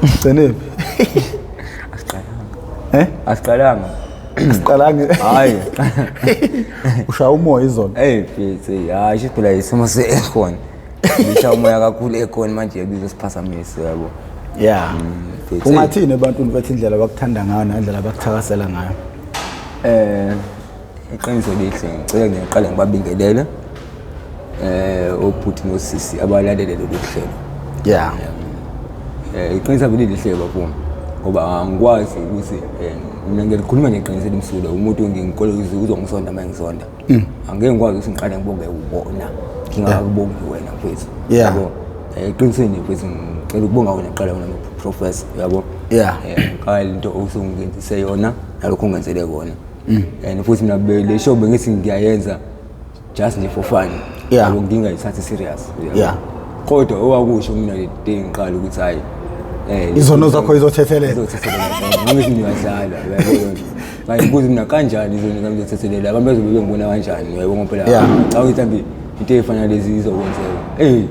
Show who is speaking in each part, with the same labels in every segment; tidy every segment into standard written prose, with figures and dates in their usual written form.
Speaker 1: Gcinephi?
Speaker 2: Asiqalanga.
Speaker 1: Eh?
Speaker 2: Asiqalanga.
Speaker 1: Asiqalanga.
Speaker 2: Hayi.
Speaker 1: Ushaya umoya izolo.
Speaker 2: Hey mfethu, hayi shithi phela isimo se-aircon. Ngishaya umoya kakhulu aircon manje bizosiphasamisa yabo.
Speaker 1: Yeah.
Speaker 2: Mfethu.
Speaker 1: Ungathini ebantwini bethi indlela abakuthanda ngayo nendlela abakuthakasela ngayo?
Speaker 2: Iqiniso lihle, ngicela ngiqale ngibabingelele obhuti nosisi abalalele lolu hlelo.
Speaker 1: Yeah.
Speaker 2: Iqiniso lihle bafuna ngoba angikwazi ukuthi mina ngiyalikhuluma nje iqiniso elimsulwa, umuntu ngingikole uzongisonda uma ngisonda. Angeke ngikwazi ukuthi ngiqale ngibonge ubona ngingakubongi wena mfethu.
Speaker 1: Yeah.
Speaker 2: Yabo. Eqinisweni mfethu ngicela ukubonga wena kuqala, wena professor, yabo.
Speaker 1: Yeah.
Speaker 2: Ngiqala into osungenzise yona nalokho ongenzele kona. And futhi mina le show bengithi ngiyayenza just nje for fun.
Speaker 1: Yeah.
Speaker 2: Yabo, ngingayithathi serious. Yabo.
Speaker 1: Yeah.
Speaker 2: Kodwa owakusho mina le day ngiqala ukuthi hayi
Speaker 1: Izono zakho izothethelela.
Speaker 2: Izothethelela. Ngithi ngiyadlala, uyabona. Ngayibuza mina kanjani izono zami izothethelela, abantu bazobe bengibona kanjani, uyabona phela.
Speaker 1: Yeah.
Speaker 2: Cha ukuthi mhlambi into efana lezi izokwenzeka. Eh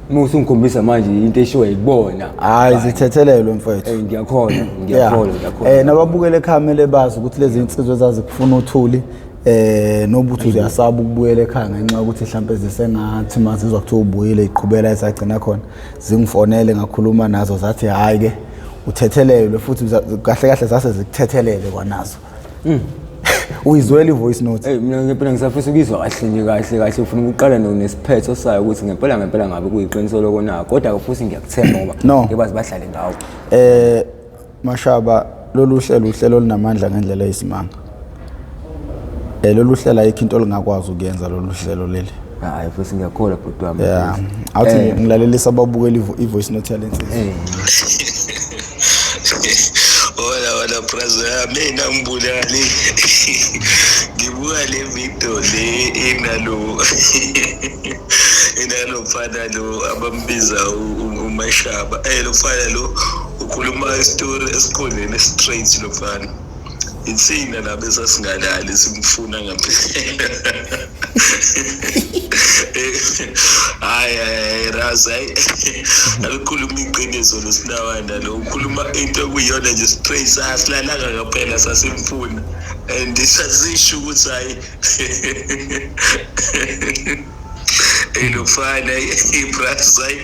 Speaker 2: uma usungikhombisa manje into eshiwo yibona.
Speaker 1: Hayi, zithethelelwe mfethu.
Speaker 2: Ngiyakholwa,
Speaker 1: Yeah.
Speaker 2: ngiyakholwa, ngiyakholwa.
Speaker 1: Nababukele ekhaya kumele bazi ukuthi lezi insizwa ezazikufuna uthuli nobuthi uyasaba ukubuyela ekhaya ngenxa yokuthi mhlambe zisengathi mazizwa kuthiwa ubuyile iqhubela esagcina khona, zingifonele ngakhuluma nazo zathi hayi ke uthethelelwe, futhi kahle kahle zase zikuthethelele kwanazo. Uyizwela i-voice note?
Speaker 2: Mina ngempela ngisafisa ukuyizwa kahle nje, kahle kahle, ufuna ukuqala nesiphetho sayo ukuthi ngempela ngempela ngabe kuyiqiniso lokho na, kodwa futhi ngiyakuthemba ngoba
Speaker 1: No.
Speaker 2: ngeke baze badlale ngawo.
Speaker 1: Mashaba, lolu hlelo uhlelo olunamandla ngendlela eyisimanga. Lolu hlelo ayikho into olungakwazi ukuyenza lolu hlelo leli.
Speaker 2: Hayi futhi ngiyakholwa bhuti wami.
Speaker 1: Yeah. Awuthi ngilalelisa ababukeli i-voice note yalensizwa.
Speaker 3: Hola hola braza, mina ngibulali ngibuka le video le inalo mfana lo abambiza uMashaba. Lo mfana lo ukhuluma isitori esiqondene straight lo mfana. Ithina laba esasingalali simfuna ngempela. Hayi hayi Raza, hayi alikhuluma iqiniso losinawanda lo, ukhuluma into okuyiyona nje straight, sasilalanga ngempela sasimfuna and sasisho ukuthi hayi lo mfana ibras hayi.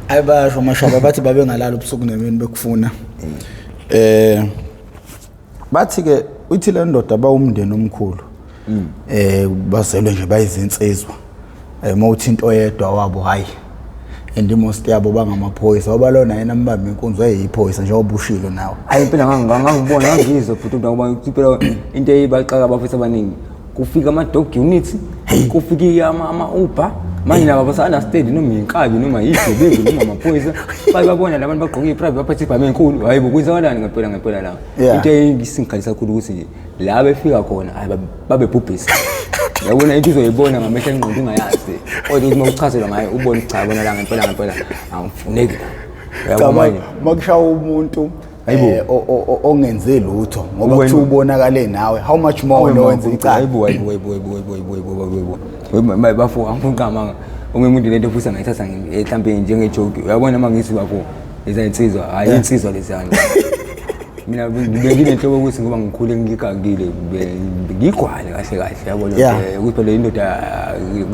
Speaker 1: Hayi bayasho Mashaba, bathi babengalala ubusuku nemini bekufuna. Bathi ke uthi le ndoda bawumndeni omkhulu. Bazelwe nje bayizinsizwa. Mawuthi into oyedwa wabo hayi. And most yabo bangamaphoyisa, ngoba lona yena ambamba inkunzi wayeyiphoyisa njengoba ushilo nawe.
Speaker 2: Hayi impela ngangibona ngangizwa futhi ngoba impela into eyibaxaka abafisa abaningi kufika ama dog units, kufika ama Uber, manje nabo basa understand noma inkabi noma yigebengu noma amaphoyisa, bayabona labantu bagqoke iprivate baphethe ibhamu enkulu. Hayi bo, kwenzakalani ngempela ngempela la?
Speaker 1: Yeah.
Speaker 2: Into engingikhalisa kakhulu ukuthi nje la befika khona hayi babebhubhisa, yabona into uzoyibona ngamehlo engqondo ungayazi, kodwa ukuthi uma uchazelwa ngayo ubone cha bona la ngempela ngempela angifuneki la.
Speaker 1: Cha
Speaker 2: Uyabo manje
Speaker 1: makushaya umuntu
Speaker 2: Hayibo.
Speaker 1: Ongenze lutho ngoba
Speaker 2: Wena-
Speaker 1: kuthiwa ubonakale nawe, how much more wena owenza icala?
Speaker 2: Hayibo hayibo hayibo hayibo hayibo hayibo hayibo hayibo hayibo hayibo bafo, angifuni qamanga omunye umuntu lento futhi angayithatha mhlambe njengejoke, uyabona uma ngithi bafo leza insizwa, hayi insizwa lezana. Mina benginenhlobo ukuthi ngoba ngikhule ngigagile ngigwale kahle kahle, yabona
Speaker 1: Yeah.
Speaker 2: ukuthi phela indoda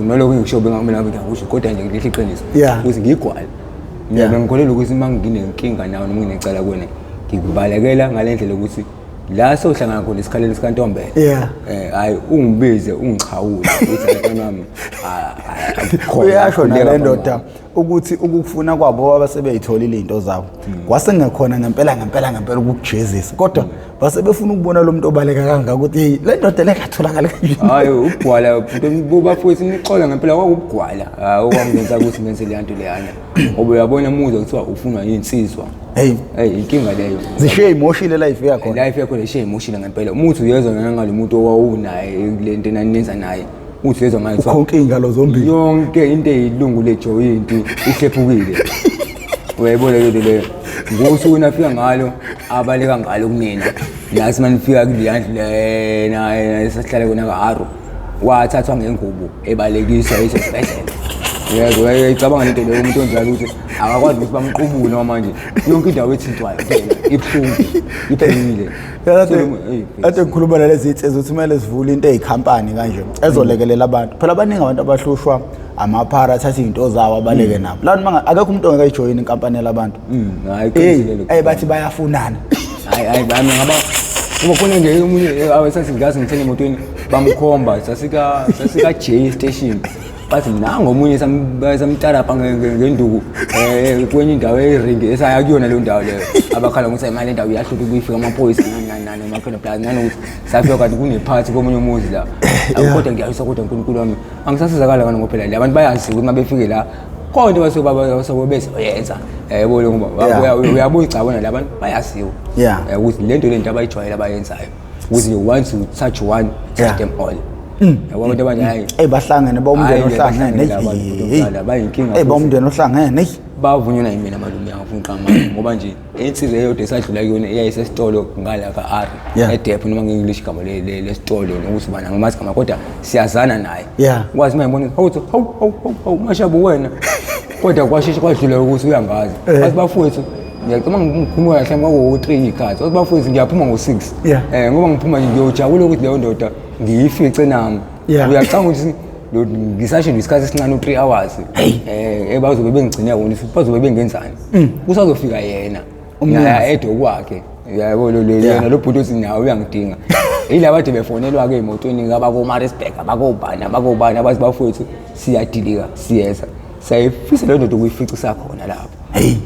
Speaker 2: nalokho ngikusho bengamele ngabe ngiyakusho, kodwa nje ngihle iqiniso
Speaker 1: Yeah.
Speaker 2: ukuthi ngigwale mina
Speaker 1: Yeah.
Speaker 2: bengikholelwa ukuthi uma nginenkinga nawe noma nginecala kuwena ngikubalekela ngale ndlela ukuthi la sohlangana khona isikhaleni sikaNtombela.
Speaker 1: Yeah.
Speaker 2: Hayi ungibize ungichawule ukuthi hayi mfana wami, akukhona,
Speaker 1: Uyasho
Speaker 2: khuleka
Speaker 1: nale
Speaker 2: mfana
Speaker 1: ndoda
Speaker 2: wami.
Speaker 1: ukuthi ukufuna kwabo baba sebeyitholile izinto zabo kwase kungekhona ngempela ngempela ngempela ukukujezisa, kodwa base befuna ukubona lo muntu obaleka kangaka ukuthi hey le ndoda le ngatholakala kanjani.
Speaker 2: Hayi ubugwala bhuti bafowethu, nixola ngempela kwakubugwala okwangenza ukuthi ngenze le nto leyana, ngoba uyabona muzwa kuthiwa ufunwa insizwa.
Speaker 1: Hey.
Speaker 2: Hey inkinga leyo.
Speaker 1: Zishiye imoshile life yakho.
Speaker 2: Life yakho leshiye imoshile ngempela. Uma uthi uyezwa ngalo muntu owawunaye kule nto enaniyenza naye, uthi uyezwa ngayo kuthiwa
Speaker 1: Ukhonke ingalo zombili.
Speaker 2: Yonke into eyilungu lejoyinti ihlephukile. Uyayibona le nto leyo. Ngosuku nafika ngalo abaleka ngalo kunina. Nathi manifika kuleya ndlu lena esasihlala kona ka-Aro, wathathwa ngengubo ebalekiswa esibhedlela. Uyezwa, uyayicabanga lento leyo umuntu onjalo ukuthi akakwazi ukuthi bamqubule noma manje yonke indawo ethintwayo phela ibuhlungu, iphelile.
Speaker 1: Kade ngikhuluma nalezi nsizwa ukuthi kumele sivule into eyikhampani kanje ezolekelela abantu. Phela baningi abantu abahlushwa amaphara athatha izinto zawo abaleke nabo. Lana manga akekho umuntu ongeke ayijoyine inkampani yalabantu.
Speaker 2: Hayi qinisile lokho.
Speaker 1: Eh bathi bayafunana.
Speaker 2: Hayi hayi bami ngaba ngoba khona nje omunye awesathi ngazi ngithenge emotweni bamkhomba sasika J station. Bathi nangu omunye samtarapha ngenduku kwenye indawo eringi esaya kuyona leyo ndawo leyo. Abakhala ngokuthi imali lendawo iyahlupha ukuyifika amaphoyisa nani nani nani umakhelwane plus nanokuthi safika kanti kunephathi komunye umuzi la. Kodwa ngiyayisa kodwa uNkulunkulu wami angisasizakala ngani ngoba phela abantu bayazi ukuthi uma befike la khona into basuke basuke bezoyenza. Yebo lo ngoba uyabuya icabona la abantu bayaziwa. Ukuthi lento lento abayijwayele abayenzayo. Ukuthi once you touch one, touch them all. Yabo abantu abanje hayi.
Speaker 1: Ey bahlangene bawumndeni ohlangene.
Speaker 2: Bayinkinga.
Speaker 1: Ey bawumndeni ohlangene.
Speaker 2: Bavunywa yimina malume angifuni uqamba ngoba nje insizwa eyodwa esadlula kuyona eyayisesitolo ngala ka-R eDepot noma nge-English igama lesitolo nokuthi ubani angimazi igama kodwa siyazana naye. Kwazi uma ngibona hawu hawu hawu hawu Mashaba wena. Kodwa kwasheshe kwadlula ukuthi uyangazi. Wathi bafowethu ngiyacabanga ngikhuluma kahle mhlawumbe kwakuwu-3 iy'khathi. Wathi bafowethu ngiyaphuma ngo-6. Ngoba ngiphuma nje ngiyojabula ukuthi leyo ndoda ngiyifice nami. Uyacabanga ukuthi ngisasho nje isikhathi esincane u-3 hours. Bazobe bengigcine kona bazobe bengenzani. Kusazofika yena. Naye edwa kwakhe. Yabo lo yena lo bhuti othi nawe uyangidinga. Yilaba kade befonelwa ke emotweni abako-Maritzburg, abakobani, abakobani abathi bafowethu siyadilika siyeza. Siyayifisa leyo ndoda ukuyificisa khona lapho.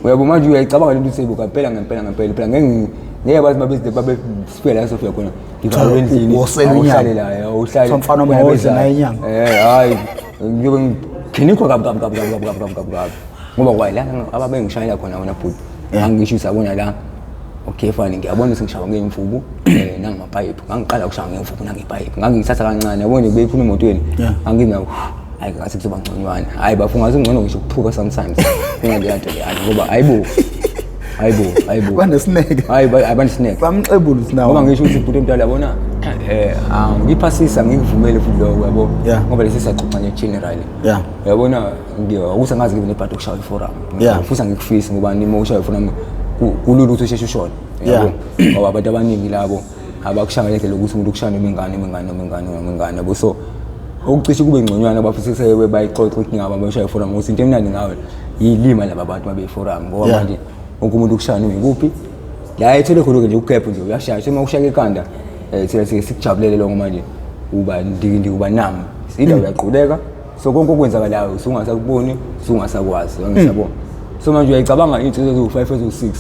Speaker 2: Uyabo manje uyayicabanga lento ukuthi ngempela ngempela ngempela phela ngeke ngeke bathi babe babe sifike la sofika khona. Ngivalwe endlini. Awuhlale la, awuhlale.
Speaker 1: Mfana omawodla naye inyama.
Speaker 2: Hayi ngiyobe ngikhinikwa kabi kabi kabi kabi kabi kabi kabi kabi. Ngoba kwala ababengishayela khona wona bhuti. Angisho ukuthi yabona la. Okay fine ngiyabona ukuthi ngishawa ngemvubu nangamapayipi. Ngangiqala ukushawa ngemvubu nangepayipi. Ngangiyithatha kancane yabona nje beyiphuma emotweni. Anginawo hayi ngathi kuzoba ngconywana. Hayi bafu ngathi ngcono ngisho ukuphuka sometimes. Kungaleya nto leyo ngoba hayibo. Hayibo, hayibo.
Speaker 1: Banesineke.
Speaker 2: Hayi banesineke.
Speaker 1: Bamxebula ukuthi nawo.
Speaker 2: Ngoba ngisho ukuthi bhuti omdala yabona ngiphasisa ngikuvumele futhi lokho yabo. Ngoba lesi siyaxoxa nje generally. Uyabona ukuthi angazi ngibe nebhadi ukushaya iforum. Futhi angikufisi ngoba nima ushaya iforum kulula ukuthi usheshe ushone. Yabo. Ngoba abantu abaningi labo abakushaya ngendlela ukuthi umuntu ukushaya noma ingane noma ingane noma ingane noma ingane yabo. So okucishe kube ngconywana bafisa sebe bayixoxe inkinga abashaya iforum ukuthi into emnandi ngawe yilima laba bantu babe iforum ngoba manje wonke umuntu ukushaya noma ikuphi la ethole khona nje ugebhu nje uyashaya uma ushaya ikhanda thina sike sikujabulele lokho manje uba ndiki uba nami ila uyaqhubeka so konke okwenzakalayo usungasakuboni usungasakwazi angisabona. So manje uyayicabanga iy'nsizwa eziwu-5 eziwu-6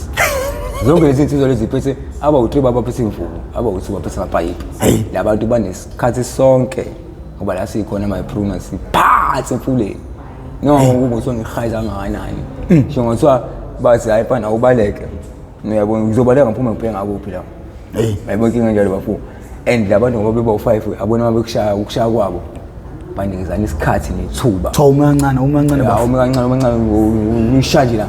Speaker 2: zonke lezi nsizwa lezi phethe abawu-3 babaphethe imvubu abawu-2 baphethe amapayipi. Labantu banesikhathi sonke ngoba la sikhona ama-pruna siphathe emfuleni noma kuthiwa ngihayiza kangakanani ngisho ngathiwa bathi hayi fana awubaleke uyabona ngizobaleka ngiphume ngibheke ngakuphi la. Yayibona inkinga njalo bafo. And labantu ngoba beba u5 abona uma bekushaya ukushaya kwabo banikezana isikhathi nethuba.
Speaker 1: Cha uma kancane uma kancane
Speaker 2: bafo. Uma kancane uma kancane uyishaya nje la.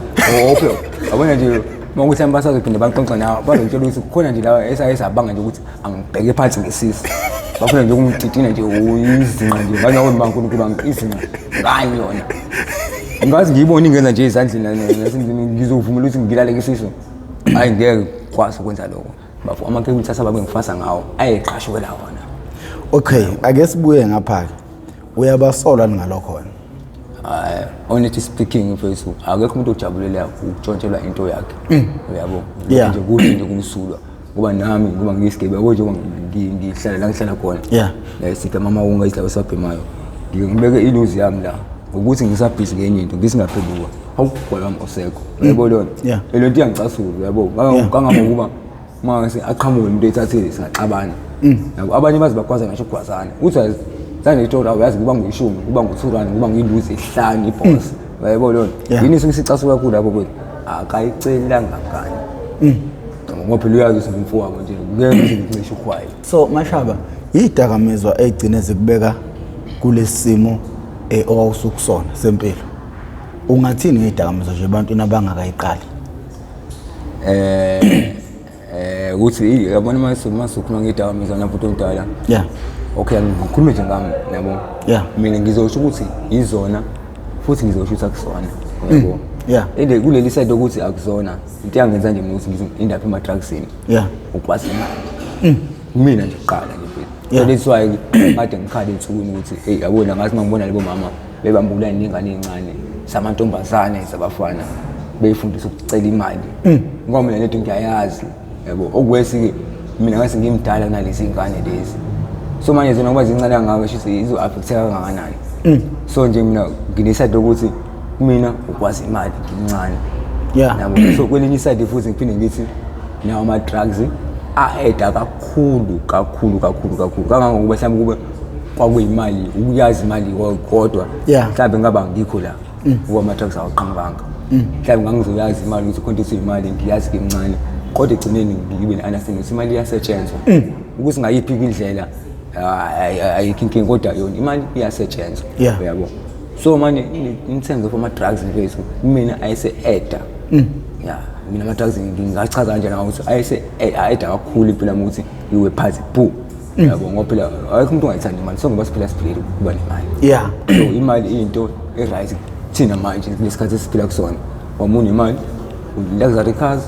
Speaker 2: Ophe. Yabona nje uma kuthi basazophinde baxoxe nawe bazokutshela ukuthi kukhona nje la esabanga nje ukuthi angibheke phansi ngesisi. Bafuna nje ukumtitina nje izinqa nje ngani ngoba uNkulunkulu wami izinqa ngani yona. Ngazi ngiyibona ingenza nje ezandleni nasendlini ngizovumela ukuthi ngilale ngesisu. Hayi ngeke kwazi ukwenza lokho. Bafo amakhemisi asababe ngifasa ngawo ayeqashukela wona.
Speaker 1: Okay, ake sibuye ngapha ke. Uyabasola ngalokho wena?
Speaker 2: Hayi, honestly speaking mfethu, akekho umuntu ojabulela ukutshontshelwa into yakhe. Uyabo? Nje kuhle nje kumsulwa. Ngoba nami ngoba ngiyisigebengu njengoba ngihlala la ngihlala khona. Sika mama wonke isidlawo esabhemayo. Ngibeke iluzi yami la ngokuthi ngisabhizi ngenye into ngisingaphenduka. Hawu kwami osekho. Uyabo lona? Lento iyangicasula uyabo. Kangangokuba mase aqhamuke umuntu ethathile singaxabana. Yabo abanye baze bagwaza ngisho ukugwazana. Uthi zange itshola uyazi kuba nguyishumi, kuba ngu-2 rand, kuba ngiyiluzi esihlanu ibhosi. Uyabo lona? Yini isuke isicasuka kakhulu lapho kwethu? Akayicelanga ngani. Ngoba phela uyazi ukuthi ngumfowabo nje, ngeke ngize ngicishe uhwayi.
Speaker 1: So Mashaba, idakamizwa egcine zikubeka kulesimo owawusukusona sempilo. Ungathini ngedakamizwa nje ebantwini abangakayiqali?
Speaker 2: Ukuthi yabona masukhuluma ngedakamizwa nabhuti omdala. Okay, ngikhulume nje ngami yabo. Mina ngizosho ukuthi izona futhi Futhi ngizosho ukuthi akusona, yabo. Ende kuleli side ukuthi akusona, into yangenza nje mina ukuthi ngize indaba ema-drugsini. Ukwazi imali. Mina nje kuqala nje mfethu. So that's why kade ngikhala ensukwini ukuthi hey, yabona ngathi mangibona lebo mama bebambulana nengane encane samantombazane sabafana beyifundisa ukucela imali. Ngoba mina lento ngiyayazi, yabo. Okwesi-ke mina ngase ngimdala kunalezi ngane lezi. So manje zona ngoba zincane kangaka shuthi izo-affecteka kangakanani. So nje mina ngine-side lokuthi mina ukwazi imali ngimncane. Yabo. So kwelinye iside futhi ngiphinde ngithi nawo ama-drugs a-eda kakhulu kakhulu kakhulu kakhulu kangangokuba mhlawumbe kube kwakuyimali ukuyazi imali kodwa mhlawumbe ngaba ngikho la ukuba ama-drugs awaqhamukanga. Mhlawumbe ngangizoyazi imali ukuthi khona into imali ngiyazi ngimncane, kodwa ekugcineni ngibe ne-understanding ukuthi imali iyasetshenzwa. Ukuthi ngayiphi indlela ayikho inkinga, kodwa yona imali iyasetshenzwa. Uyabo. So manje in terms of ama-drugs mfethu mina ayese-eda. Yeah, mina ama-drugs ngingachaza kanjani ukuthi ayese-eda kakhulu impilo yami ukuthi ngiwe phansi bu. Yabo, ngoba phela ayikho umuntu ongayithandi imali, sonke ngoba siphila siphilele ukuba nemali. So imali into e-right thina manje kulesikhathi esiphila kusona. Wamuna imali, luxury cars,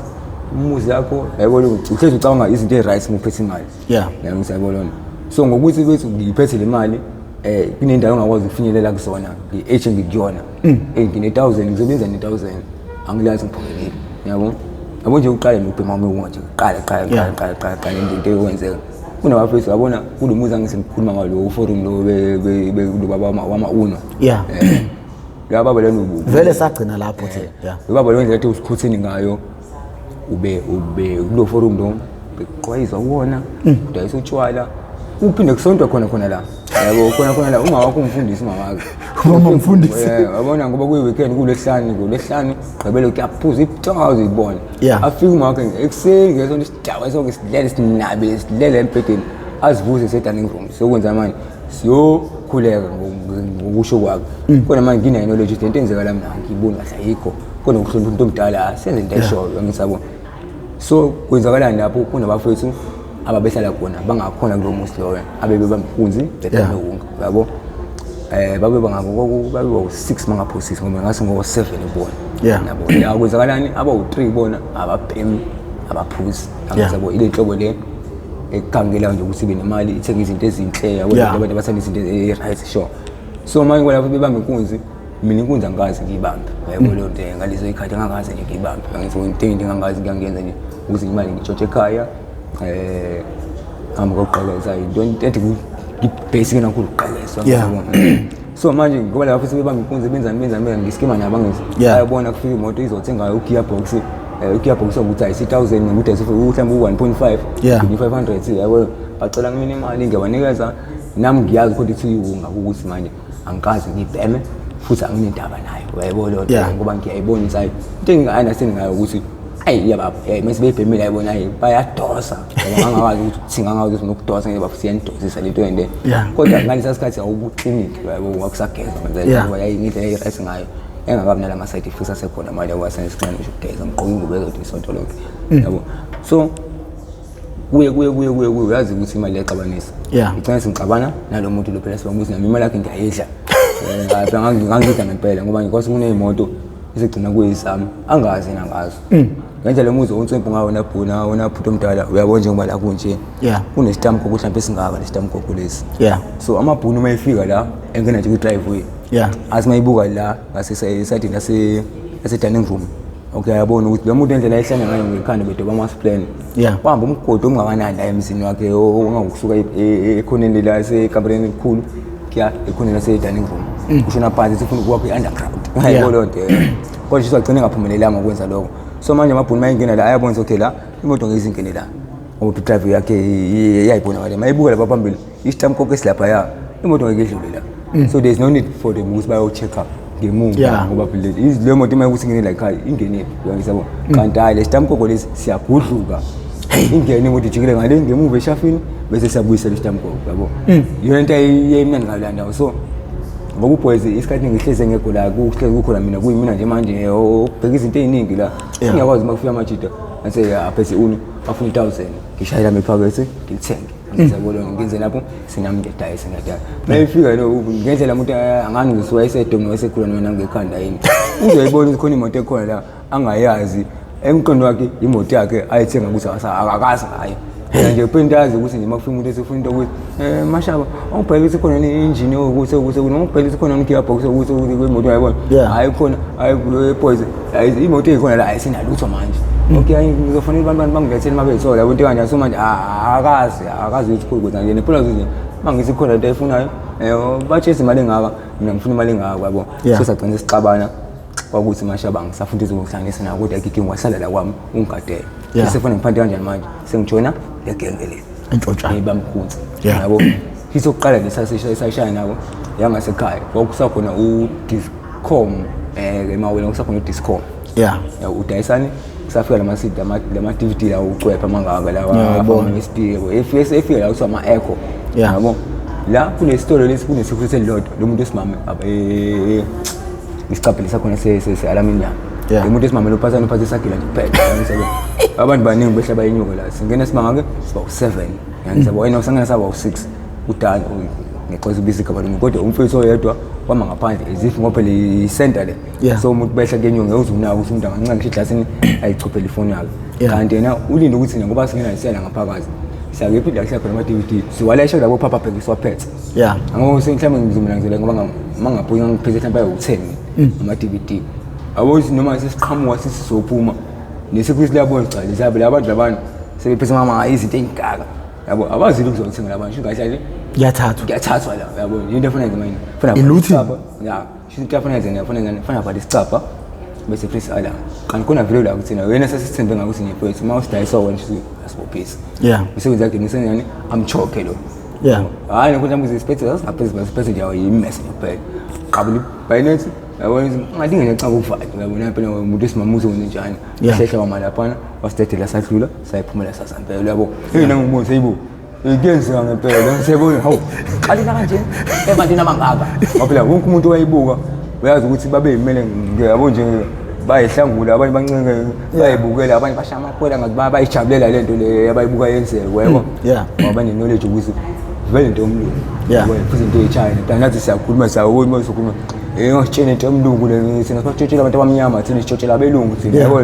Speaker 2: umuzi yakho, yayibona ukuthi uhlezi ucabanga izinto e-right uma uphethe imali. Yabo, ngiyabona. So ngokuthi bethu ngiphethe le mali, kunendawo engakwazi ukufinyelela kuzona, ngi-age engikuyona. Ngine-1000, ngizobenza ne-1000. Angilazi ngiphokelile. Yabo? Yabo nje uqale nokubhema uma nje uqala qala qala qala qala qala into eyokwenzeka. Kunabafethu yabona kulo muzi angisengikhuluma ngawo lo forum lo lo baba wama Uno. La baba lona ubu.
Speaker 1: Vele sagcina lapho thina.
Speaker 2: Lo baba lo indlela ethi usikhuthini ngayo ube kulo forum lo beqwayizwa kuwona, udayisa utshwala, uphinde kusontwa khona khona la. Yabo khona khona la uma wakho umfundisi uma wakhe.
Speaker 1: Uma umfundisi.
Speaker 2: Yabona ngoba kuyi weekend kulesihlanu ngolesihlanu gqibelo kuyaphuza ibutshaka uzibona. Afike uma wakhe ekuseni ngesonto isidakwa sonke silele sinabile silele embhedeni azivuse se dining room. Sokwenza manje siyokhuleka ngokusho kwakhe. Kodwa manje nginayo knowledge ukuthi lento enzeka la mina ngiyiboni kahle ayikho. Kodwa ukuhlonipha umuntu omdala senze into eshoyo ngisabo. So kwenzakalani lapho kunabafethu ababehlala khona bangakhona kulo muzi loyo abebebamba inkunzi bedame wonke yabo. Babe bangako babe bawu-6 mangaphosisi ngoba ngase ngo-7 kubona. Yabo. Ya kwenzakalani abawu-3 kubona ababhemi abaphuzi. Yabo ile nhlobo le ekukangela nje ukuthi ibe nemali ithenge izinto ezinhle yabo abantu abathanda izinto e-right sure. So manje kwalapho bebamba inkunzi mina inkunzi angikaze ngiyibambe. Yabo leyo nto ngalezo ikhathi angikaze nje ngiyibambe. Ngithi into engangazi ngiyangenza nje ukuze imali ngitshontshe ekhaya. Ngihamba ngokuqhekeza into ethi ngibasic nakhulu ukuqhekeza. So manje ngoba lapho sebebamba inkunzi benzani ngiskima nabo angithi. Bayabona kufika imoto izothenga u-gearbox. U-gearbox ukuthi ayisi 1000 ngokuthi mhlawumbe u-1.5 ngi-500 yabo. Bacela kumina imali ngiyabanikeza nami ngiyazi kodwa ukuthi iwunga ukuthi manje angikaze ngibheme futhi anginendaba nayo. Uyayibona leyo nto ngoba ngiyayibona inside. Into enginga-understand ngayo ukuthi ayi yababa mase bebhemile ayibona ayi bayadosa. Ngoba ngangakwazi ukuthi singangazi ukuthi nokudosa ngeke bafuthi iyandosisa lento ende. Kodwa ngalesa sikhathi awubu-clinic yabo wakusageza manje ngoba yayingindlela eyi-right ngayo. Engakabi nalama side effects asekhona manje wasenesincane nje ukugeza ngiqoka ingubo ezodwa isonto lonke. Yabo. So kuye kuye kuye kuye kuye uyazi ukuthi imali iyaxabanisa. Ngicela singixabana nalo muntu lo phela sibamba ukuthi nami imali yakhe ngiyayidla. Ngapha ngangidla ngempela ngoba ngikwazi kunezimoto izigcina kuyisami angazi nangazo. Ngendlela umuzi ontswempu ngawo nabhuna wona bhuti omdala uyabona njengoba la kunje. Kunesitamkoko mhlawumbe esingaka lesitamkoko lesi. So amabhunu uma efika la engena nje ku-driveway. Athi mayibuka la ngasesayidini lase dining room. Okay ayabona ukuthi lo muntu indlela ayihlanya ngayo ngekhanda bedoba ama-plan. Wahamba umgodi omngakanani la emzini wakhe ongakusuka ekhoneni la esekamereni elikhulu kuya ekhoneni lase-dining room. Ushona phansi sifuna ukuwa kwi-underground. Yabo leyo nto. Kodwa nje wagcina engaphumelelanga ukwenza lokho. So manje amabhunu mayengena la ayabona ukuthi okay la imoto ngeke izingene la. Ngoba i-drive yakhe iyayibonakala. Mayibuka lapha phambili isitamkoko esilaphaya imoto ngeke idlule la. So there's no need for them ukuthi bayo-check up ngemuva ngoba phela le moto uma ukuthi ingene la ekhaya ingenephi uyangizabo. Kanti hayi lesitamkoko lesi siyagudluka. Ingene imoto ijikile ngale ngemuva eshafini bese siyabuyisela isitamkoko yabo. Yona into eyimnandi ngayo le ndawo. So ngoba uboys isikhathi ngihleze ngekho la kuhlezi kukhona mina kuyimina nje manje obheka izinto eziningi la. Ngiyakwazi uma kufika amajida ase aphethe uno afuna 1000 ngishayela ephakethe ngilithenge. Ngizabona ngenze lapho sinami ngiyadayisa ngiyadayisa. Mayifika lo ngendlela umuntu angani ukuthi wayesedom wayesekhula noma nangekhanda yini. Uzoyibona ukuthi khona imoto ekhona la angayazi. Emqondo wakhe imoto yakhe ayithenga ukuthi akakazi ngayo. Mina nje phela yazi ukuthi nje makufika umuntu esefuna into ukuthi mashaba ungibheke ukuthi khona i-engine ukuthi ukuthi ungibheke ukuthi khona i-gearbox ukuthi ukuthi kwimoto yayibona. Hayi khona hayi boys hayi imoto eyikhona la ayisenalutho manje. Okay hayi ngizofonela abantu bangilethele uma beyithola yabo into kanjalo so manje akazi akazi ukuthi khona kwenza njani phela nje mangithi khona into ayifunayo batshese imali engaka mina ngifuna imali engaka yabo. So sagcina sixabana kwakuthi mashaba ngisafunda izokuhlanganisa nawo kodwa igigi ngiwahlala la kwami ungigadele. Sefuna ngiphante kanjani manje sengijoyina le genge le
Speaker 1: entshontsha
Speaker 2: ibamkhunzi yabo. Isokuqala lesasishaya nabo yangasekhaya kwakusakhona uDiscom emawele kwakusakhona uDiscom. Udayisani kusafika lama CD lama DVD lawo ucwepha mangaka lawa ama USB yabo efika la kuthiwa ama Echo yabo. La kunesitolo lesi kunesecurity elilodwa lo muntu wesimame isicabheli sakhona se-aluminium. Lo muntu wesimame lo phathana uphathe isagila nje kuphela. Abantu baningi behla bayinyuka la singena simanga ke siba u7 yani sabo wena usangena saba u6 udala ngexoxa ubisa igama lomuntu kodwa umfethu oyedwa wama ngaphandle izifu ngoba phela i-center le. So umuntu behla kuyenyuka ngeke uze unake ukuthi umuntu angancenga ngisho iglasini ayichophele ifoni yakhe. Kanti yena ulinde ukuthi ngoba singena siyala ngaphakathi siyakephi la kuhlala khona ama-DVD siwalayisha kulabo phapha bheke siwaphethe. Ngoba mhlawumbe ngizomela ngizele ngoba mangaphunya ngiphethe mhlawumbe ayi-10 ama-DVD. Yabo noma sesiqhamuka sesizophuma nesecurity liyabona cha lizabe labantu labana sebephethe mama izinto ey'ngaka yabo abazile ukuzothenga labantu shingahlale
Speaker 1: kuyathathwa
Speaker 2: kuyathathwa la yabo into efuna nje manje funa
Speaker 1: Ilooting.
Speaker 2: Ya into efuna nje ngiyafuna ngani funa bhala isicabha bese press alarm kanti khona vele la kuthina wena sesithembe ngakuthi nje mfethu uma usidayisa wena shuthi asibophisi umsebenzi wakhe nisenyani amchoke lo. Hayi nokuthi mhlawumbe siphethe sasingaphethe siphethe nje yimess nje kuphela qabula bayinethi yabona ngathi ngene cha ukuvala yabona phela umuntu esimama uzokwenza njani sehla wama laphana wasidedela sadlula sayiphumela sasampela yabo. Hey nangibona seyibo kuyenzeka ngempela ngisebona hawu qalina kanje ebantwini abangaka ngoba phela wonke umuntu wayibuka uyazi ukuthi babeyimele yabo nje bayihlangula abanye bancenge bayibukela abanye bashaya amakhwela ngathi bayijabulela lento le abayibuka yenzeka yabo ngoba bane-knowledge ukuthi vele into yomlungu futhi into yeChina phela nathi siyakhuluma siyawubona uma sikhuluma ngasitshela into yomlungu le thina sibasitshela abantu abamnyama thina sitshela abelungu thina yabo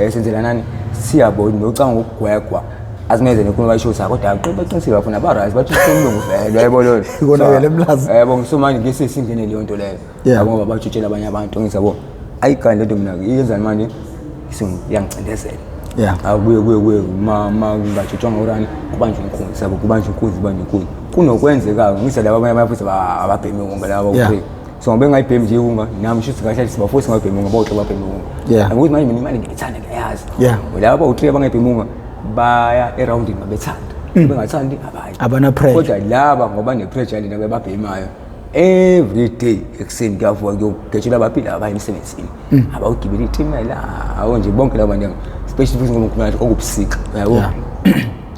Speaker 2: senzela nani siyabona nocanga ngokugwegwa azimeze nekhuluma bayisho sa kodwa baqinisile bafuna ba-right bathi umlungu vele yabo loyo
Speaker 1: Konakele emlazi.
Speaker 2: Yabo so manje ngeke singene leyo nto leyo yabo ngoba batshela abanye abantu ngithi yabo ayikanti lento mina iyenzani manje iyangicindezela. Akubuye kuye kuye ma ngatshotshwa ngorani kubanjwe inkunzi yabo kubanjwe inkunzi kubanjwe inkunzi kunokwenzeka ngise laba abanye futhi ababhemi wonke laba u3 so ngoba engayibhemi nje unga nami shuthi kahle sibafuthi ngabhemi unga bawuhle babhemi unga ukuthi manje mina imali ngiyithanda ngiyayazi laba bawu3 abangayibhemi unga baya eroundini babethanda bengathandi abayi
Speaker 1: abana pressure
Speaker 2: kodwa laba ngoba ne pressure lena bebabhemayo every day ekuseni kuyavuka kuyogetshela abaphila abaya emsebenzini abawugibela itimela awu nje bonke laba bantu especially futhi ngoba ngikhuluma okubusika yabo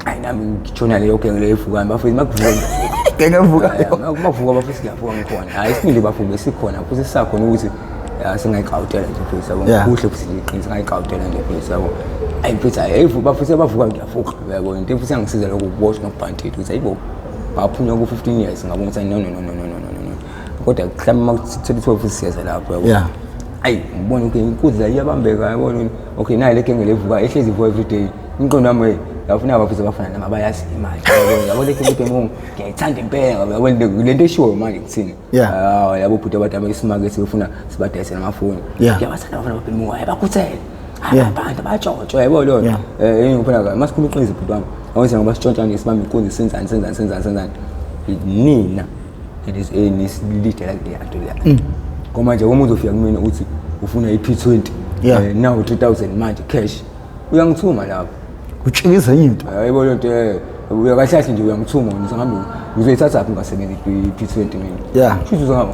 Speaker 2: hayi nami ngitshona leyo genge leyo evukayo bafethu makuvuka
Speaker 1: genge evukayo
Speaker 2: makuvuka bafethu ngiyavuka ngikhona hayi isibindi bafuke sikhona futhi sisakhona ukuthi singayikawutela nje futhi yabo kuhle futhi ngiqinisa singayikawutela nje futhi yabo ayi mfethu hayi bafethu bavuka ngiyavuka yabo into futhi angisiza lokho ukuboshwa nokubhantitha ukuthi ayibo ngaphunywa ku 15 years ngabona ukuthi no no no no no no no kodwa mhlawumbe uma kuthola ithuba futhi siyeza lapho yabo ayi ngibona ukuthi inkunzi iyabambeka yabona okay nayi le genge levuka ehlezi ivuka every day umqondo wami hey yafuna abafuthi abafana nami abayazi imali yabo le genge ebhemu ngiyayithanda impela yabo le nto eshiwo manje kuthini yabo bhuti abantu abayisimake sebefuna sibadayise namafoni ngiyabathanda abafana babhemu hayi bakhuthele abantu abatshotshwa yabo leyo ngifuna masikhuluma iqiniso bhuti wami awuthi ngoba sitshontsha nje sibambe inkunzi senzani senzani senzani senzani nina nisilidela kuleya nto leya ngoba nje uma uzofika kumina uthi ufuna i-P20 now 3000 manje cash uyangithuma lapho
Speaker 1: utshikisa enye into
Speaker 2: yebo le nto uyakahlahle nje uyangithuma ngizohambe ngizoyithatha phi ngingasebenzi i-P20 mina shuthi uzohamba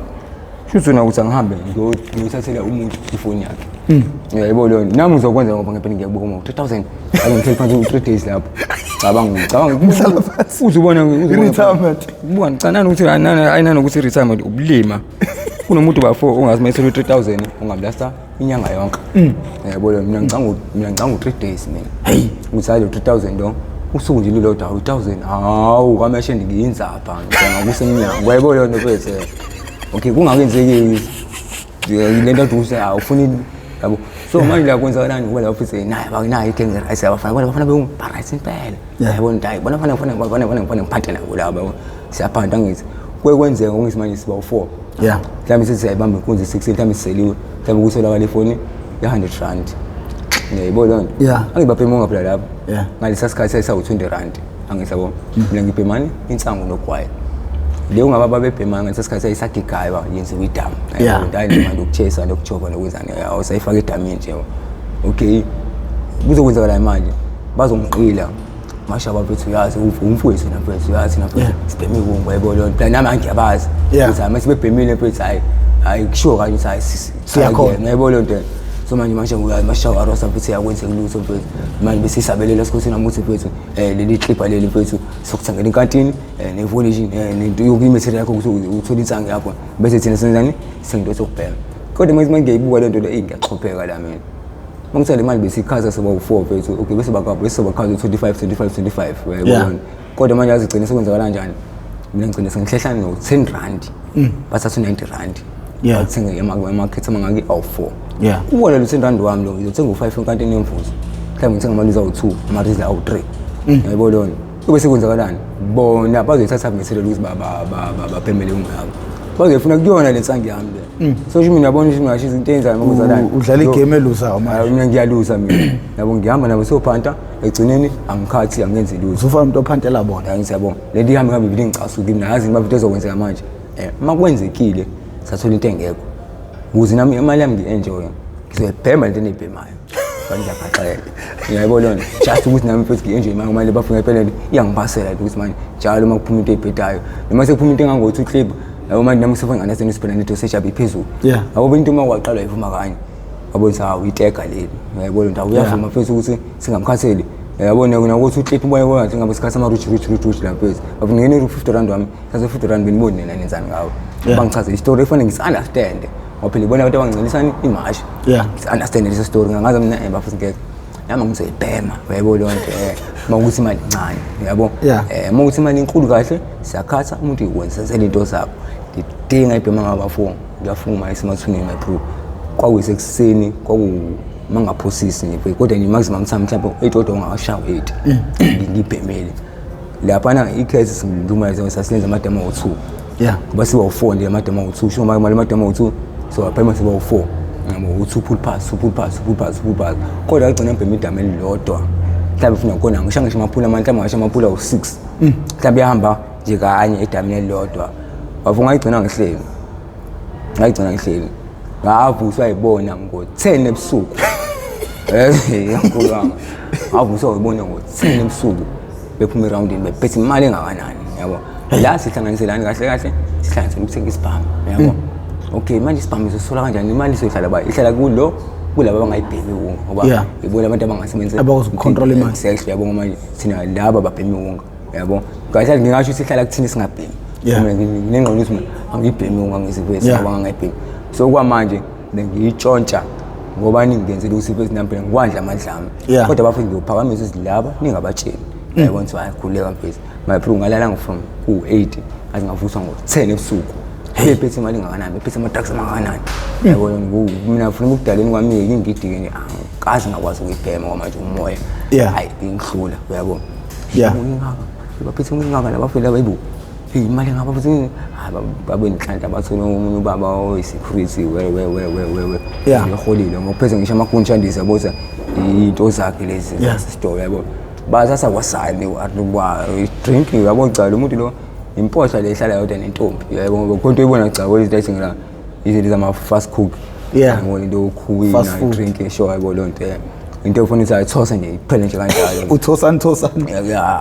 Speaker 2: shuthi wena ukuthi angihambe ngiyoyithathela umuntu ifoni yakhe yebo leyo nami ngizokwenza ngoba ngempela ngiyakubuka uma 3000 ake ngihleli phansi u-3 days lapho cabanga cabanga
Speaker 1: Uhlala phansi.
Speaker 2: uzubona
Speaker 1: I-retirement.
Speaker 2: buka ngicanani ukuthi ayinani ukuthi i-retirement ubulima kunomuntu bafo ongazi uma ethole u-3000 ungamlasta inyanga yonke yabo leyo mina ngicanga mina ngicanga u-3 days mina hey ukuthi hayi lo 3000 lo Usuku nje lulodwa 1000. Hawu kameshe ngiyinzapha ngicanga kusemnyango. Yayibona leyo nto mfethu. Okay, kungakenzeki le nto ukuthi awufuni yabo. So manje la kwenzakalani ngoba la futhi naye banayo igenge right abafana bona bafana be right impela. Yabona hayi bona bafana bafana bafana bafana bafana ngiphante nabo laba yabo. Siyaphanta ngithi. Kuye kwenzeka ngokuthi manje siba u4. Mhlawumbe sithi siyayibamba inkunzi 6 mhlawumbe siseliwe. Mhlawumbe kutholakala ifoni ya 100 rand. Ngiyayibona leyo nto. Angibabhemi phela lapho. Ngalesa sikhathi sayisawu 20 rand. Angithi yabo. Mina ngibhemani insangu nogwayi. Leyo ngaba babebhema ngalesa sikhathi sayisagigayo yenziwa idamu. Hayi le mali yokuchesa nokujova nokwenzani awusayifaka edamini nje. Okay. Kuzokwenzakala manje bazongiqila masha bafethu uyazi umfowethu namfethu uyazi namfethu sibheme iwungu yebo leyo nto nami angiyabazi ukuthi hayi mase bebhemile mfethu hayi hayi kushiwo kanje ukuthi hayi
Speaker 1: siyakhona
Speaker 2: yebo leyo nto. So manje manje uyazi mashawa arosa mfethu yakwenzeka lutho mfethu manje bese isabelela sikhothini nami ukuthi mfethu leli clipper leli mfethu sokuthengela inkantini nepolish nento yokuyimaterial yakho ukuthi uthole insangu yakho bese thina senzani sengento sokubhema. Kodwa manje manje ngiyayibuka le nto le ngiyaxhopheka la mina. Mangithatha le mali besikhaza soba u4 mfethu okay bese bakapha bese bakhaza 25 25 25 uyayibona. Kodwa manje azigcine sekwenzakala kanjani? Mina ngigcine sengihlehla no 10 rand. Bathatha u90 rand. Bathenga amakhetha amangaki awu4. Kuwona lo 10 rand wami lo ngizothenga u5 enkantini yemvuzo. Mhlawumbe ngithenga amaluzi awu2, amarizi awu3. Uyayibona lona. Kube sekwenzakalani? Bona bazoyithatha material ukuthi babhemele ungabo. Bazoyifuna kuyona le nsangu yami le. So nje mina yabona ukuthi ngisho izinto enzayo makuzalani.
Speaker 1: Udlala igame eluzayo manje.
Speaker 2: Mina ngiyaluza mina. Yabo ngihamba nabo sophanta egcineni angikhathi angenzi lutho.
Speaker 1: Usufana umuntu ophantela bona.
Speaker 2: Angithi yabo. Le nto ihambe ngabe ngicasuka kimi nazi ngiba into ezokwenzeka manje. Makwenzekile sathola into engekho. Ukuze nami imali yami ngi-enjoy. Ngizoyibhema lento eniyibhemayo. Ngiyaphaxeka. Ngiyayibona lona. Just ukuthi nami futhi ngi-enjoy imali manje bafuna phela iyangibasela ukuthi manje njalo uma kuphuma into ebhedayo. Noma sekuphuma into engangothi uclip yabo manje nami sefuna ngane siphela nento seshabi iphezulu. Yabo into uma waqalwa ivuma kanye. Yabo ukuthi hawu itega leli. Uyayibona into uyavuma futhi ukuthi singamkhatheli. Yabona nokuthi uclip ubone kwangathi ngabe isikhathi sama rich rich rich rich la mfethu. Bafuna ngene 50 rand wami. Thatha 50 rand benibone nina nenzani ngawo. Bangichaze istory efanele ngisi-understand. Ngoba phela ibona abantu abangincelisani imashi. Ngisi-understand leso story ngangazi mina bafuna ngeke. Nami ngizoyibhema uyayibona leyo nto uma ukuthi imali incane uyabo. Uma ukuthi imali inkulu kahle siyakhatha umuntu uyikwenzela into zakho. Ngidinga ibhema ngabafo ngiyafunga esemathuneni my bro. Kwakuyisekuseni kwaku mangaphosisi nje kodwa nje maximum time mhlawumbe 8 kodwa ungakashawa 8 ngibhemele. Laphana ikhethi singiluma sasilenza amademo awu2. Ngoba siba u4 nje amademo awu2 sho manje amademo awu2 so aphema siba u4. Ngabo u2 pull pass 2 pull pass 2 pull pass 2 pull pass. Kodwa agcina ngibhema idama elilodwa. Mhlawumbe ufuna khona ngisho ngisho amaphula mhlawumbe ngisho amaphula u6. Mhlawumbe ihamba nje kanye edamini elilodwa. Wafunga ngayigcina ngihleli. Ngayigcina ngihleli. Ngavuswa yibona ngo10 ebusuku. Yankulanga. Ngavuswa yibona ngo10 ebusuku. Bephuma eroundini bephethe imali engakanani yabo. La sihlanganiselani kahle kahle sihlanganisela ukuthenga isibhamu yabo. Okay manje isibhamu izosola kanjani imali izohlala ba ihlala kulo kulabo abangayibhemi wonke ngoba ibona abantu abangasebenzi
Speaker 1: abakwazi ukucontrol imali.
Speaker 2: Exactly yabo ngoba thina laba babhemi wonke yabo. Kahle ngingasho ukuthi ihlala kuthina singabhemi. Mina nginengqondo ukuthi mina angibhemi wonke angizivesi ngoba ngangayibhemi. So kwamanje bengiyitshontsha ngoba ningenzela ukuthi futhi nami phela ngiwandla amandla ami. Kodwa bafethu ngiyophakamisa ukuthi laba ningabatsheli. Yabona ukuthi hayi khululeka mfethu. My bro ngalala from ku-8 ngaze ngavuswa ngo-10 ebusuku. Bephethe imali engakanani, bephethe ama-drugs amangakanani. Yabona mina funa ukudaleni kwami ingidike nje angikaze ngakwazi ukuyibhema ngoba manje umoya. Hayi ngihlula uyabona. Ngingaka baphethe ngingaka labafela abayibo. Imali engaba futhi hayi babe nenhlanhla bathola omunye ubaba oyi-security we we we we we we. Ngiholile ngophethe ngisho amagunshandisa yabo into zakhe lezi zasesitolo yabo. Bathatha kwasani wa drink yabo cha lo muntu lo impohla le ihlala yodwa nentombi yabo ngoba khona into oyibona cha izinto ayithengela izinto zama fast cook. Yabo into yokukhwina drink sure yabo lo nto. Into ofuna ukuthi ayithose nje iphele nje kanjalo.
Speaker 1: Uthosani thosani.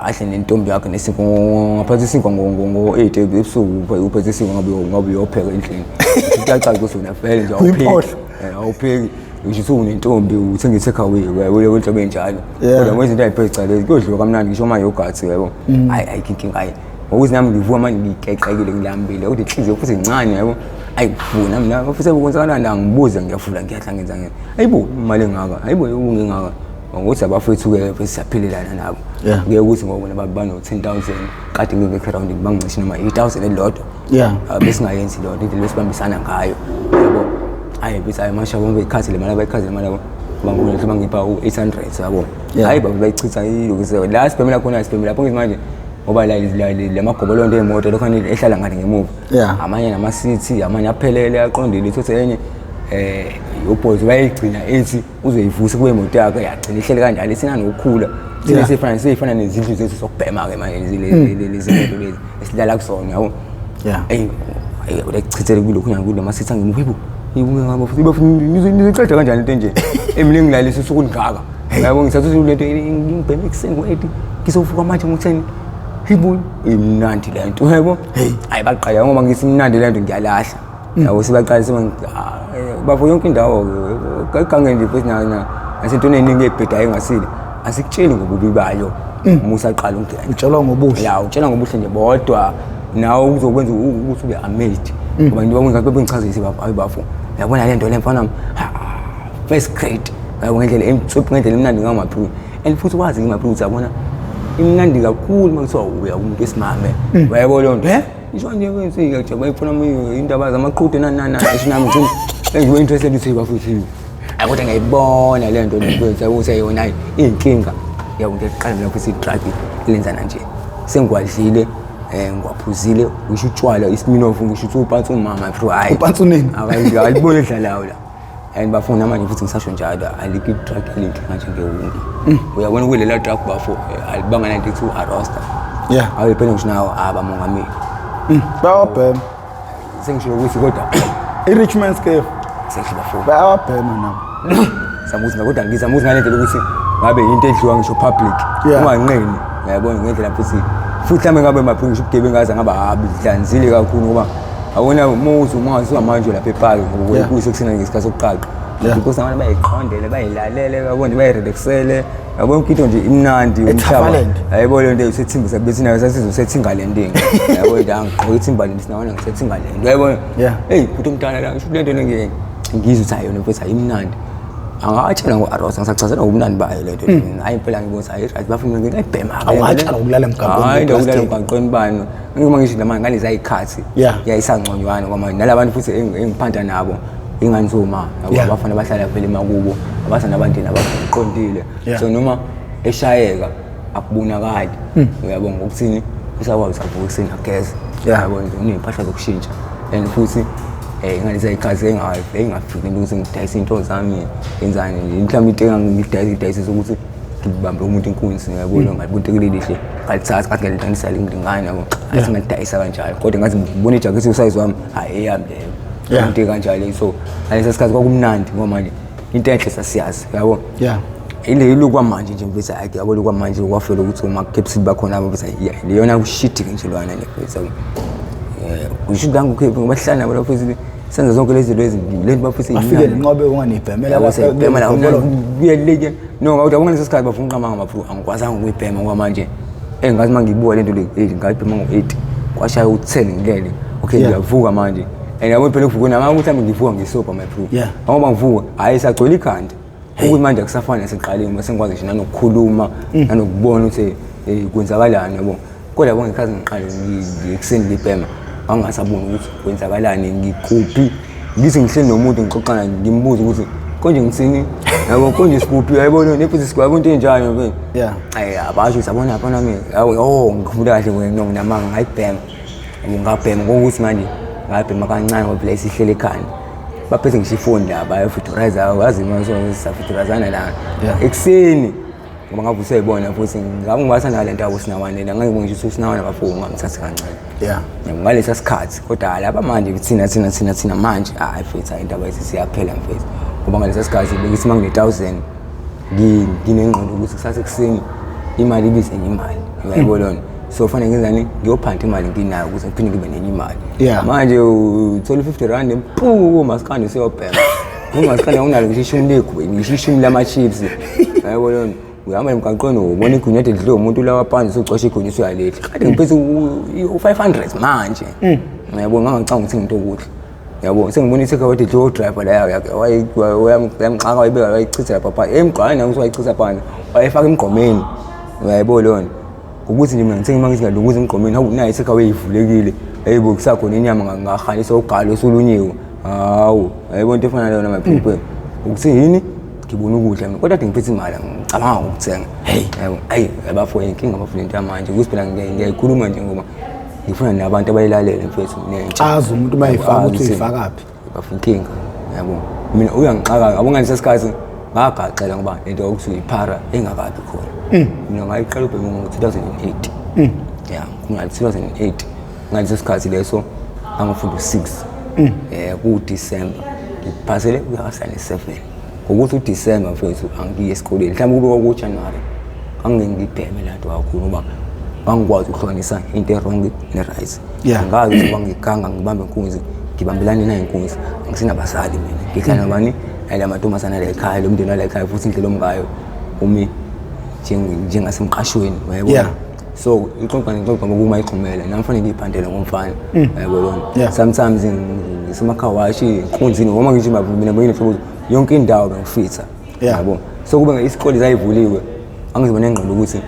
Speaker 2: Ahle nentombi yakhe nesinkwa ngaphathi isinkwa ngo-8 ebusuku uphethe isinkwa ngabe uyopheka endlini. Kuyacaca ukuthi wena vele nje awupheki. Awupheki. Ngisho ukuthi unentombi uthenga i-take away uyabo inhlobo enjalo. Kodwa manje izinto ayiphethe cha lezi kuyodliwa kamnandi ngisho uma yogurt yabo. Hayi ayikho inkinga hayi. Ngokuthi nami ngivuka manje ngikeqekile ngilambile kodwa inhliziyo futhi incane yabo. Ayi kuvuna mina futhi sekwenzakalani la ngibuza ngiyavula ngiyahla ngenza ngenza. Ayibo imali engaka ayibo ungengaka. Ngokuthi abafowethu-ke bese siyaphilelana nabo.
Speaker 1: Yeah.
Speaker 2: Kuye ukuthi ngoba bona bano-10,000 kade ngingekho erawundini bangincishe noma i-1000 elilodwa.
Speaker 1: Yeah.
Speaker 2: Ah, besingayenzi leyo nto, indlela besibambisana ngayo. Yabo. Hayi bethi hayi masha bonke ikhathi le mali abayikhathi le mali yabo. Bangibona bangipha u-800 yabo.
Speaker 1: Yeah.
Speaker 2: Hayi baba bayichitha ilokhu la sibhemela khona sibhemela lapho ngithi manje ngoba la lamagobolondo ey'moto lokhu ehlala ngale ngemuva.
Speaker 1: Yeah.
Speaker 2: Amanye nama-city, amanye aphelele aqondile uthathe enye ubhozi bayigcina ethi uzoyivusa kube imoto yakhe yagcina ihlele kanjalo isina nokukhula. Thina
Speaker 1: Yeah.
Speaker 2: sifana sifana nezindlu zethu sokubhema ke manje lezi moto lezi esilala kuzona yabo.
Speaker 1: Yeah.
Speaker 2: Ey ekuchithele kulokhu nyanga kulama sithi angimuva yebo. Yebo ngaba futhi bafu nizoqeda kanjani into enje. Emini ngilalisa usuku ngaka. Yabo ngithatha ukuthi lento ngibheme ekuseni ngo-8 ngizovuka manje ngo-10. Yebo imnandi le nto yebo. Hayi baqala ngoba ngisimnandi le nto ngiyalahla. Yabo sibaqala sima bafo yonke indawo ke egangeni nje futhi na nasentweni eningi ebhedayo engasile. Asikutsheli ngobubi bayo. Musa aqala ukungena.
Speaker 1: Utshelwa ngobuhle.
Speaker 2: Ya utshela ngobuhle nje bodwa nawe uzokwenza ukuthi ube amazed. Ngoba nje bonke bengichazisa bafo ayi bafo. Uyabona le nto le mfana wami, ha, first grade. Yabo ngendlela emtswephu ngendlela emnandi ngamaphu. And futhi wazi ngemaphu ukuthi yabona imnandi kakhulu uma kuthiwa uya kumuntu wesimame. Uyayibona leyo nto? Ngisho nje kwensika nje bayifuna indaba zamaqhude nani nani nani ngisho nami ngicela engibe interested ukuthi bafuthu. Hayi kodwa ngiyayibona le nto le ukuthi yona iyinkinga. Yabo into eqala mina futhi i-drug lenzana nje. Sengiwadlile ngiwaphuzile ngisho utshwala iSmirnoff ngisho ukuthi upantsi umama bro hayi.
Speaker 1: Upantsi unini?
Speaker 2: Akayi alibone edlalayo la. And bafuna manje futhi ngisasho njalo alikho i-drug elinhle manje ngewungi. Uyabona kulela drug bafo alibanga nanto ethi u-arresta.
Speaker 1: Yeah.
Speaker 2: Awu phela ngisho nawo abamongameli.
Speaker 1: Bayawabhema.
Speaker 2: Sengisho ukuthi kodwa
Speaker 1: I-rich man's cave.
Speaker 2: Sengisho bafo.
Speaker 1: Bayawabhema nabo.
Speaker 2: Samuzi kodwa ngizamuzi ngale ndlela ukuthi ngabe into edliwa ngisho public.
Speaker 1: Yeah.
Speaker 2: Unganqeni. Uyabona ngendlela futhi futhi mhlawumbe ngabe maphi ngisho ubugebengu ngaze ngaba habidlanzile kakhulu ngoba awona muzi uma usuhamanje lapha epaki ngoba
Speaker 1: Yeah.
Speaker 2: kuyise kusina ngesikhathi sokuqaqa.
Speaker 1: Yeah.
Speaker 2: Because abantu bayiqondele bayilalele yabona bayirelaxele yabo yonke into nje imnandi umhlaba.
Speaker 1: eThafalend.
Speaker 2: Yayibona lento usethimba bethi nayo sasizo sethingalending. Yabo nje angigqoka ithimbaland sinawana ngisethingalend. Uyayibona?
Speaker 1: Yeah.
Speaker 2: Hey bhuti omdala la ngisho lento ngeke ngizwe ukuthi ayona mfethu ayimnandi. Angatshela ngo-Arosa ngisachazela ngobumnandi bayo lento. Hayi impela ngibona ukuthi ayi right bafuna ngingayibhema.
Speaker 1: Awatshela ukulala emgaqweni
Speaker 2: Hayi
Speaker 1: ngeplastic.
Speaker 2: ukulala emgaqweni bani. Ngima ngisho namanje ngalezi ayikhathi.
Speaker 1: Yeah.
Speaker 2: Yayisangconywana kwamanje nalabantu futhi engiphanta nabo ingane zoma yabo
Speaker 1: Yeah.
Speaker 2: abafana bahlala phela emakubo abasana abantini abaqondile.
Speaker 1: Yeah.
Speaker 2: So noma eshayeka akubonakali. Uyabonga ngokuthini usakwazi avuka ekuseni ageze.
Speaker 1: Yeah.
Speaker 2: Yabo nje uney'mpahla zokushintsha and futhi ngalezi ayikhathi engafiki ukuthi ngidayise into zami ngenzani nje mhlawumbe into engangidayisa idayisisa ukuthi ngibambe umuntu inkunzi ngiyabona ngayibona into elihle ngalithatha ngathi ngalidanisa lingane yabo ngathi ngalidayisa kanjalo kodwa ngathi ngibona ijakhethi usayizi wami hayi eyami leyo
Speaker 1: Yeah.
Speaker 2: into kanjalo so ngalesa sikhathi kwakumnandi ngoba manje into enhle sasiyazi yabo
Speaker 1: Yeah.
Speaker 2: ile ilukwamanje nje mfethu hayi yabo lukwamanje kwafela ukuthi uma capsule bakhona abo mfethu leyona kushidi ke nje lwana le mfethu usho la ngikho bahlala nabo lapho futhi senza zonke lezi zinto lezi lento bafisa
Speaker 1: Bafike nenqobe unganibhemela
Speaker 2: yabo siyibhema la
Speaker 1: lapha.
Speaker 2: kuyeleke no ngawuthi yabona leso sikhathi bafuna uqamanga mafu angikwazanga ukuyibhema ngoba manje engathi mangiyibuka lento le ngayibhema ngo-8 kwashaya u-10 ngilele okay
Speaker 1: Yeah.
Speaker 2: ngiyavuka manje and yabo phela ukuvuka nama ukuthi mhlawumbe ngivuka ngisobha my bro
Speaker 1: Yeah.
Speaker 2: ngoba ngivuka hhayi sagcwele ikhanda ukuthi manje akusafani nasekuqaleni ngoba sengikwazi ngisho nanokukhuluma nanokubona ukuthi kwenzakalani yabo kodwa yabo ngekhathi ngiqale ekuseni ngibhema ngangingasaboni ukuthi kwenzakalani ngikuphi ngithi ngihleli nomuntu ngixoxana ngimbuza ukuthi konje ngithini yabo konje sikuphi yayibona nefuthi sikwabo into enjalo mfethu
Speaker 1: Yeah.
Speaker 2: ayi abasho ukuthi yabona lapha nami yabo oh ngikhumbula kahle wena nginamanga ngayibhema Yabo, ngabhema ngokuthi manje ngabhema kancane ngoba phela isihlele ekhanda baphethe ngisho ifoni la bayafudurayiza wazi manje safudurazana la
Speaker 1: Yeah.
Speaker 2: ekuseni ngoba ngabe usuyayibona futhi ngabe ngibathanda le nto yabo sinawane la ngeke ngisho ukuthi usinawane bafo ungamthathi kancane
Speaker 1: Yeah.
Speaker 2: Yabo, ngalesa sikhathi kodwa laba manje thina thina thina thina manje hayi mfethu hayi indaba yethu siyaphela mfethu ngoba ngalesa sikhathi bengithi uma ngine-1000 nginengqondo ukuthi kusasa ekuseni imali ibize enye imali uyayibona lona so fanele ngenzani ngiyophanta imali nginayo ukuze ngiphinde ngibe nenye imali
Speaker 1: Yeah.
Speaker 2: manje uthola u-50 rand mpu umasikandi useyobhema umasikandi awunalo ngisho ishumi legwe ngisho ishumi lama-chips uyayibona lona uyahamba emgaqweni ubona igunya ade lidliwe umuntu lawa phansi usucosha igunya usuyalidla kade ngiphethe u-500 manje uyayibona ngangicanga ukuthi ngento okudla Yabo, sengibona i-take away lo driver la yakhe wayamxaka, wayibeka, wayichitha lapha phansi emgqwani, ukuthi wayichitha phansi, wayifaka emgqomeni. Uyayibona lona ukuthi nje mina ngithe uma ngizingalunguza emgqomeni, hawu, nayi i-take away ivulekile, yayibo, kusakhona inyama, ngahalisa ugalo osulunyiwe. Hawu, yayibona into efana naleyona, my people, ukuthi yini, ngibona ukudla mina, kodwa kade ngiphethe imali, ngicabanga ukuthenga. Hey, yabo, ayi abafo, inkinga abafuna into yamanje ukuthi phela ngiyayikhuluma nje ngoba ngifuna nabantu abayilalele, mfethu, nentsha.
Speaker 1: Azi umuntu uma eyifaka
Speaker 2: Azi
Speaker 1: ukuthi
Speaker 2: ukuthi
Speaker 1: uyifakaphi.
Speaker 2: Bafuna inkinga, yabo, mina uyangixaka, yabo. Ngalesa sikhathi ngagaxela ngoba lento okuthiwa iphara engakabi khona. Mina ngayiqala ubhema ngo-2008, ya, ngo-2008. Ngaleso sikhathi leso ngangifunda u-6 ku-December, ngiphasele kuyakasane 7 ngokuthi uDecember, mfethu, angiye esikoleni. Mhlawumbe kube kwakuJanuary, angeke ngibheme laa nto kakhulu ngoba ngangikwazi ukuhlukanisa into e-wrong ne-right. Angazi ukuthi bangiganga, ngibambe inkunzi, ngibambelane nayo inkunzi. Angisenabazali mina, ngihlala nabani? Nala mantombazane ala ekhaya, lo mndeni wala ekhaya. Futhi indlela omngayo umi njengasemqashweni, uyayibona? So ixoxa nexoxa ngokuma igxumele nami, fanele ngiyiphandele ngomfana, uyayibona? Sometimes ngisemakhawashi, inkunzini, ngoba ngisho mina benginehlobo yonke indawo bengifitha. Yabo, so kube isikole zayivuliwe, angizoba nengqondo ukuthi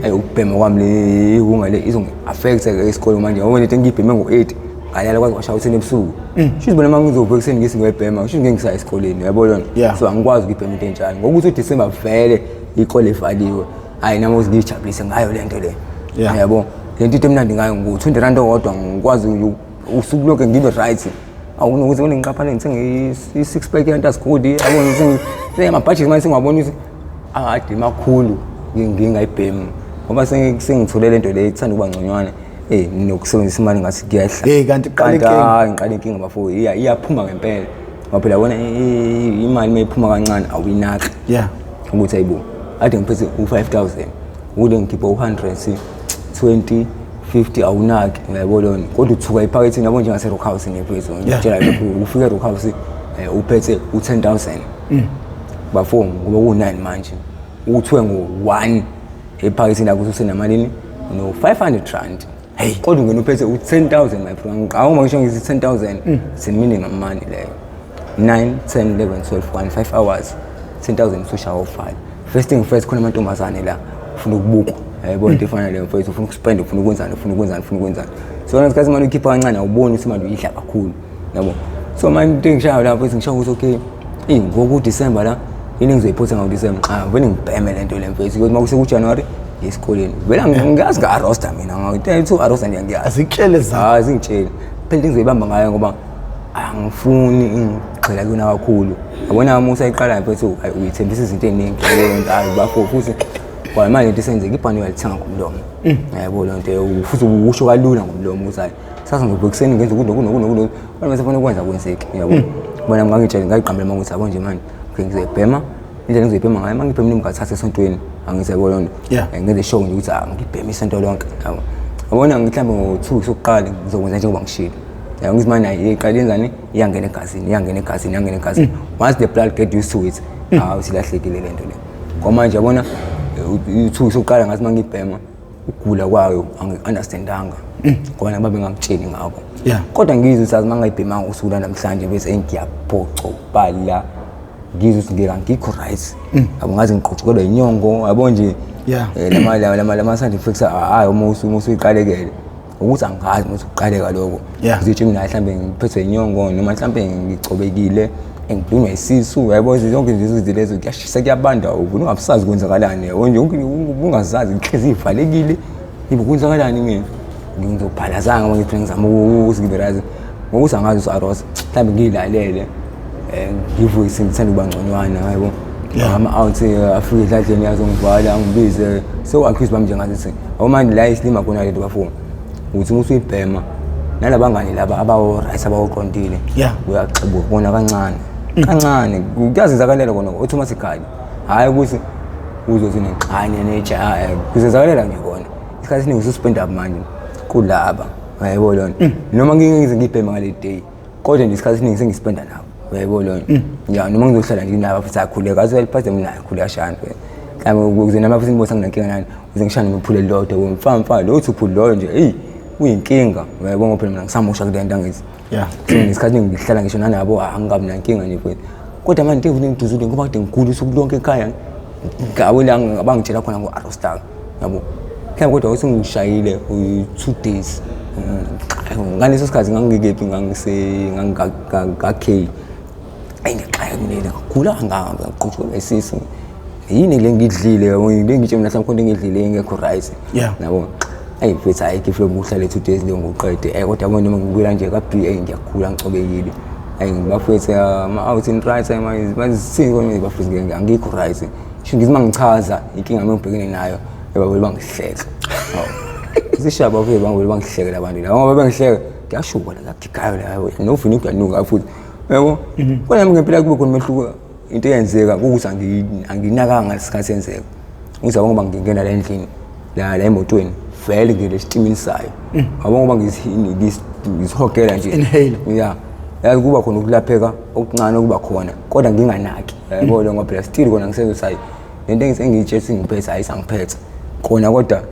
Speaker 2: ayi, ukubhema kwami le iwunga le izongi-affect-a esikole manje, ngoba lento engiyibheme ngo-8 ngalala kwaze kwashaya u-10 ebusuku. Shuthi bona uma ngizovuka ekuseni ngithi ngiyoyibhema, shuthi ngeke ngisaya esikoleni, uyabo lona? So angikwazi ukuyibhema into enjalo ngokuthi uDisemba vele ikole ivaliwe. Hhayi, nami ukuthi ngiyijabulise ngayo le nto le. Yabo, le nto, into emnandi ngayo ngu-R20 owodwa, ngikwazi usuku lonke ngibe right. Awunokuthi ngone ngiqaphane ngithenge i-six pack yantasigudi, yabo, ngithenge amabhajethi manje, sengiyabona ukuthi akade makhulu ngingayibhemi ngoba sengithole le nto le ithanda ukuba ngconywana, nokusebenzisa imali ngathi kuyehla.
Speaker 1: Hey, kanti iqala
Speaker 2: Kanti
Speaker 1: inkinga.
Speaker 2: hhayi, ngiqala inkinga, bafo, iyaphuma ngempela, ngoba phela yabona imali uma iphuma kancane awuyinaki ukuthi ayibo, ade ngiphethe u-5000 ukule ngikhipha u-100, 20, 50, awunaki, uyayibona lona? Kodwa uthuka ephakethini, yabo, njengase-Rock House ngephethu. Ngitshela lokhu, ufike e-Rock House uphethe u-10,000, bafo, ngoba ku-9 manje uthiwe ngo-1 ephakethini lakho usenamalini no-R500. Hey, kodwa ungena uphethe u-10,000, my friend. Awuma ngisho ngithi 10,000, it's a minimum money leyo. 9, 10, 11, 12, 1, 5 hours, 10,000 usushaya ufile. First thing first, khona amantombazane la ufuna ukubukwa, yayibona into efana leyo, mfethu, ufuna ukuspenda, ufuna ukwenzani, ufuna ukwenzani, ufuna ukwenzani. So ngesikhathi imali uyikhipha kancane, awuboni ukuthi imali uyidla kakhulu, yabo. So manje into engishayo la, mfethu, ngishaya ukuthi okay, eyi, ngoku December la yini engizoyiphotha ngo-December? Cha, vele ngibheme le nto le, mfethu, ukuthi uma kusekuJanuary ngiye esikoleni vele ngiyazi nga-arosta mina, ngathi arosta ngiyazi.
Speaker 1: Azikutshele zakho.
Speaker 2: Hayi, zingitsheli phela into engizoyibamba ngayo ngoba angifuni ngigxila kuyona kakhulu. Yabona, uma usayiqala, mfethu, hayi, uyithembisa izinto ey'ningi leyo nto. Hayi bafo, futhi kwa manje into esenzeka, ibhani uyalithenga ngomlomo, yabo leyo nto, futhi usho kalula ngomlomo ukuthi hayi, sasa ngivuka ekuseni ngenza ukuthi noku noku noku noku, kodwa mase funa ukwenza kwenzeki, yabo. Bona ngangitshela, ngayiqambela uma ukuthi yabo nje manje okay, ngizoyibhema indlela engizoyibhema ngayo, uma ngibhema ngingathatha esontweni, angithi yabo loo nto? Ngenze sure nje ukuthi ngibheme isonto lonke, yabo. Yabona, mhlawumbe ngo-2 weeks okuqala ngizokwenza njengoba ngishilo, yabo, ngithi manje nayo iqala yenzani, iyangena egazini, iyangena egazini, iyangena egazini. Once the blood get used to it, hawu, isilahlekile le nto le. Kwamanje yabona, i-2 weeks okuqala ngathi uma ngibhema, ukugula kwayo angi-understandanga ngoba babe ngangitsheli ngakho. Kodwa ngizwe ukuthi azi uma ngayibhemanga usuku lwanamhlanje bese ngiyaphoxobala, ngizwe ukuthi ngeke angikho right, yabo, ngaze ngiqhutshukelwa inyongo, yabo nje. Lama side effects ayo uma usuyiqalekele ukuthi angazi ukuthi uqaleka lokho. Ngizitshela mina mhlambe ngiphethwe inyongo noma mhlambe ngicobekile, ngidunywa isisu, yabo, zonke nje izinto lezo, kuyashisa, kuyabanda, uvuna ungabusazi kwenzakalani, yabo nje, yonke ungazazi, inhliziyo ivalekile, ibe kwenzakalani mina ngizobhalazanga uma ngithi ngizama ukuthi ngibe right ngokuthi angazi ukuthi aros mhlawumbe ngiyilalele, ngivuke sengithanda ukuba ngconywana, yabo. Ama-out afike edladleni azongivala, angibize, so-accuse bami nje ngathi yabo manje la isilima khona lento, bafo, ukuthi uma usuyibhema nalabangani laba abawo-right abawoqondile, uyaxebuka bona kancane kancane, kuyazenzakalela kona automatically. Hhayi ukuthi uzothi nexane netsha, kuzenzakalela nje kona. Isikhathi esiningi ususpend up manje kulaba, uyayibona lona? Noma ngize ngibhema ngale day, kodwa nje isikhathi esiningi sengispenda nabo, uyayibona lona? Ya, noma ngizohlala nje nabo futhi akhuleka azoyaliphatha mina, akhuleka shana mhlawumbe ukuze nami futhi ngibone senginenkinga nani, ukuze ngishane ngiphule lodwa mfa mfa lo uthi uphule loyo nje, eyi. Kuyinkinga, uyayibona phela mina ngisamusha kule nto angithi.
Speaker 1: Yeah.
Speaker 2: So ngesikhathi ngihlala ngisho nanabo angingabi nankinga nje mfethu. Kodwa manje into evele ngiduzule ngoba kade ngigula usuku lonke ekhaya. Ngawe la abangitshela khona ngo-arostaka. Yabo. Mhlawumbe kodwa usengishayile 2 days. Ngaleso sikhathi ngangikephi ngangise ngangika-K. Ayi ngixake mina ngagula kangaka ngaqhutshwa isisu. Yini le ngidlile yabo le ngitshe mina mhlawumbe khona engidlile engekho right.
Speaker 1: Yeah.
Speaker 2: Yabo. Ayi mfethu hayi gift lokuhlala 2 days leyo ngiqede. Eh kodwa yabo noma ngibuyela nje ka B ayi ngiyakhula ngicobekile. Ayi ngibafethu ama out in right manje manje sithini kona bafethu ngeke angikho right. Sho ngithi mangichaza inkinga yami engibhekene nayo ebabele bangihleka. Hawu. Zishaya bafethu bangibele bangihleke labantu la ngoba bengihleka kuyashuka la kugigayo la novini kuyanuka futhi. Yabo. Kodwa nami ngempela kube khona umehluko into eyenzeka ukuthi anginakanga ngesikhathi yenzeka. Uza ngoba ngingena la endlini la la emotweni vele ngile esitimini sayo. Yabo ngoba ngisihogela nje.
Speaker 1: Inhale.
Speaker 2: Yeah. Yazi kuba khona ukulapheka okuncane okuba khona kodwa nginganaki. Yabo lo ngoba phela still kona ngisezosayi. Lento engiyitshela ngiphethe ayisangiphethe. Kona kodwa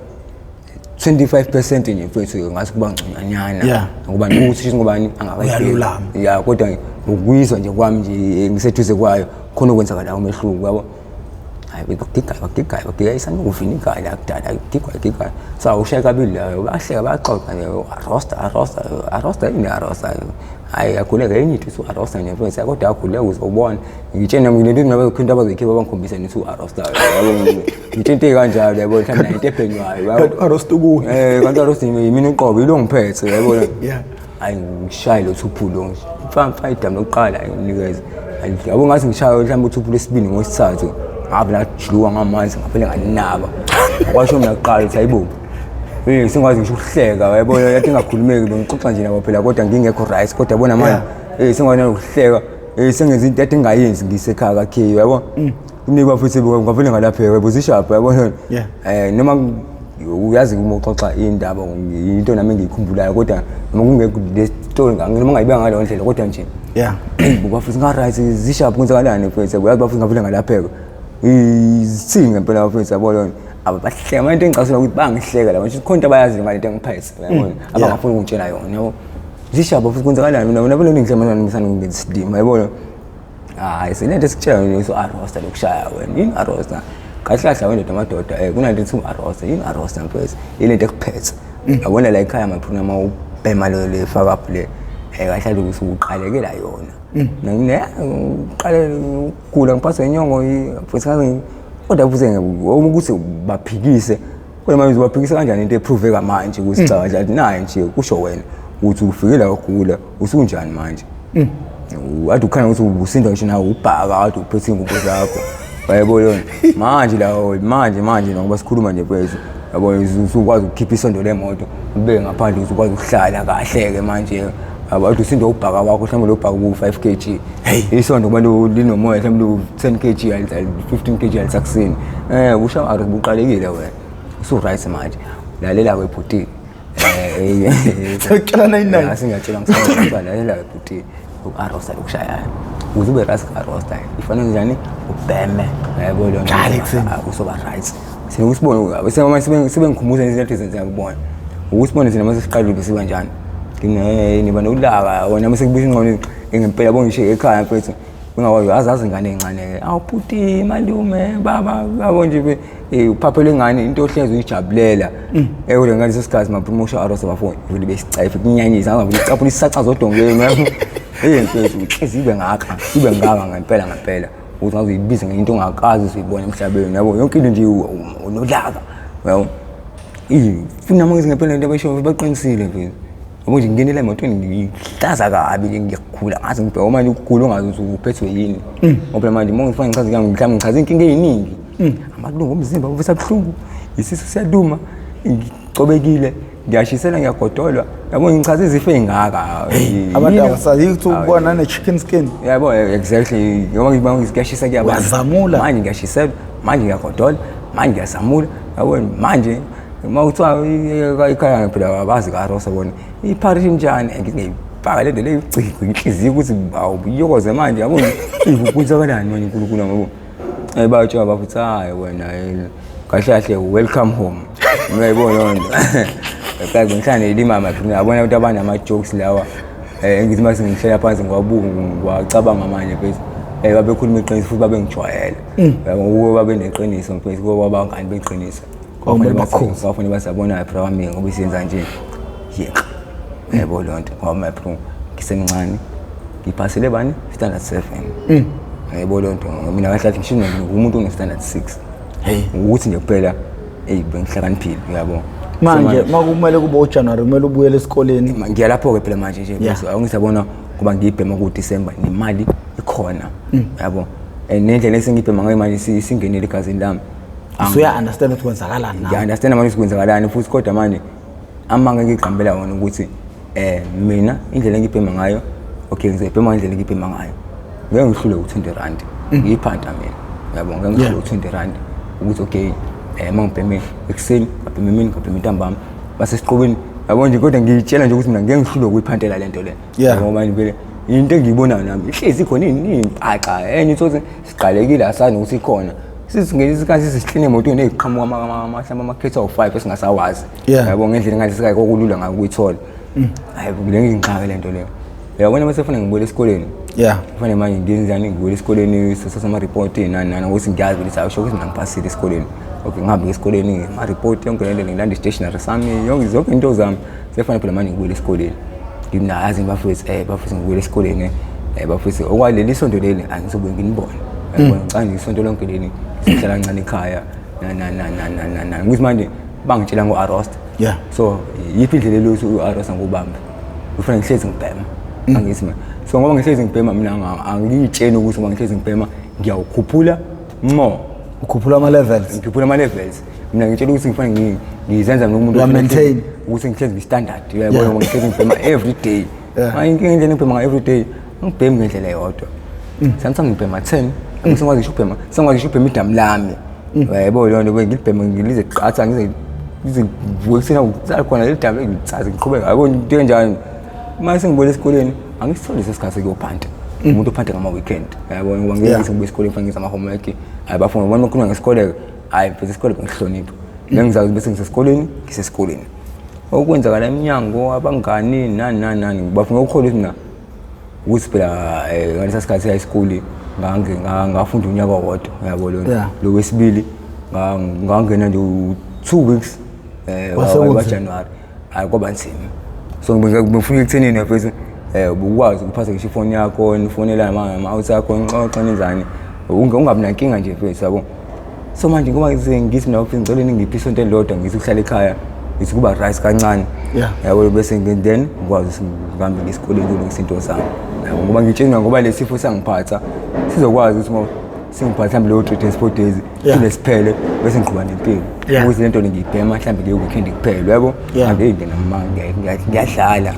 Speaker 2: 25% nje mfethu ngathi kuba ngconyanyana.
Speaker 1: Yeah.
Speaker 2: Ngoba ukuthi ngobani angakayibheki.
Speaker 1: Uyalulama.
Speaker 2: Ya kodwa ngokuyizwa nje kwami nje ngiseduze kwayo khona okwenzakala umehluko yabo. Hayi bagigayo bagigayo bagigayo isanokuvina la kudala gigwa gigwa. So awushaya kabili la bahleka baxoxa nje arosta arosta arosta yini arosta. Hayi akhuleka enye into isu arosta nje mfethu kodwa akhuleka uzobona. Ngitshena mina lento ngabe khona abazoyikhipha bangikhombisa nithi arosta. Yabo ngitshena into ekanjalo yabo mhlawumbe into ebhenywayo yabo.
Speaker 1: Kanti arosta ukuwe.
Speaker 2: Eh kanti arosta yimina uqobo yilo ngiphethe yabo.
Speaker 1: Yeah.
Speaker 2: Hayi ngishaye lo thuphulo nje. Mfana idamu lokuqala nginikeza. Yabo ngathi ngishaye mhlawumbe uthuphulo lesibili ngosithathu. Ngabe lajuluka ngamanzi ngaphele nganaba. Kwasho mina kuqala ukuthi hayibo. Eh singwazi ngisho ukuhleka yabo yathi ngakhulumeki bengixoxa nje nabo phela kodwa ngingekho right kodwa yabona manje eh singwazi ukuhleka eh sengenza into ethi ngingayenzi ngisekhaya kakhe yabo. Kunikwa futhi ngavele ngalapheka yabo zishapha yabo.
Speaker 1: Yeah.
Speaker 2: Eh noma uyazi uma uxoxa indaba into nami engiyikhumbulayo kodwa noma kungekho le story noma ngayibeka ngaleyo ndlela kodwa nje
Speaker 1: Yeah.
Speaker 2: bafisa nga right zishapha kwenzakalani mfethu uyazi bafisa ngavele ngalapheka isithini ngempela bafethu yabo lona abahleka manje into engicasula ukuthi bangihleka la manje khona into abayaziyo ngale nto engiphethe yabona abangafuni ukungitshela yona yabo zishapha futhi kwenzakalani mina mina vele ngihle manje ngisana ngisidima yabona hayi sinento esikutshela yona ukuthi arosta lokushaya wena yini arosta kahle kahle wena amadoda eh kunalento ethi arosta yini arosta mfethu ilento ekuphethe yabona la ekhaya maphuna uma ubhema lo le faka up le eh kahle kahle ukuthi uqalekela yona ne uqale ukugula ngiphathwe inyongo mfethu ngaze kodwa futhi ukuthi baphikise kodwa manje ubaphikisa kanjani into eprove manje ukuthi cha nje naye nje kusho wena ukuthi ufike la ugula usunjani manje ade ukhanya ukuthi usinda ngisho nawe ubhaka ade uphethe ingubo zakho yabo yona manje la manje manje ngoba sikhuluma nje mfethu yabo usukwazi ukukhipha isondo lemoto ubeke ngaphandle ukuthi ukwazi ukuhlala kahle ke manje yabo ade usinde ubhaka wakho mhlawumbe lo bhaka ku-5 kg isondo kuba linomoya mhlawumbe lu-10 kg 15 kg alisakusini um usha ari buqalekile wena usu-right manje lalela-ke bhuti
Speaker 1: Sekutshela 99.
Speaker 2: Asingiyatshela ngisaqala lalela bhuti uarosta lokushayayo. Ukuze ube right ka-arosta ifanele njani ubheme yabo leyo nto.
Speaker 1: Njalo ekuseni.
Speaker 2: Ah, usoba right. Sina ukusibona sebe sebe ngikhumbuza izinto ezenzeka kubona. Ukusibona thina mase siqalile besiba njani. Ngine niba nolaka wena mase kubuyisa ingqondo ngempela bongisho ekhaya mfethu. Ungakwazi azazi ingane encane ke. Awu bhuti malume baba yabo nje uphaphele ingane into ohlezi uyijabulela. Eh kodwa ngaleso sikhathi ma promotion arosa bafoni vele besicefe kunyanyisa ngabe ucaphula isaca zodongeni. Eh mfethu inhliziyo ibe ngaka ibe ngaka ngempela ngempela. Ukuthi ngaze uyibize ngento ongakazi uzuyibona emhlabeni yabo yonke into nje unolaka. Yabo. Funa manje ngempela into abayisho baqinisile mfethu. Yabo nje ngingenela emotweni ngihlaza kabi nje ngiyakhula ngaze ngibheka manje ukugula ongazi ukuthi uphethwe yini. Ngoba manje uma ngifuna ngichaze ngami mhlawumbe ngichaze inkinga eziningi. Amalungu omzimba uvisa buhlungu, isisu siyaluma, ngicobekile, ngiyashisela ngiyagodolwa. Yabo ngichaze izifo ezingaka.
Speaker 1: Abantu abasazi ukuthi ubona ne-chicken skin.
Speaker 2: Yabo exactly ngoba ngiba ngiyashisa kuyabanda.
Speaker 1: Uyazamula.
Speaker 2: Manje ngiyashisela, manje ngiyagodola, manje ngiyazamula. Yabo manje uma kuthiwa ekhaya phela abazi karosa bona ipharish njani ngiyifaka le nto leyo iciko inhliziyo ukuthi awuyokoze manje yabo kwenzakalani manje uNkulunkulu ngoba eh batsho bafuthi hayi wena kahle kahle welcome home uyayibona leyo nto Guys, ngihlala nelima maphi ngiyabona abantu abanama-jokes lawa ngithi uma sengihlela phansi ngiwabuka ngiwacabanga manje mfethu babekhuluma iqiniso futhi babengijwayele. Yabo ukuba babe neqiniso mfethu kuba babangani beqiniso.
Speaker 1: Kwakumele bakhuze.
Speaker 2: Kwakufanele basabona bro wami ngoba isiyenza nje yeka. Yebo leyo nto ngoba my bro ngisemncane ngiphasele bani standard 7. Yebo leyo nto mina kahle kahle ngisho ngumuntu one standard 6.
Speaker 1: Hey.
Speaker 2: Ukuthi nje kuphela eyi bengihlakaniphile uyabo.
Speaker 1: Manje makumele kube uJanuary kumele ubuyele esikoleni.
Speaker 2: Ngiyalapho-ke phela manje nje
Speaker 1: Yeah.
Speaker 2: bese awungisabona kuba ngiyibhema ku-December nemali ikhona yabo and nendlela esengibhema ngayo imali isingenile egazini lami.
Speaker 1: Usuya understand ukuthi kwenzakalani nawe.
Speaker 2: Ngiya-understand manje ukuthi kwenzakalani futhi kodwa manje amanga engiqambela wona ukuthi mina indlela engibhema ngayo okay ngizoyibhema ngendlela engibhema ngayo ngeke ngihlule u-20 rand ngiyiphanta mina yabo ngeke ngihlule u-20 rand ukuthi okay uma ngibheme ekuseni ngabhema emini ngabhema ntambama base siqobeni yabo nje kodwa ngiyitshela nje ukuthi mina ngeke ngihlule ukuyiphantela lento le.
Speaker 1: Yeah.
Speaker 2: Ngoba manje vele into engiyibonayo nami ihlezi ikhona iyimpaxa enye uthole siqalekile asazi nokuthi ikhona sisingena isikhathi sisihline emotweni eziqhamuka mhlawumbe amakhetha awu-5 esingasawazi.
Speaker 1: Yeah.
Speaker 2: Yabo ngendlela engathi sikayi kokulula ngayo ukuyithola. Hayi le ngingixake le nto leyo. Uyabona mase kufanele ngibuyele esikoleni.
Speaker 1: Yeah.
Speaker 2: Kufanele manje ngenzani ngibuyele esikoleni sesatha ama-report nani nani ukuthi ngiyazi ukuthi awusho ukuthi mina ngiphasile esikoleni. Okay ngihambe esikoleni ama-report yonke le nto ngilanda i-stationery sami yonke zonke into zami. Sekufanele phela manje ngibuyele esikoleni. Nginazi bafethu bafethu ngibuyele esikoleni bafethu okwaleli sonto leli angizobuye nginibone. Yabona ngicanga isonto lonke leli ngihlala kancane ekhaya na na na na na na na ngithi manje bangitshela ngo-arrest.
Speaker 1: Yeah.
Speaker 2: So yiphi indlela eluthi u-arrest ngubambe? Kufanele ngihlezi ngibhema. Angithi mina. So ngoba ngihlezi ngibhema mina angiyitsheni ukuthi ngoba ngihlezi ngibhema ngiyawukhuphula more.
Speaker 1: Ukhuphula ama levels.
Speaker 2: Ngikhuphula ama levels. Mina ngitshela ukuthi ngifanele ngizenza mina umuntu
Speaker 1: Uya maintain.
Speaker 2: ukuthi ngihlezi ngi-standard. Uyabona
Speaker 1: Yeah.
Speaker 2: ngoba ngihlezi ngibhema every day.
Speaker 1: Yeah.
Speaker 2: Manje inkinga indlela engibhema ngayo every day angibhemi ngendlela eyodwa. Sometimes ngibhema 10, sengikwazi ngisho ukubhema, sengikwazi ngisho ukubhema idamu lami. Uyayibona leyo nto ngilibhema ngilize qatha ngize ngize ngivuke ekuseni kusala khona leli damu engilithathe ngiqhubeke yabo into enjalo. Uma sengibuyela esikoleni angisitholi leso sikhathi sekuyophanta. Umuntu uphanta ngama-weekend uyabona ngoba ngeke
Speaker 1: Yeah.
Speaker 2: ngithi ngibuye esikoleni kufanele ngenze ama-homework. Hhayi bafuna ubona uma kukhulunywa ngesikole-ke hhayi mfethu isikole bengihlonipha. Bengizazi bese ngisesikoleni ngisesikoleni. Okwenzakala emnyango abangani nani nani nani bafuna ukukholwa ukuthi mina ukuthi phela ngalesa sikhathi high school ngafunda unyaka owodwa uyabo lona.
Speaker 1: Yeah.
Speaker 2: Lo wesibili ngangena nje 2 weeks
Speaker 1: Kwase kunzima.
Speaker 2: wa January hayi kwaba nzima. So ngifuna ekuthenini mfethu ubukwazi ukuphatha ngisho ifoni yakho nifonela ama-out akho nixoxe nenzani ungabi nankinga nje mfethu yabo. So manje ngoba ngithi mina mfethu ngicela ningiphe isonto elilodwa ngithi ukuhlala ekhaya ngithi kuba right kancane.
Speaker 1: Yeah.
Speaker 2: Yabo bese then ngikwazi ukuthi ngihambe ngesikoleni kulungisa into zami. Yabo ngoba ngitshela ngoba lesi sifo sangiphatha sizokwazi ukuthi ngoba singiphatha mhlawumbe leyo 3 days 4 days
Speaker 1: Yeah.
Speaker 2: phinde siphele bese ngiqhuba nempilo.
Speaker 1: Yeah.
Speaker 2: Ukuthi lento ngiyibhema mhlawumbe nge weekend kuphela yabo.
Speaker 1: Yeah.
Speaker 2: Kanti nginamanga ngiyadlala.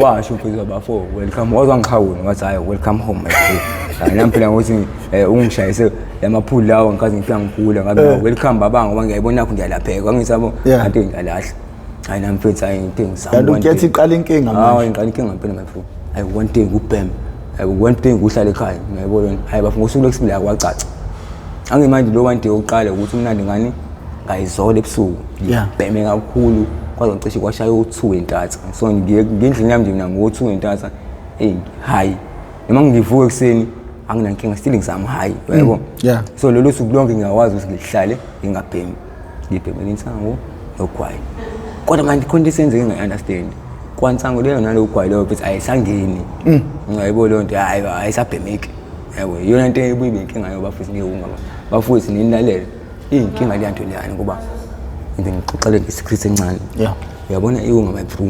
Speaker 2: Washo mfethu wabafo welcome waze wangixhawula wathi hayi welcome home my bro. Hayi nami phela ngokuthi ungishayise lamaphuli lawa ngikaze ngifika ngigula ngabe welcome baba ngoba ngiyayibona nakho ngiyalapheka angisabo
Speaker 1: Yeah.
Speaker 2: kanti ngiyalahla. Hayi nami mfethu hayi ngithe ngizama.
Speaker 1: Kanti
Speaker 2: one
Speaker 1: ukethi
Speaker 2: day.
Speaker 1: iqala inkinga manje.
Speaker 2: Hayi ngiqala inkinga ngempela my bro. Hayi one day ngubhema. Hayi one day nguhlala ekhaya ngiyayibona. Hayi bafuna ngosuku lwesibili akwacaca. Angimanje lo one day oqala ukuthi umnandi ngani ngayizolo ebusuku.
Speaker 1: Yeah.
Speaker 2: Ngibheme kakhulu kwaze ngicishe kwashaya u2 entatha. So ngiye ngendlini yami nje mina ngo2 entatha. Hey hayi noma ngivuka ekuseni anginankinga still ngizama hayi uyabo.
Speaker 1: Yeah.
Speaker 2: So lolu suku lonke ngiyakwazi ukuthi ngihlale ngingabhemi. Ngibhemele insangu nogwayi. Kodwa manje khona into esenzeke ngingayi-understand. Kwansangu leyo nalowo gwayi leyo mfethu ayisangeni. Ungayibona leyo nto hayi ayisabhemeki. Yabo iyona into ebuye ibe inkinga yoba futhi ngeke ungaba. Bafowethu ninilalele. Iyinkinga leya nto leyana ngoba ngibe ngixoxele nge-secret encane.
Speaker 1: Yeah.
Speaker 2: Uyabona iwunga my bro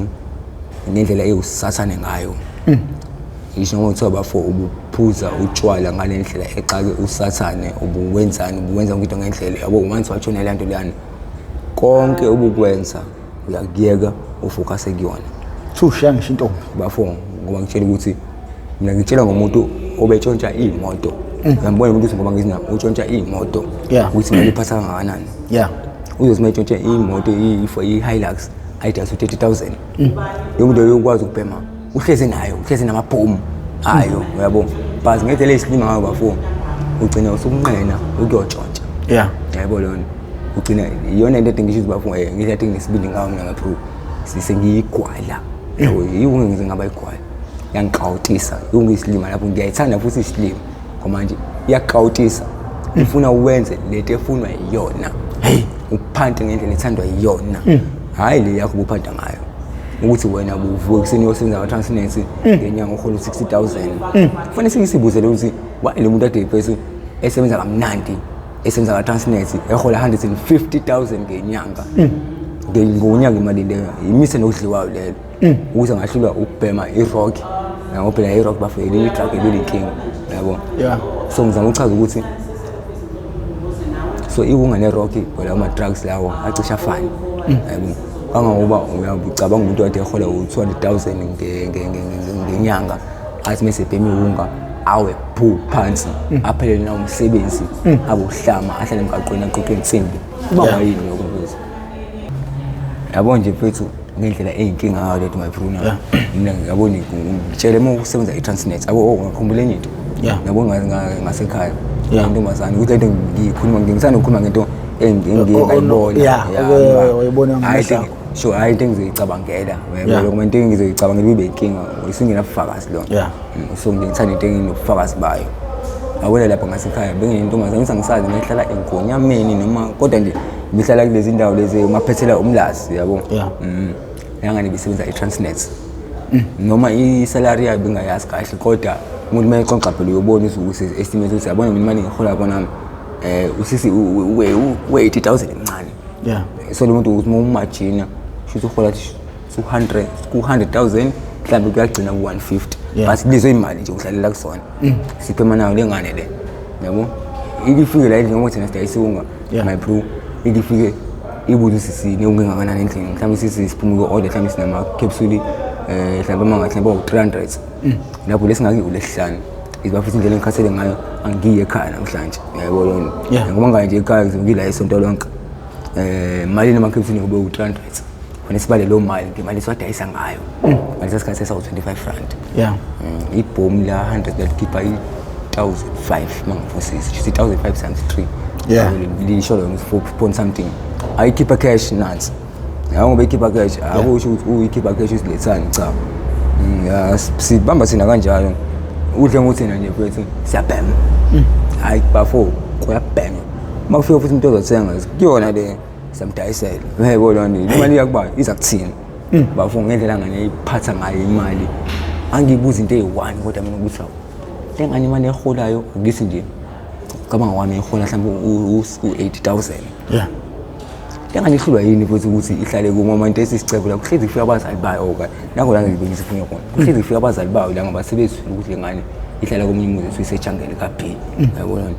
Speaker 2: ngendlela ewusathane ngayo. Ngisho ngoba kuthiwa bafo ubuphuza utshwala ngale ndlela exake usathane ubuwenzani ubuwenza yonke into ngendlela yabo once watshona leya nto leyana konke obukwenza uyakuyeka ufocuse kuyona.
Speaker 1: Thusha ngisho intombi.
Speaker 2: Bafo ngoba ngitshela ukuthi mina ngitshela ngomuntu obetshontsha iy'moto. Uyambona umuntu ukuthi ngoba ngithi mina utshontsha iy'moto
Speaker 1: Yeah.
Speaker 2: ukuthi imali iphatha kangakanani.
Speaker 1: Yeah.
Speaker 2: Uzothi uma etshontshe imoto i-Hilux ayidayisa u-30,000. Lo muntu loyo ukwazi ukubhema uhlezi nayo uhlezi namabhomu ayo uyabo. But ngendlela eyisilima ngayo bafo ugcina usukunqena ukuyotshontsha.
Speaker 1: Yeah.
Speaker 2: Yebo lona. Ugcina iyona into ngisho ukuthi bafuna ngisho athi ngisibindi ngawo mina ngapro sengiyigwala. Yabo yiwo ngize ngaba igwala. Yangikawutisa, yongisilima lapho ngiyayithanda futhi isilima. Ngoba manje iyakawutisa. Ifuna uwenze lento efunwa iyona.
Speaker 1: Hey,
Speaker 2: uphante ngendlela ethandwa iyona. Hayi le yakho ubuphanta ngayo. Ukuthi wena ubuvuka ekuseni uyosebenza kwa-Transnet ngenyanga uhola u-60,000. Kufanele siyisibuze lo ukuthi why lo muntu ade iphesu esebenza kamnandi esenza ka-Transnet ehola 150,000 ngenyanga. Ngonyaka imali leyo imise nokudliwayo lelo. Ukuthi angahlulwa ukubhema i-rock. Ngoba phela i-rock bafike i-drug ibilinkinga yabo.
Speaker 1: Yeah.
Speaker 2: So ngizama ukuchaza ukuthi so iwunga ne-rock wala ama-drugs lawo acishe afane. Yabo. Kangangoba uyacabanga umuntu kade ehola u-200,000 ngenyanga athi mese ebhema iwunga awe phu phansi aphelele nawo umsebenzi abuhlama ahlale emgaqweni aqoqe insimbi. Kuba yini lokho mfethu? Yabo nje mfethu ngendlela eyinkinga ngayo lento my bruna. Mina ngiyabona ngitshele uma usebenza i-Transnet yabo oh ngakhumbula enye into. Yabo ngasekhaya. Intombazane ukuthi lento ngikhuluma ngithanda ukukhuluma ngento engiyibona.
Speaker 1: Uyibona ngamehlo.
Speaker 2: Sure, hayi into engizoyicabangela. Uyabona ngoba into engizoyicabangela ibe inkinga isingenabufakazi lona. So ngithanda into enginobufakazi bayo. Yabona lapha ngasekhaya benginentombazane ngithi angisazi ngihlala eNgonyameni noma kodwa nje ngihlala kulezi ndawo lezi umaphethela umlazi yabo. Yangane bisebenza i-Transnet. Noma i-salary yayo bengayazi kahle kodwa umuntu uma exoxa phela uyobona ukuthi estimate ukuthi yabona mina imali ngihola yabona usisi we-80,000 emncane. So lo muntu ukuthi uma umajina shuthi uhola 200 ku-100,000 mhlawumbe kuyagcina ku-150. But lezo imali nje uhlalela kusona. Siphema nayo lengane le. Yabo? Ikifike la endlini ngoba thina sidayisa iwunga my bro. Ikifike ibuze usisi newunga engakanani endlini. Mhlawumbe sisi siphume ku-order mhlawumbe sinama capsule mhlawumbe uma ngathi mhlawumbe u-300. Lapho lesingaki ulesihlanu. Iba futhi indlela engikhathele ngayo angiye ekhaya namhlanje. Yabo lona. Ngoba nganje ekhaya ngizokila isonto lonke. Mali nama capsule kube u-300. Khona sibale lo mali ngemali siwadayisa ngayo. Ngalesa sikhathi sawu 25 rand. Ibhomu la 100 lalikhipha i-1005 mangifosisi. Shuthi 1005 times 3. Lisho lo 4 point something. Ayikhipha cash nansi. Hayi ngoba ikhipha cash, akusho ukuthi uyikhipha cash usilethani cha. Sibamba thina kanjalo. Udle ngothina nje mfethu siyabhema. Hayi bafo kuyabhema. Makufika futhi umuntu ozothenga kuyona le samdayisela. Yebo lona imali yakuba iza kuthina. Bafo ngendlela ngane iphatha ngayo imali. Angibuza into eyi-1 kodwa mina ukuthi awu. Lengane imali eholayo ngithi nje cabanga wami ihola mhlawumbe u-80,000. Lengane ihlulwa yini futhi ukuthi ihlale kuma manje into esisicebo la kuhlezi kufika abazali bayo ka. Nakho la ngibengifuna khona. Kuhlezi kufika abazali bayo la ngoba sebezwile ukuthi lengane ihlala komunye umuzi esisejangele ka B. Yabona.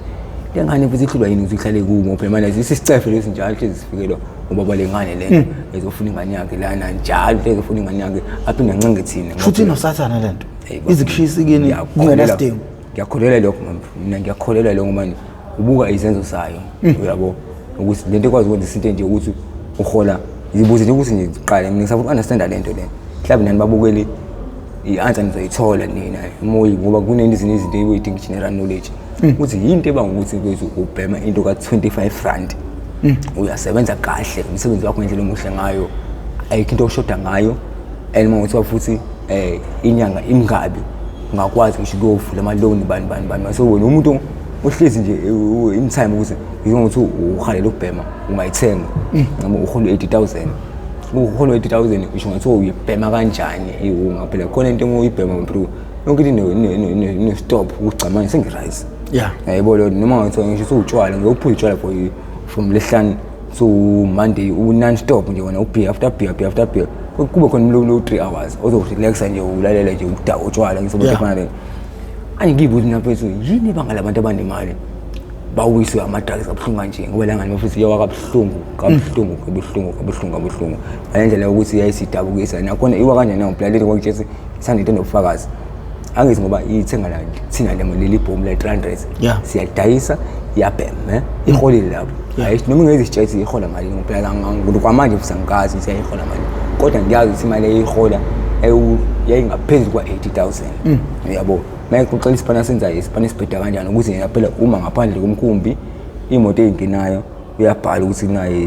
Speaker 2: Lengane futhi ihlulwa yini ukuthi ihlale kumo phela manje isisicefe lesi njalo hlezi sifikelwa ubaba lengane le ezofuna ingane yakhe lana njalo ezofuna ingane yakhe aphinde ancenge thina.
Speaker 1: Futhi inosathana lento. Izikushisa kini kungenasidingo.
Speaker 2: Ngiyakholelwa lokho mina ngiyakholelwa lokho manje ubuka izenzo zayo uyabo ukuthi lento ekwazi ukwenza isinto nje ukuthi uhola ngibuze nje ukuthi ngiqale mina ngisafuna understand lento le. Mhlawumbe nani babukeli i-answer nizoyithola nina moyi ngoba kunento ezinye izinto eyidinga general knowledge. Ukuthi yinto ebanga ukuthi kwethu ubhema into ka-25 rand. Uyasebenza kahle umsebenzi wakho ngendlela omuhle ngayo ayikho into oshoda ngayo and uma kuthiwa futhi inyanga imngabi ungakwazi ngisho ukuyovula ama-loan bani bani bani mase wena umuntu ohlezi nje in time ukuthi njengokuthi uhalela ukubhema ungayithenga noma uhola u-80,000 uhola u-80,000 usho ngathi uyibhema kanjani iwunga phela khona into engiyibhema bro yonke into ine-stop ukuthi manje sengi-right. Yayibona leyo noma ngathiwa ngisho utshwala ngiyophuza utshwala for from lesihlanu so Monday u non stop nje wena u beer after beer beer after beer kube khona lo 3 hours ozokurelaxa nje ulalela nje ukudaka utshwala ngisho efana le. Angiyibuzi mina mfethu yini ibanga labantu abanemali bawiswe ama-drugs kabuhlungu kanje ngoba la ngane futhi iyawa kabuhlungu kabuhlungu kabuhlungu kabuhlungu kabuhlungu ngale ndlela yokuthi yayisidabukisa nakhona iwa kanjani na phela lento kwakutshela ithanda into enobufakazi angithi ngoba ithenga la thina le leli bhomu la 300 siyadayisa iyabhema iholile lapho hayi noma ngeke isitshela ihola mali ngoba phela kwamanje futhi angikazi ukuthi iyayihola mali kodwa ngiyazi ukuthi imali eyihola yayingaphezulu kwa-80,000 uyabo. Mayixoxela isipana senza isipana esibheda kanjani ukuthi yena phela uma ngaphandle komkhumbi imoto eyingenayo Uyabhala ukuthi naye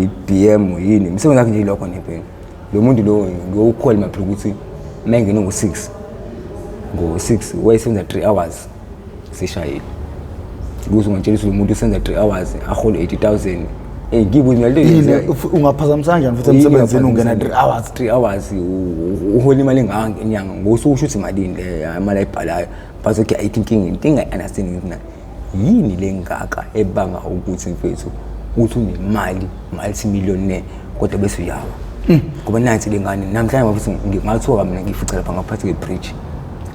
Speaker 2: i-BM yini umsebenzi wakhe nje, ilokho nempela. Lo muntu lo ngiyowukhola maphela ukuthi uma engene ngo-6, ngo-6 wayesenza 3 hours, sishayile ukuthi ungantshela ukuthi lo muntu usenza 3 hours ahole 80,000. Ngibuze mina le
Speaker 1: Yini, ungaphazamisa kanjani futhi emsebenzini ungena 3 hours?
Speaker 2: 3 hours uhola imali engaka ngenyanga, ngosuku usho ukuthi malini le imali ayibhalayo. But okay, ayikho inkinga. Into engayi-understand ukuthi na yini le ngaka ebanga ukuthi mfethu uthi unemali, multi-millionaire, kodwa bese uyawa, ngoba nansi le ngane namhlanje futhi ngathuka mina ngifica lapha ngaphathi kwe-bridge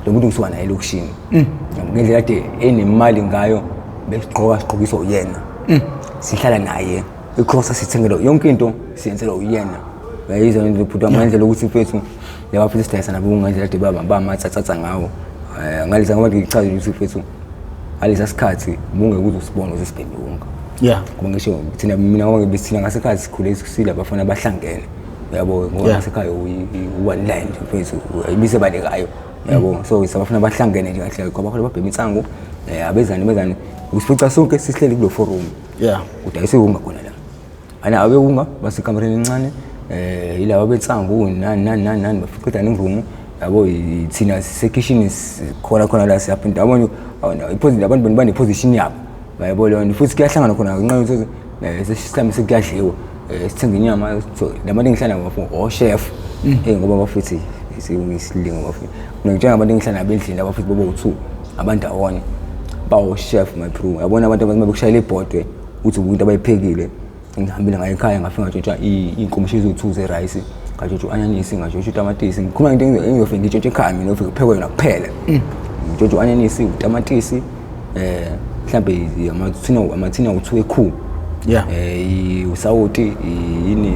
Speaker 2: lo muntu ngisuka naye elokishini. Ngendlela kade enemali ngayo, besigqoka sigqokiswa uyena, sihlala naye i-cross, sithengelwa yonke into, siyenzelwa uyena. Uyayizwa lento bhuti wami, ngendlela ukuthi mfethu laba futhi sidayisa nabo ngendlela kade bamatsatsa ngawo. Ngalesa ngoba ngichaza ukuthi mfethu ngalesa sikhathi bungeke uze usibone usibheme wonke. Ngoba ngisho thina, mina ngoba besithina ngasekhaya sikhule sila abafana abahlangene, uyabo, ngoba ngasekhaya u-one line nje mfethu, ibise balekayo, uyabo. So sabafana abahlangene nje kahle ngoba khona babhema insangu, abezani bezani, usifica sonke sihleli kulo forum. Udayise unga khona la ana abe unga basekamereni encane, yilaba betsangu nani nani nani nani, bafica dining room, yabo. Thina sisekhishini khona khona la siyaphinda, yabo. Iposition abantu bane position yabo, yabo leyo nto. Futhi kuyahlangana khona ngenxa yokuthi sesihlame sekuyadliwa, sithenga inyama. So labantu engihlala nabo bafuna o-chef, ngoba bafuthi isilingo bafuthi mina ngitshela abantu engihlala nabo endlini laba futhi bobo-two abandawonye bawo-chef, my bro. Yabona abantu uma bekushayela ibhodwe uthi umuntu abayiphekile. Ngihambile ngayo ekhaya, ngafika ngatshontsha iy'nkomishi eziwu-two zerayisi, ngatshontsha u-anyanisi, ngatshontsha utamatisi. Ngikhuluma ngento engizofike ngitshontshe ekhaya mina, ofike kuphekwe yona kuphela. Ngitshontsha u-anyanisi, utamatisi, mhlambe amathina awu-two ekhu, usawoti, yini,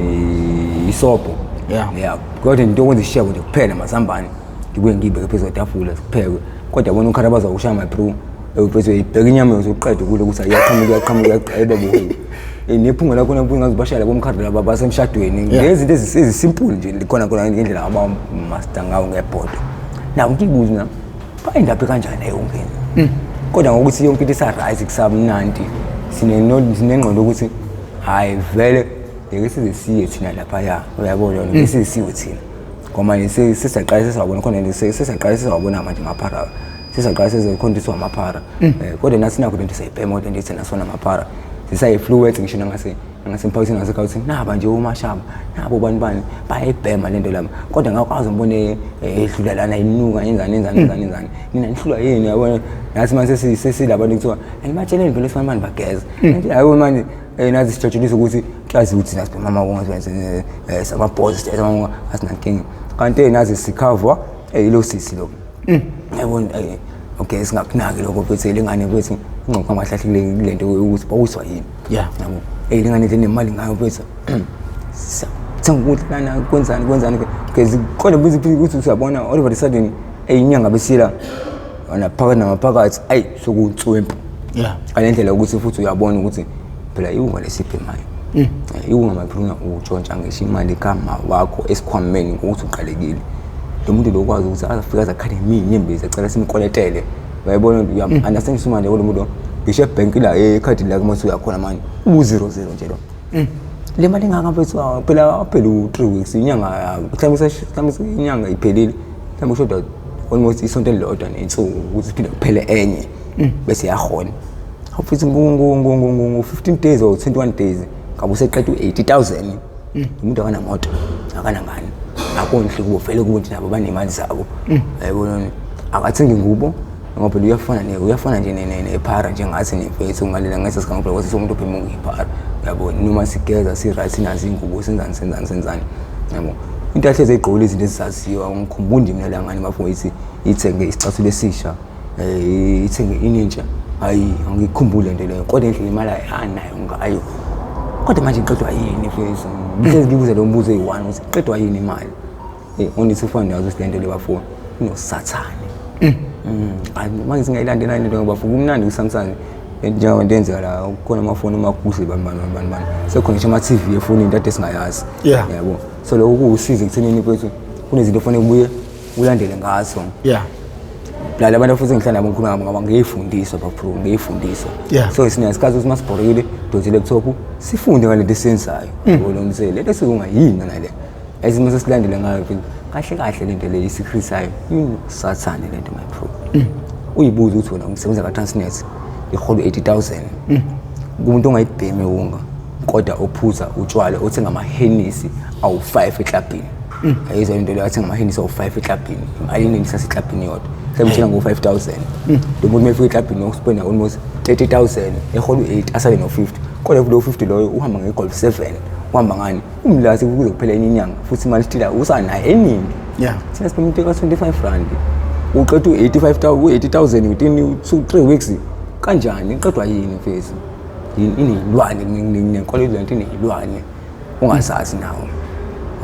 Speaker 2: isobho. Yeah, kodwa into yokwenza isishebo nje kuphela, amazambane, ngibuye ngiyibeke phezu kwetafula kuphekwe. Kodwa yabona ukhara bazawushaya, my bro, bese uyibheka inyama yokuqeda ukudla ukuthi iyaqhamuka, iyaqhamuka, ayibabuhi nephunga lakhona ngaze bashaya labo mkhadi laba basemshadweni ngezinto ezisimple nje khona khona ngendlela abamaster ngawo ngebhodo. Nabo ngibuza mina bayindaphi kanjani ayongena, kodwa ngokuthi yonke into isa-right, kusamnandi, sinengqondo ukuthi hhayi vele ngeke size siye thina laphaya, uyabona, ngeke size siwe thina ngoba manje sesiyaqala sesiyawabona khona, sesiyaqala sesiyawabona manje amaphara, sesiyaqala sezikhona ukuthi amaphara. Kodwa nathi nakho lento siyayibhema, kodwa nje thina sona amaphara sisayi-fluent ngisho nangasemphakathini ngasekhaya ukuthi naba nje umashaba nabo bani bani bayayibhema lento laba, kodwa ngakwazi ngibone edlula lana inuka yenzani yenzani yenzani yenzani, nina nihlulwa yini? Yabona nathi manje sesilabantu kuthiwa ayibatsheleni vele sifana manje bageza. Yabo manje nathi sijatshulisa ukuthi kuyazi ukuthi thina sibhema amawonga, samabhozi, sidayisa amawonga, asinankinga. Kanti nazi sikhavwa yilo sisi lo, yabona. Okay, singakunaki lokho mfethu, lengane mfethu ingxoxo amahlahle kule nto ukuthi bawuswa yini. Yabo, lengane nje nemali ngayo mfethu, thenga ukudla lana, kwenzani kwenzani, because kodwa ukuthi usiyabona all of a sudden inyanga besila phakathi namaphakathi, ayi sokunswempu. Ngale ndlela yokuthi futhi uyabona ukuthi phela iwunga lesibhemayo, iwunga maphuna utshontsha ngisho imali kama wakho esikhwameni ngokuthi uqalekile. Lo muntu lo ukwazi ukuthi afike azakhale inyembezi acela simkweletele, uyayibona, uya-understand manje lo muntu ngisho ebhenki la ekhadi lakhe mase uyakhona manje u-zero zero nje lo le mali engaka mfethu. Phela aphela u-3 weeks, inyanga mhlawumbe, mhlawumbe inyanga iphelile, mhlawumbe kushoda almost isonto elilodwa ney'nsuku ukuthi phinde kuphele enye bese yahona futhi ngo-15 days or 21 days ngabe useqeda u-80,000. Umuntu akanamoto, akanangane, akondli kubo vele, kubo nje nabo banemali zabo, yayibona. Akathengi ngubo ngoba phela uyafana ne uyafana nje nephara njengathi nemfethu ngalela ngese sigama phela kwathi umuntu obhema uyiphara, uyabo. Noma sigeza si-right, sinazo iy'ngubo, senzani senzani senzani, yabo. Into ahlezi eyigqokile izinto ezizaziwa. Ngikhumbula nje mina la ngane bafowethu ithenge isicathulo esisha, ithenge inintsha, hayi angikhumbule lento leyo, kodwa indlela imali anayo ngayo. Kodwa manje iqedwa yini mfethu? Ngihlezi ngibuza lo mbuzo eyi-one ukuthi iqedwa yini imali. Only to find out ukuthi lento le bafo inosathane. Hayi manje singayilandela lento ngoba bafo kumnandi ku-Samsung njengoba into yenzeka la kukhona amafoni amakuhle bani bani bani bani, sekukhona ngisho ama-TV efonini, into ade singayazi. Yabo, so lokho kuwusiza ekuthenini mfethu kunezinto ofanele kubuye ulandele ngazo. La abantu futhi ngihlala nabo ngikhuluma ngabo ngoba ngiyifundiswa bafro, ngiyifundiswa.
Speaker 1: Yeah.
Speaker 2: So sinesikhathi ukuthi masibhorekile donse laptop sifunde ngalento esiyenzayo. Yabo lo lento esikunga yini nale. Ezimo sesilandele ngayo phela kahle kahle lento le isecret sayo yini sathane lento my bro. Uyibuza ukuthi wena ngisebenza ka Transnet iholo 80,000. Kumuntu ongayibhemi wunga kodwa ophuza utshwala othenga amahenisi awu5 eklabhini. Ayizwa into leyo, athenga amahenisi awu5 eklabhini. Imali eningi saseklabhini yodwa. Sebuthenga ngo-5000. Lo muntu mayefika eklabhini uspenda almost 30,000 eholo 8 asale no-50. Kodwa kulo 50 loyo uhamba nge-Golf 7 uhamba ngani? Umlazi kuze kuphela enye inyanga futhi imali stila usanayo eningi. Thina sibhema into ka-25 rand. Uqeda u-85,000 u-80,000 within 2 3 weeks. Kanjani? Iqedwa yini mfethu? Yini ineyilwane nenkolelo lento ineyilwane ungazazi nawe.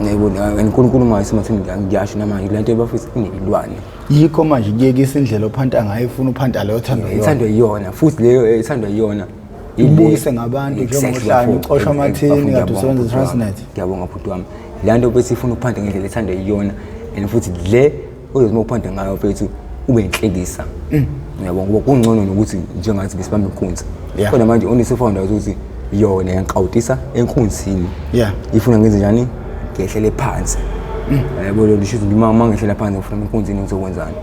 Speaker 2: Ngiyibona uNkulunkulu manje simathini ngiyasho namanje lento bafethu ineyilwane.
Speaker 1: Yikho manje kuyekisa indlela ophanta ngayo, ifuna uphanta leyo othandwa yiyona.
Speaker 2: Ithandwa yiyona futhi leyo ithandwa yiyona.
Speaker 1: Ubukise ngabantu njengohlanya ucosha amathini kade usebenza e-Transnet.
Speaker 2: Ngiyabonga bhuti wami. Le nto bese ifuna ukuphanda ngendlela ethandwa yiyona and futhi le ozothi uma uphanda ngayo mfethu ube inhlekisa. Ngiyabonga ngoba kungcono nokuthi njengathi besibamba inkunzi. Kodwa manje only found out ukuthi yona yanqawutisa enkunzini. Ifuna ngenze njani? Ngehlele phansi. Yabo lo lisho ukuthi uma ngehlela phansi ngifuna inkunzini ngizokwenzani?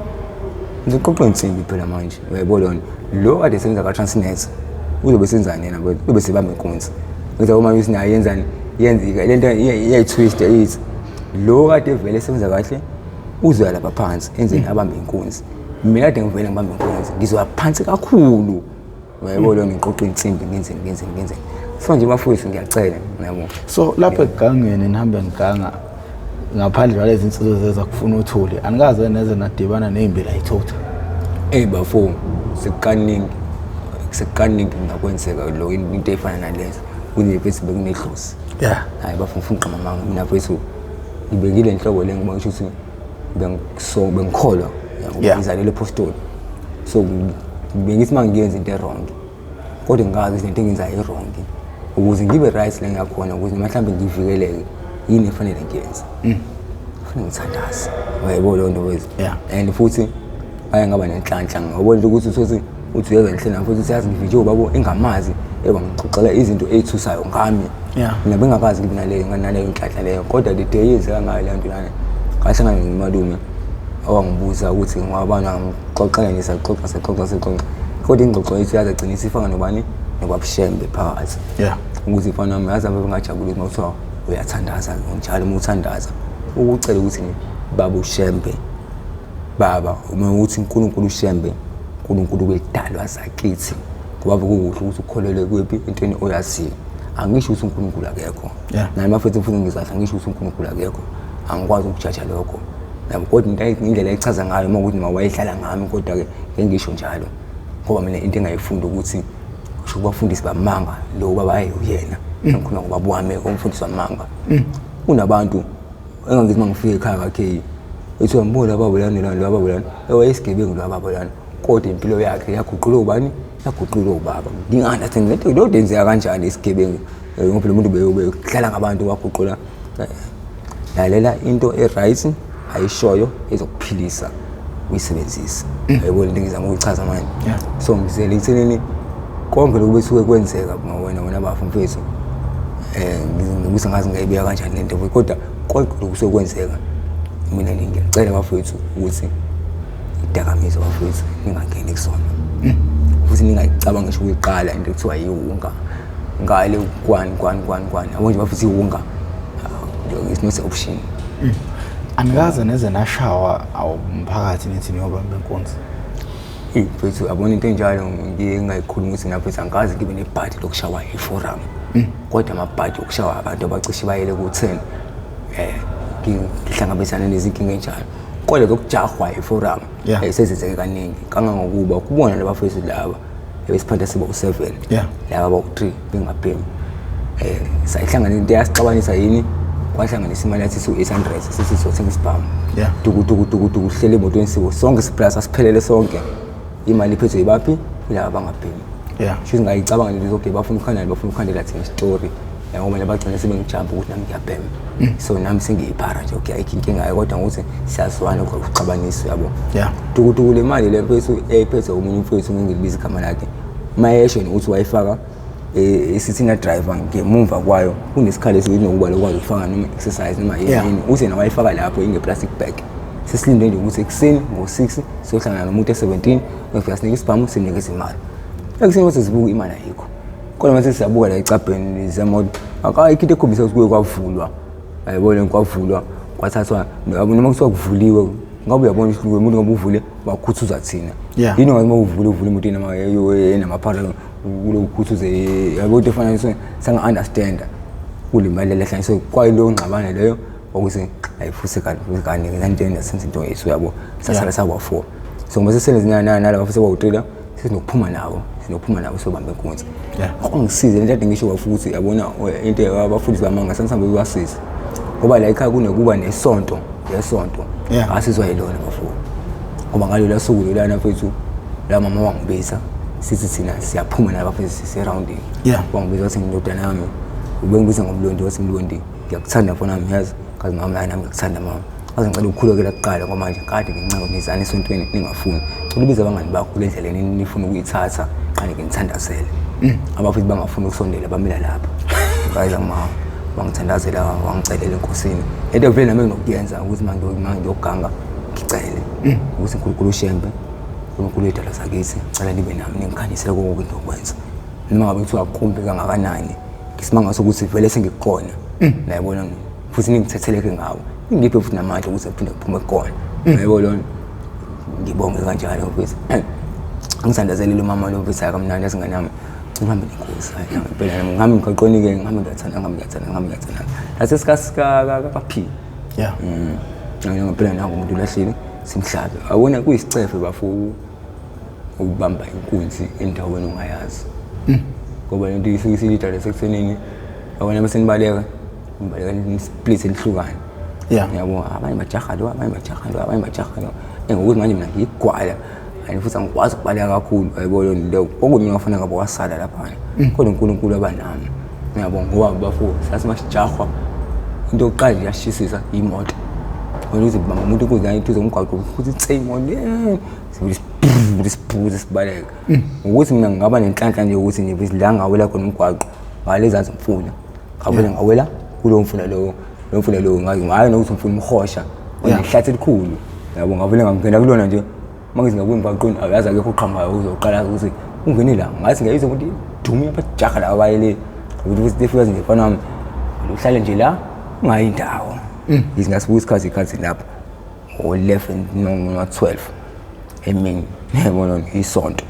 Speaker 2: Ngizoqoqa insimbi phela manje. Uyayibona lona. Lo kade esebenza ka Transnet uzobe senzani yena mfethu? Uzobe sebamba inkunzi. Ngithi uma usinayo yenzani? Yenza lento iyayitwist ithi lo kade vele esebenza kahle uzoya lapha phansi enzeni abambe inkunzi. Mina kade ngivele ngibambe inkunzi ngizoya phansi kakhulu. Uyayibona lona ngiqoqa insimbi ngenzeni ngenzeni ngenzeni. So nje bafowethu ngiyacela yabo.
Speaker 1: So lapha egangeni nihambe niganga ngaphandle kwalezi insizwa zeza kufuna uthuli anikaze neze nadibana nezimbila yithutha.
Speaker 2: Ey bafo sekukaningi sekukaningi ngakwenzeka lo into efana nalezo kunefethu bekunedlozi. Hayi bafo ngifuna uqamba amanga mina mfethu ngibekile inhloko le ngoba ngisho ukuthi bengikholwa ngizalele epostoli. So bengithi uma ngiyenza into e-wrong kodwa ngingazi ukuthi lento engiyenzayo i-wrong ukuze ngibe right la ngiyakhona ukuze mhlawumbe ngivikeleke yini efanele ngiyenze. Kufanele ngithandaze. Uyayibona leyo nto wethu. And futhi baye ngaba nenhlanhla ngoba into ukuthi uthi uthi uyeza enhlena futhi uthi yazi ngivinjwe ubaba engamazi ebangixoxela izinto ezithusayo ngami. Mina bengakazi ngibe naleyo naleyo nhlanhla leyo kodwa the day yenzeka ngayo le nto lana ngahlangana nomalume owangibuza ukuthi ngwabani angixoxela nje saxoxa saxoxa saxoxa kodwa ingxoxo yethu yaze gcina isifaka nobani nobabushembe phakathi. Ukuthi mfana wami yazi abe ngajabula uma kuthiwa uyathandaza njalo uma uthandaza ukucela ukuthi baba uShembe baba uma uthi uNkulunkulu uShembe uNkulunkulu wedalwa zakithi ngoba kukuhle ukuthi ukholelwe kwephi entweni oyaziyo. Angisho ukuthi uNkulunkulu akekho. Nami bafethu futhi ngizahla ngisho ukuthi uNkulunkulu akekho. Angikwazi ukujaja lokho. Yabo kodwa into indlela echaza ngayo uma ukuthi mawayidlala ngami kodwa ke ngeke ngisho njalo. Ngoba mina into engayifunda ukuthi kusho kubafundisi bamanga lo baba uyena. Ngikhuluma ngobaba wami umfundisi wamanga. Kunabantu engangithi mangifika ekhaya kakhe ethi uyambona baba lana lana baba lana ewayisigebengu lo baba lana kodwa impilo yakhe yaguqulwa ubani? Yaguqulwa ubaba. Nginga-understand lento lo yenzeka kanjani isigebengu ngoba lo muntu beyohlala ngabantu waguqula. Lalela into e-right ayishoyo ezokuphilisa uyisebenzise. Yayibona into engizama ukuyichaza manje. So ngizele ekuthenini konke lokhu besuke kwenzeka wena wena bafo mfethu. Ngikuthi ngazi ngayibeka kanjani lento kodwa konke lokhu kusuke kwenzeka mina ngiyacela bafethu ukuthi idakamizwa bafethu ningangeni kusona. Futhi ningayicabangi ngisho ukuyiqala into ekuthiwa yiwunga. Ngale kwani kwani kwani kwani. Yabo nje bafethu iwunga. It's not an option.
Speaker 1: Anikaze neze nashawa awumphakathi nithi niyobamba inkunzi.
Speaker 2: Mfethu yabona into enjalo ngiye ngingayikhulumi ukuthi mina mfethu angikaze ngibe nebhadi lokushawa iforum. Kodwa amabhadi okushawa abantu abacishe bayele ku-10 ngihlangabezana nezinkinga enjalo. Kodwa lokujahwa iforum sezenzeke kaningi kangangokuba kubona labafethu laba ebesiphanda siba u7 laba bawu3 bengabhemi. Sayihlangana into yasixabanisa yini kwahlanganisa imali yathi siwu-800 sithi sizothenga isibhamu. Duku duku duku duku hlele emotweni siwo sonke siplus asiphelele sonke. Imali iphethwe yibaphi? Yilaba abangabhemi. Shuthi ngayicabanga lento okay bafuna ukukhandela bafuna ukukhandela thina story. Yabo mina bagcina sebengijampa ukuthi nami ngiyabhema. So nami sengiyiphara nje, okay, ayikho inkinga yayo, kodwa ngokuthi siyazwana ukuxabanisa, yabo. Tukutuku le mali le mfethu eyayiphethe omunye umfethu, ngingilibiza igama lakhe, mayesho ukuthi wayifaka esithina driver ngemumva kwayo kunesikhala esinokuba lokwazi ukufaka noma exercise noma yini, uthi yena wayifaka lapho inge-plastic bag. Sesilinde nje ukuthi ekuseni ngo-6 siyohlangana nomuntu e-17, uyofika sinike isibhamu, simnikeze imali. Ekuseni kwethu sibuka imali ayikho, kodwa mase siyabuka la ecabheni zemoto akayikho into ekhombisa ukuthi kuye kwavulwa, ayibona kwavulwa kwathathwa noma kuthiwa kuvuliwe, ngabe uyabona ukuthi umuntu ngabe uvule wakhuthuza thina. Yini ngabe uma uvule uvule imoto enamaphara kulokukhuthuze, yabo, into efana sanga-understanda kule mali lehla. So kwayileyo ngxabane leyo ukuthi ayifuthi kani kanti senze into yethu, yabo, sasala sawa-4. So ngoba sesele nalaba futhi kwawu-3 sesinokuphuma nabo, sinokuphuma nabo sobamba inkunzi. Kwangisiza into ade ngisho futhi, yabona, into abafundisi bamanga sangihambe bebasiza ngoba la ekhaya kunekuba nesonto yesonto. Ngasizwa yilona bafo, ngoba ngalelo suku lelana mfethu la mama wangibiza, sithi thina siyaphuma nabafethu sise-roundini. Wangibiza wathi, ndodana yami, ubengibiza ngomlondi, wathi, mlondi, ngiyakuthanda mfana wami, yazi kazi mama, hayi nami ngiyakuthanda mama, aze ngicela ukukhulekela kuqala ngoba manje kade ngincenga nizana esontweni ningafuni, cela ubize abangani bakho kule ndlela nifuna ukuyithatha, qale nginithandazele. Abafuthi bangafuni ukusondela, bamila lapho, ngayiza mama wangithandazela, wangicelela enkosini into vele nami enginokuyenza ukuthi uma ngiyoganga ngicele ukuthi uNkulunkulu uShembe, uNkulunkulu wedala zakithi, ngicela nibe nami ningikhanyisele konke engiyokwenza, noma ngabe kuthiwa kumbi kangakanani, ngisimanga sokuthi vele sengikukona, nayibona, futhi ningithetheleke ngawo, ngiphe futhi namandla ukuthi ngiphinde ngiphume kukona, yebo lona ngibonge kanjalo mfethu. Ngithandazelile umama lo mfethu, akamnandi asingane yami, ngihambe nenkosi, hayi impela nami ngihambe emgaqweni-ke, ngihambe ngiyathanda, ngihambe ngiyathanda, ngihambe ngiyathanda nasesikaphili. Ngempela nangu umuntu ulahlile simhlabe, awona kuyisicefe bafo ukubamba inkunzi endaweni ongayazi, ngoba lento isuke isilidala sekuthenini, yabona, bese nibaleka nibaleka nisplit nihlukane. Yabo, abanye bajaha lo, abanye bajaha lo, abanye bajaha lo. Ngokuthi manje mina ngiyigwala and futhi angikwazi ukubaleka kakhulu, yayibona leyo okunye ngafuna ngabe wasala laphana, kodwa uNkulunkulu abanami, yabo, ngoba bafo sathi masijahwa into yokuqala nje yashisisa imoto, wena uze bamba umuntu inkunzi la eduze komgwaqo futhi itse imoto sivele siphuze sibaleka, ukuthi mina ngingaba nenhlanhla nje ukuthi nje la ngawela khona umgwaqo ngalezi mfula, ngavele ngawela kulowo mfula lowo, lo mfula lowo ngayo nokuthi umfula umhosha onehlathi elikhulu, yabo, ngavele ngangena kulona nje. Uma ngithi ngakuya emgwaqweni awuyazi akekho oqhamukayo uzoqala ukuthi ungene la, ngathi ngiyayizwa ukuthi dumi abajaha laba bayele ukuthi futhi lefika nje mfana wami uhlale nje la ungayi indawo. Ngithi ngasibuka isikhathi ikhathi lapho ngo-11 noma 12 emini, yabona, isonto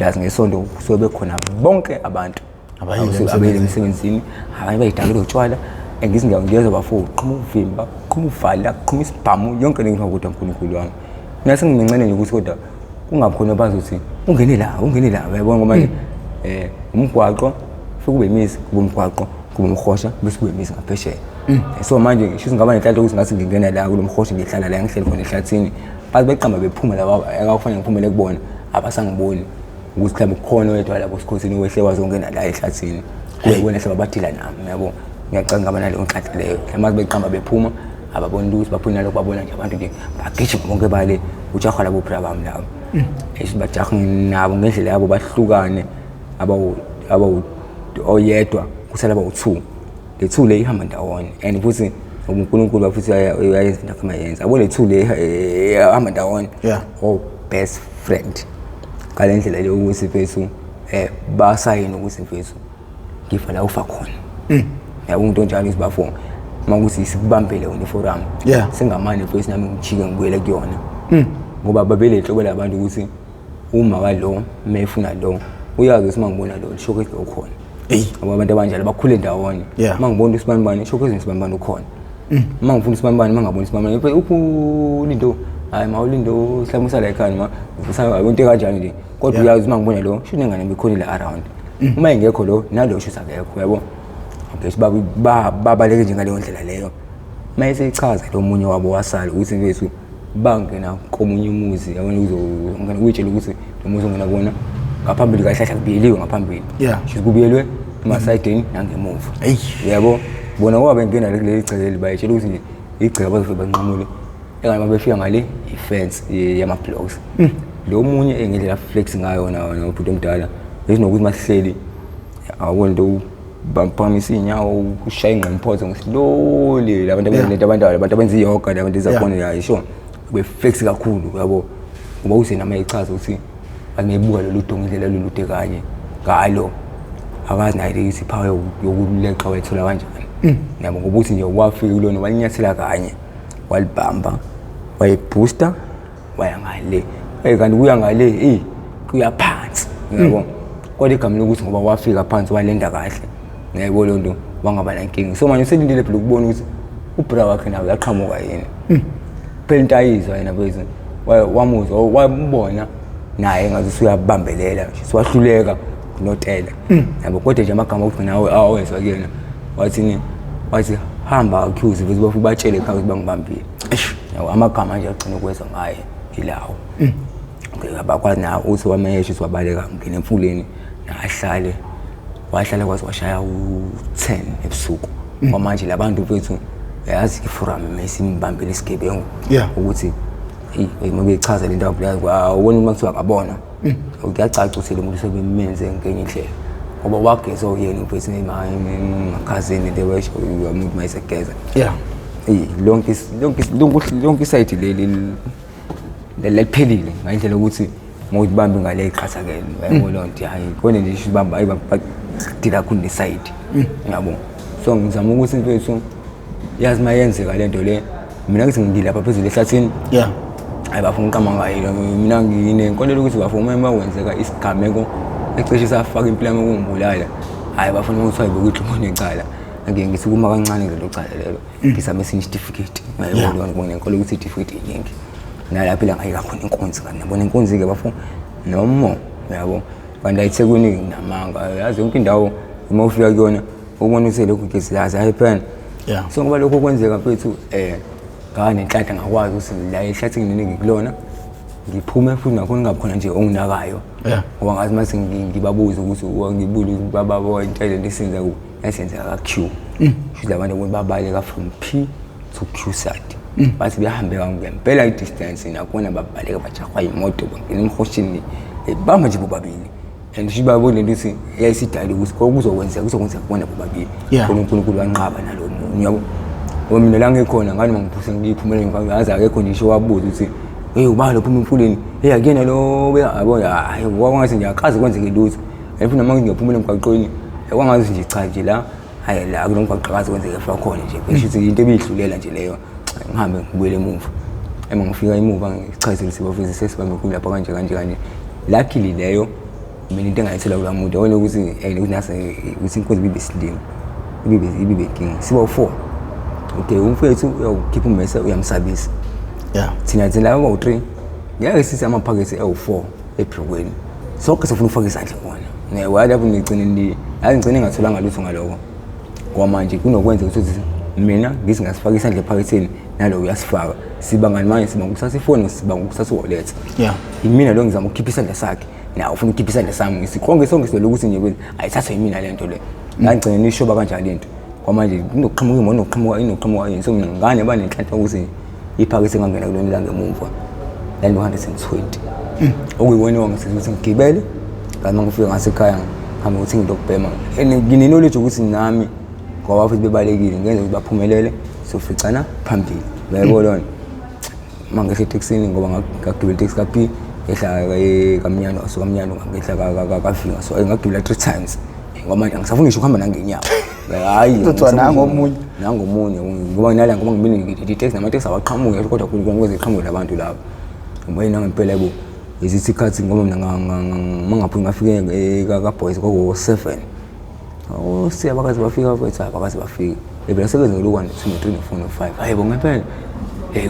Speaker 2: yazi, ngesonto kusuke bekhona bonke abantu
Speaker 1: Abayile
Speaker 2: abayile emsebenzini, abanye bayidakile utshwala. Ngithi ngiyezwa bafo qhuma uvimba, qhuma uvala, qhuma isibhamu, yonke le nto, kodwa uNkulunkulu wami mina sengincane nje ukuthi kodwa kungabi khona bazothi ungene la, ungene la, uyabona, ngoba manje umgwaqo fike kube imizi, kube umgwaqo, kube umhosha, bese kube imizi ngaphesheya. So manje ngisho ngaba nenhlanhla ukuthi ngathi ngingena la kulo mhosha, ngihlala la ngihleli khona ehlathini, bathi beqamba bephuma laba akakufanele ngiphumele kubona, abasangiboni ukuthi mhlawumbe kukhona oyedwa lapho sikhothini wehle wazongena la ehlathini, kube kubona hlobo abadila nami, yabo. Ngiyacanga ngaba naleyo nhlanhla leyo, mhlawumbe beqamba bephuma ababoni lutho, baphuma nalokho babona nje abantu nje bagijima bonke bale ujahwa labo phela bami labo esho bajaha nabo ngendlela yabo, bahlukane abawu abawu oyedwa kusala abawu-2, le 2 le ihamba ndawonye and futhi uNkulunkulu futhi uyayenza into akhe mayenza, yabo, le 2 le ihamba ndawonye. Oh, best friend ngale ndlela le ukuthi mfethu basayina ukuthi mfethu ngifa la ufa khona, yabo, umuntu onjalo ukuthi bafo uma ukuthi sikubambele wena iforum sengamane mfethu nami ngijike ngibuyele kuyona, ngoba babele hlobo labantu ukuthi uma kalo mayefuna lo uyazi ukuthi uma ngibona lo lisho ukuthi lo ukhona. Ngoba abantu abanjalo bakhule ndawonye. Uma ngibona usibanibani sho ukuthi usibanibani ukhona, uma ngifuna usibanibani, uma ngabona usibanibani uphi ulindo, hayi ma ulindo mhlawumbe usala ekhaya noma into kanjani nje, kodwa uyazi uma ngibona lo sho nengane mikhona la around, uma ingekho lo nalo sho akekho, yabo. Okay, babaleke nje ngaleyo ndlela leyo. Uma eseyichaza lo munye wabo wasala ukuthi mfethu bangena komunye umuzi, yabona, uzongena uyitshela ukuthi lo muzi ongena kuwona ngaphambili kahle kahle kubiyeliwe ngaphambili. Shuthi kubiyelwe Emasayidini nangemuva. Yabo bona ngoba bengena kuleli gceke leli bayitshela ukuthi nje igceke abazofike banqamule. Engani mabefika ngale ifence yama-blocks. Lo munye engendlela flex ngayo na ubhuti omdala. Besinokuthi masihleli awubona into baphakamisa iy'nyawo ushaya ingqimphotho ngislowly labantu abenza abantu abantu abenza iyoga labantu ezakhona ya sure beflex kakhulu yabo ngoba uze nama echaza ukuthi angibuka lolu donga indlela lolude kanye ngalo akazi naye ukuthi iphawa yokuleqa wayithola kanjani yabo ngoba uthi nje wafika kulona walinyathela kanye walibamba wayibooster waya ngale hey kanti kuya ngale eh kuya phansi yabo kodwa igama lokuthi ngoba wafika phansi walenda kahle ngiyayibona leyo nto wangaba nankinga. So manje uselindile phela ukubona ukuthi ubra wakhe nawe uyaqhamuka yini. Phela into ayizwa yena bese wamuzwa wambona naye ngathi usuyabambelela nje siwahluleka kunotela. Yabo kodwa nje amagama okugcina awezwa kuyena wathini, wathi hamba accuse bese bafike batshele ekhaya ukuthi bangibambile. Yabo amagama nje agcina ukwezwa ngaye ilawo. Okay, abakwazi nawo uthi wamesha uthi wabaleka ngena emfuleni nahlale wahlala kwaze washaya u-10 ebusuku. Kwamanje labantu mfethu yazi iforum mesimbambele isigebengu ukuthi eyi uma bechaza lento awubona uma kuthiwa akabona kuyacaca ukuthi lo muntu sebemenze ngenye indlela ngoba wageza oyena mfethu emakhazeni into ebesho umuntu mayesegeza. Eyi lonke lonke lonke isayidi leli leliphelile ngendlela ukuthi uma ubambe ngale iqhathakele yabo leyo nto hayi kone nje isho ibamba hayi badila kakhulu nesayidi yabo. So ngizama ukuthi mfethu yazi uma yenzeka le nto le mina ngithi ngilapha phezulu ehlathini hayi bafuna uqama ngayo mina nginenkolelo ukuthi bafuna uma kwenzeka isigameko ecishe safaka impilo yami ukungibulala hayi bafuna ukuthi ayibeke ukuthi unecala ngike ngithi kuma kancane lelo cala lelo ngizame esinye isitifiketi ngayibona ngibona nenkolo ukuthi isitifiketi iningi nalapho ila ngayika khona inkunzi kanti nabona inkunzi-ke bafo nomo yabo kanti ayithekwini nginamanga yazi yonke indawo uma ufika kuyona ubona ukuthi lokhu ngizilazi hayi phela. So ngoba lokho kwenzeka mfethu nganenhlanhla ngakwazi ukuthi la ehlathini ngikulona ngiphume futhi nakhona ngingabi khona nje onginakayo. Ngoba ngazi mase ngibabuza ukuthi ngibule ukuthi baba into lento isenza ku yasenzeka ka Q. Shuthi labantu ukuthi babaleka from P to Q side. Bathi behambeka ngempela i-distance nakhona babaleka bajahwa imoto bangena emhoshini bamba nje bobabili. And shuthi babona lento ukuthi yayisidala ukuthi kuzokwenzeka kuzokwenzeka kubona bobabili. Khona uNkulunkulu wanqaba nalo munye yabo. Ngoba mina la ngikhona ngani mangiphuse ngiphumele ngazi akekho ngisho wabuza ukuthi hey ubani lo phuma emfuleni hey akuyena lo yabo hayi kwangathi nje akaze kwenzeke lutho. And futhi noma ngiphumele emgwaqweni kwangathi nje cha nje la hayi la kulo mgwaqo akaze kwenzeke fa khona nje kusho ukuthi into ebidlulela nje leyo ngihambe ngibuyele emuva. Ema ngifika emuva ngichazile sibafisi sesibambe kulapha kanje kanje kanje. Luckily leyo mina into engayithola kula muntu yabona ukuthi ukuthi nase ukuthi inkosi ibibe isilima ibibe inkinga siba u4. Okay umfethu uyakukhipha ummese uyamsabisa. Thina thina laba u3 ngeke sisi amaphakethe ewu4 ebhlokweni. Sonke sifuna ukufaka isandla kona. Ngeke lapho ngigcine ni yazi ngigcine ngatholanga lutho ngaloko. Kwamanje kunokwenza ukuthi mina ngithi ngasifaka isandla ephaketheni nalo uyasifaka. Sibangani manje sibanga ukuthatha ifoni sibanga ukuthatha wallet. Imina lo ngizama ukukhipha isandla sakhe. Nawe ufuna ukukhipha isandla sami ngisikonke sonke silolo ukuthi nje ayithathwe yimina lento le. Ngagcina nishoba kanjalo into. Kwamanje kunokuqhamuka imoto nokuqhamuka inokuqhamuka yini so mina ngane banenhlanhla ukuthi iphakethe ngangena kulona la ngemuva. Lalo 120. Okuyiwona wangisiza ukuthi ngigibele kanti mangifika ngasekhaya ngihambe ukuthi ngilokubhema. And ngine-knowledge ukuthi nami ngoba futhi bebalekile ngenza ukuthi baphumelele soficana phambili. Uyayibona lona. Mangehla etekisini ngoba ngagibela iteksi ka-P ngehla kaMnyano so kaMnyano ngehla kaVinga so ngagibela 3 times. Ngoba manje angisafuni ngisho ukuhamba nangenyawo. Hayi
Speaker 1: Kuthiwa nangomunye.
Speaker 2: Nangomunye ngoba nginala ngoba ngimile ngithi iteksi namateksi awaqhamuki kodwa kuze iqhamuke labantu laba. Ngoba nangempela yabo izithi ikhathi ngoba mina mangaphumi ngafike ka Boys kwako 7. Oh siya bakaze bafika mfethu abakaze bafika. Ebela sebenze ngelo 1 2 3 4 5. Hayi bo ngempela.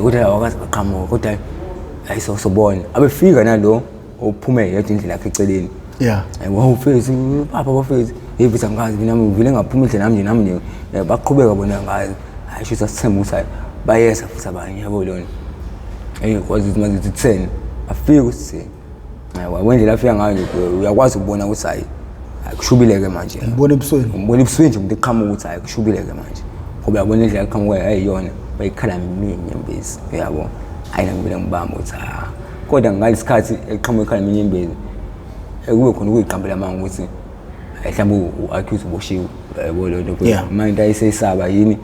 Speaker 2: Kodwa abakaze baqhamuka kodwa hayi sobona. Abefika nalo ophume yedwa indlela yakhe eceleni. Hayi wow mfethu baba bafethu. Hey mfethu angazi mina ngivile ngaphuma indlela nami nje nami nje baqhubeka bona ngazi. Hayi sho sasithemba ukuthi bayeza futhi abanye yabo lona. Hey kwazi ukuthi manje 10 afike ukuthi hayi wendlela afika ngayo nje uyakwazi ukubona ukuthi hayi Hayi, kushubile-ke manje.
Speaker 1: Ngibona ebusweni.
Speaker 2: Ngibona ebusweni nje umuntu eqhamuka ukuthi hayi kushubile-ke manje. Ngoba uyabona indlela eqhamuka yayiyona, bayikhala mina inyembezi, uyabo. Hayi nami ngivele ngibambe ukuthi ha. Kodwa ngalesikhathi eqhamuka ekhala mina inyembezi, kube khona ukuyiqambela amanga ukuthi mhlawumbe u-accuse uboshiwe, uyabo leyo nto. Manje into ayiseyisaba yini?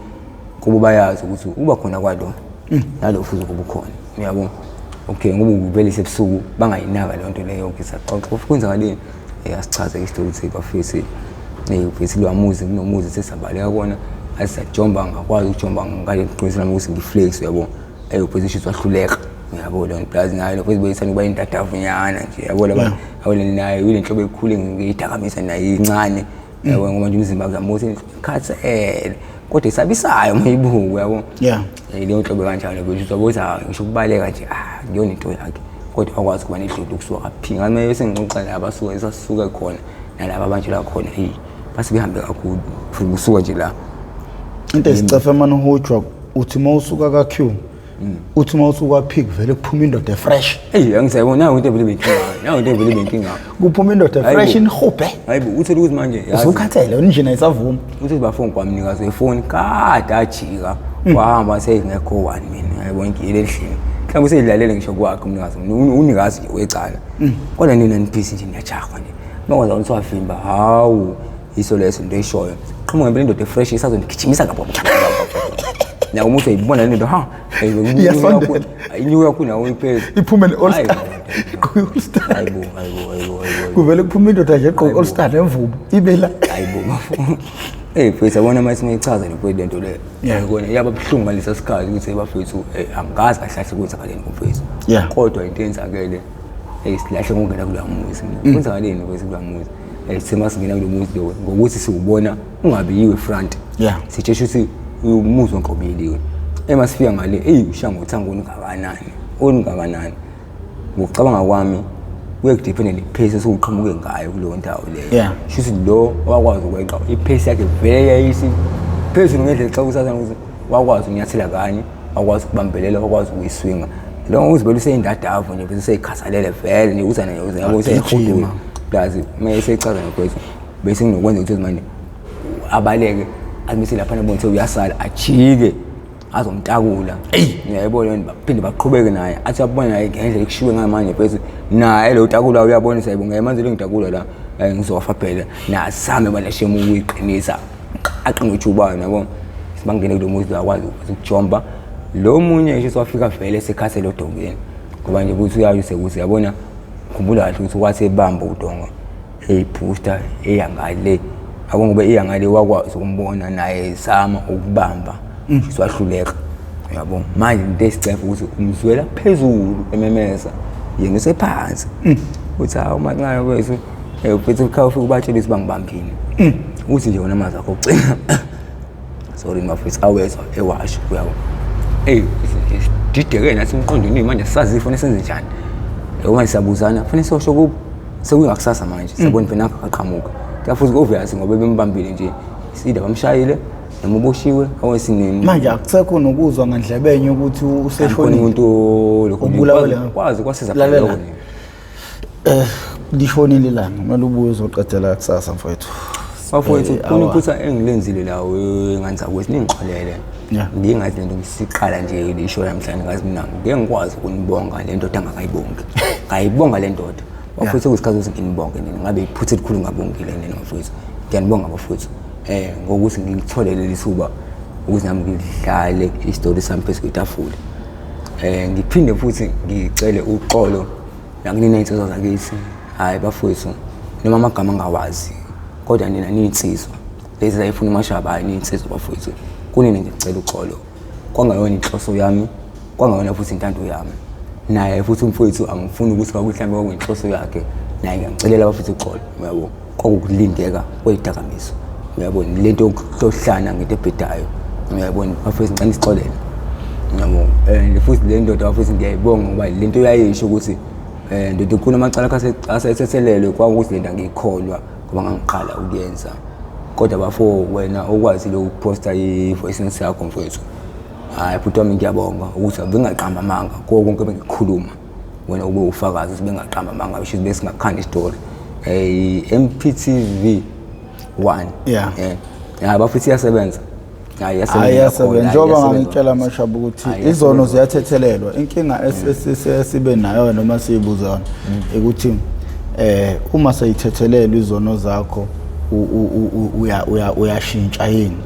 Speaker 2: Kubo bayazi ukuthi uba khona kwalo nalo futhi kuba ukhona, uyabo. Okay, ngoba uvele sebusuku bangayinaka leyo nto leyo. Okay, saxoxa ufike kwenzakaleni, asichaze isitori ukuthi bafisi uvesi lwamuzi kunomuzi sesabaleka kona, asajomba ngakwazi ukujomba ngale qinisa nami ukuthi ngiflex, uyabo. Ubhesi shuthi wahluleka, uyabo leyo nto. Plus naye lo bhesi beyithanda ukuba indadavunyana nje, uyabo laba yabo naye uyile nhlobo ekhulu ngiyidakamisa naye incane, yabo, ngoba nje umzimba kuyamuthi khathele kodwa isabisayo uma ibuka, uyabo. Leyo nhlobo kanjalo bese uzobuza ngisho ukubaleka nje, kuyona into yakhe, kodwa wakwazi ukuba nedlula ukusuka kaphinga. Ngathi bese ngixoxa laba suka esasuke khona nalaba abanjela khona, hey base behambe kakhulu futhi kusuka nje la
Speaker 1: into esicefe manje uhujwa uthi uma usuka ka Q, uthi uma usuka pick vele kuphuma indoda efresh.
Speaker 2: Hey, angisayibona nayo into evele benkinga, nayo into evele benkinga.
Speaker 1: Kuphuma indoda efresh inihubhe.
Speaker 2: Hayibo, uthole ukuthi manje
Speaker 1: yazi usukhathele injini ayisavuma.
Speaker 2: Uthi bafoni kwamnikazi wefoni kade ajika wahamba seyingekho one mina, yayibona ngiyele endlini. Mhlawumbe useyidlalele ngisho kwakhe umnikazi, unikazi nje wecala. Kodwa nina niphisi nje niyajahwa nje. Makwazi ukuthi wavimba, hawu yiso leso into eyishoyo. Qhamuka ngempela indoda efresh isazonigijimisa ngabo. Nawo umuntu uyibona le nto, ha
Speaker 1: Iyasondela.
Speaker 2: Inyuka kakhulu nawo iphezulu.
Speaker 1: Iphume ne-All Star. Igqoke i-All Star.
Speaker 2: Hayibo, hayibo, hayibo, hayibo.
Speaker 1: Kuvele kuphume indoda nje egqoke i-All Star nemvubu ibe la.
Speaker 2: Hayibo bafo. Eh mfethu, yabona mase ngiyichaza le mfethu lento le. Yabona yaba buhlungu ngalesa sikhathi ukuthi bafethu angikaze kahle kahle kwenzakaleni kumfethu. Kodwa into eyenzakele silahle ngokungena kuloya muzi. Kwenzakaleni mfethu kuloya muzi? Sithe masingena kulo muzi lo ngokuthi siwubona ungabiyiwe front. Sitsheshe ukuthi umuzi wonke ubiyeliwe. Masifika ngale, eyi usha ngothango olungakanani, olungakanani. Ngokucabanga kwami kuye kudiphende nephesi esuqhamuke ngayo kuleyo ndawo leyo. Shuthi lo wakwazi ukweqa iphesi yakhe vele yayisi phezulu ngendlela xa kusasa ukuthi wakwazi ukunyathela kanye, wakwazi ukubambelela, wakwazi ukuyiswinga. Lo uzibele useyindadavu nje bese seyikhasalele vele nje uzana nje uzana yabo useyihudula. Plus uma esechaza ngokwethu bese kunokwenza ukuthi manje abaleke amise lapha nabona ukuthi uyasala ajike azomtakula. Uyayibona yona, baphinde baqhubeke naye athi abona naye ngendlela ekushiwe ngayo manje mfethu naye lo takula uyabona sayibonga ngeke manje lengitakula la ngizofa phela nasame bana shemu ukuyiqinisa aqinge ujubane yabo. Sibangene kulo muzi akwazi ukujomba lo munye nje wafika vele sekhathele odongeni ngoba nje ukuthi uyayise ukuthi yabona khumbula kahle ukuthi wathi ebamba udonga eyibooster eyangale yabo ngoba eyangale wakwazi ukumbona naye ezama ukubamba wahluleka, uyabo. Manje into esicefa ukuthi umzwela phezulu ememeza yena usephansi uthi hawu mancane kwethu mfethu ekhaya ufike ubatshele ukuthi bangibambile uthi nje wona amazwi akho okugcina sorry mafethu awezwa ewasho, uyabo. Eyi dideke nathi emqondweni manje sazi ifuna senze njani manje siyabuzana fanele siyosho kubo sekungakusasa manje siyabona phela nakho aqhamuka kuyafuthi obvious ngoba bembambile nje sida bamshayile noma uboshiwe awesinini
Speaker 1: manje akusekho nokuzwa ngandlebenye ukuthi useshonile
Speaker 2: umuntu lokho
Speaker 1: Ubulawe
Speaker 2: kwazi kwasiza
Speaker 1: Lalela.
Speaker 2: lokho nje.
Speaker 1: Lishonile ilanga, kumele ubuye uzoqedela kusasa mfowethu.
Speaker 2: Bafowethu khona iphutha engilenzile lawo enganza kwethu ningixolele. Ngingathi lento ngisiqala nje lisho namhlanje ngazi mina ngeke ngikwazi ukunibonga le ndoda angakayibongi. Ngayibonga le ndoda. Bafowethu kuyisikhathi ukuthi nginibonge nina ngabe iphutha elikhulu ngabongile nina bafowethu. Ngiyanibonga bafowethu. Ngokuthi ngilithole leli thuba ukuthi nami ngidlale isitori sami phezu kwetafula. Ngiphinde futhi ngicele uxolo nakunina insizwa zakithi. Hayi bafowethu noma amagama angawazi kodwa nina niyinsizwa lezi zayifuna umashaba, hayi niyinsizwa bafowethu. Kunini ngicela uxolo, kwangayona inhloso yami, kwangayona futhi intando yami. Naye futhi umfowethu angifuni ukuthi kwakuhlambe kwakuyinhloso yakhe, naye ngiyamcelela bafethu uxolo, uyabo. Kwakukulindeka kweyidakamizwa, uyabona lento yokuhlohlana ngento ebhedayo, uyabona bafethu ngicela isixolele, uyabo. And futhi le ndoda bafethu ngiyayibonga ngoba lento yayisho ukuthi ndoda ikhulu amacala asethethelelwe kwakuthi lento angiyikholwa ngoba ngangiqala ukuyenza. Kodwa bafo wena okwazile ukuphosta i-voice note yakho mfowethu, hhayi bhuti wami ngiyabonga ukuthi bengingaqamba amanga kuwo konke bengikukhuluma, wena ube ufakazi ukuthi bengingaqamba amanga, kusho ukuthi besingakhanda isitori. MPTV 1.
Speaker 1: Yeah.
Speaker 2: Ya bafethu, iyasebenza. Hayi,
Speaker 1: Hayi,
Speaker 2: iyasebenza
Speaker 1: iyasebenza.
Speaker 2: kakhulu,
Speaker 1: Njengoba
Speaker 2: iyasebenza.
Speaker 1: ngangitshela amashaba ukuthi
Speaker 2: Hhayi,
Speaker 1: izono
Speaker 2: iyasebenza.
Speaker 1: ziyathethelelwa. Inkinga esibe nayo noma siyibuza yona ukuthi uma seyithethelelwa izono zakho, uyashintsha yini?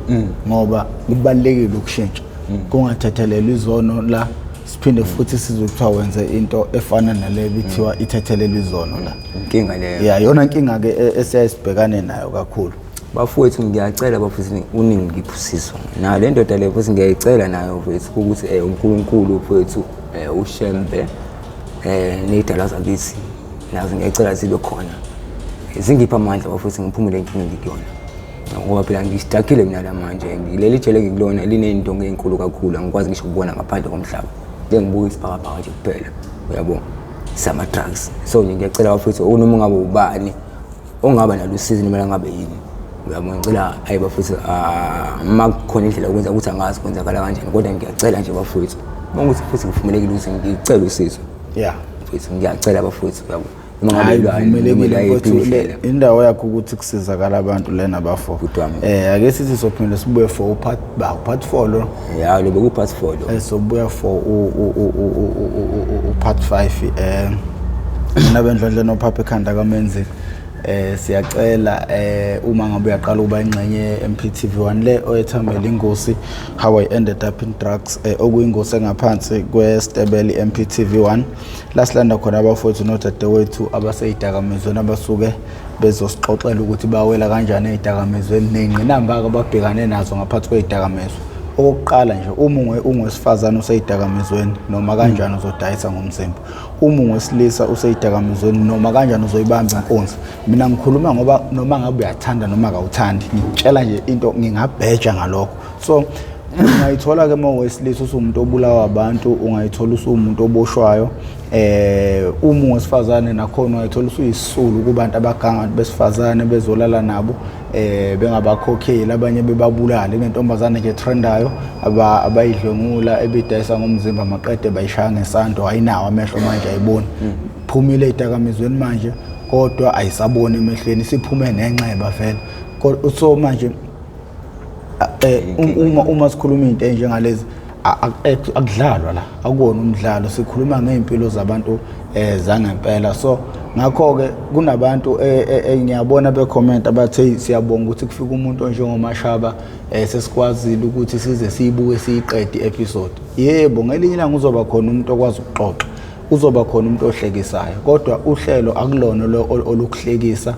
Speaker 1: Ngoba kubalulekile ukushintsha. Kungathethelelwa izono la, siphinde futhi sizwe kuthiwa wenze into efana nale bithiwa ithethelelwa izono la.
Speaker 2: Inkinga leyo.
Speaker 1: Ya, yona nkinga ke esiyaye sibhekane nayo kakhulu.
Speaker 2: Bafowethu, ngiyacela bafethu, uningi ngiphusiso nayo le ndoda le futhi ngiyayicela nayo mfethu ukuthi uNkulunkulu mfethu, uShembe, ney'dalwa zakithi nazo ngiyacela zibe khona, zingiphe amandla bafethu, ngiphumule enkinga engikuyona, ngoba phela ngi-stuckile mina la manje. Leli jele engikulona liney'ntonga ey'nkulu kakhulu, angikwazi ngisho ukubona ngaphandle komhlaba, ngeke ngibuke isibhakabhaka nje kuphela, uyabo, sama-drugs. So nje ngiyacela bafethu, noma ungabe ubani ongaba nalo usizo noma ngabe yini, uyabo, ngicela, ayi bafethu, uma kukhona indlela yokwenza ukuthi angazi kwenzakala kanjani, kodwa ngiyacela nje bafethu, uma ukuthi futhi ngivumelekile ukuthi ngicele usizo, mfethu, ngiyacela bafethu, uyabo, noma ngabe
Speaker 1: Hayi,
Speaker 2: ilwane, noma
Speaker 1: vumelekile
Speaker 2: la yiphi
Speaker 1: mfowethu,
Speaker 2: indlela.
Speaker 1: Indawo yakho ukuthi kusizakala abantu lena, bafo.
Speaker 2: Bhuti wami.
Speaker 1: Ake sithi sophinde sibuye for u-part ba part 4 lo.
Speaker 2: Ya, lo beku-part 4 lo.
Speaker 1: Sobuya for u-part 5. Mina bendlondle nophapha ekhanda kaMenzi. Siyacela, uma ngabe uyaqala ukuba ingxenye MPTV 1 le oyethamela ingosi How I Ended Up in Drugs, okuyingosi engaphansi kwestebeli MPTV 1, la silanda khona abafowethu nodadewethu abaseyidakamizweni, abasuke bezosixoxela ukuthi bawela kanjani ey'dakamizweni ney'ngqinamba-ke ababhekane nazo ngaphansi kwey'dakamizwa. Okokuqala nje, uma ungowesifazane usey'dakamizweni, noma kanjani uzodayisa ngomzimba. Uma ungowesilisa usey'dakamizweni, noma kanjani uzoyibamba inkunzi. Mina ngikhuluma ngoba noma ngabe uyathanda noma kawuthandi, ngikutshela nje into, ngingabheja ngalokho. So ungayithola-ke uma uwesilisa usuwumuntu obulawa abantu, ungayithola usuwumuntu oboshwayo. Uma ungowesifazane nakhona ungayithola usuyisisulu kubantu abaganga abantu besifazane, bezolala nabo bengabakhokheli, abanye bebabulale. Kunentombazane nje trendayo abayidlwengula, ebidayisa ngomzimba, maqede bayishaya ngesando, ayinawo amehlo manje, ayiboni. Phumile ey'dakamizweni manje, kodwa ayisaboni emehlweni, siphume nenxeba vele. So manje uma sikhuluma into enjengalezi, akudlalwa la, akuwona umdlalo, sikhuluma ngey'mpilo zabantu zangempela. So ngakho-ke kunabantu ngiyabona be-comment abathe, "Hey, siyabonga ukuthi kufika umuntu onjengomashaba, sesikwazile ukuthi size siyibuke siyiqede i-episode." Yebo, ngelinye ilanga uzoba khona umuntu okwazi ukuxoxa, uzoba khona umuntu ohlekisayo, kodwa uhlelo akulona lo olukuhlekisa,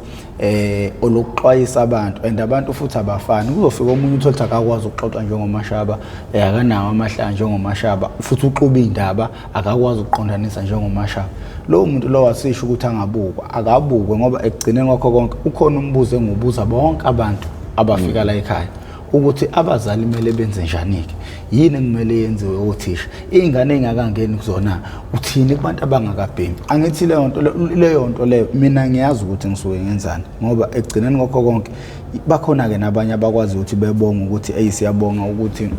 Speaker 1: olukuxwayisa abantu, and abantu futhi abafani. Kuzofika omunye uthole ukuthi akakwazi ukuxoxa njengomashaba, akanawo amahlaya njengomashaba, futhi uxuba iy'ndaba, akakwazi ukuqondanisa njengomashaba. Lowo muntu lowo asisho ukuthi angabukwa, akabukwe, ngoba ekugcineni kwakho konke ukhona umbuzo engiwubuza bonke abantu abafika la ekhaya, ukuthi abazali kumele benze njani-ke, yini ekumele yenziwe othisha, iy'ngane ey'ngakangeni kuzona, uthini kubantu abangakabhemi? Angithi leyo nto leyo nto leyo mina ngiyazi ukuthi ngisuke ngenzani, ngoba ekugcineni kwakho konke bakhona-ke nabanye abakwazi ukuthi bebonge ukuthi, eyi, siyabonga ukuthi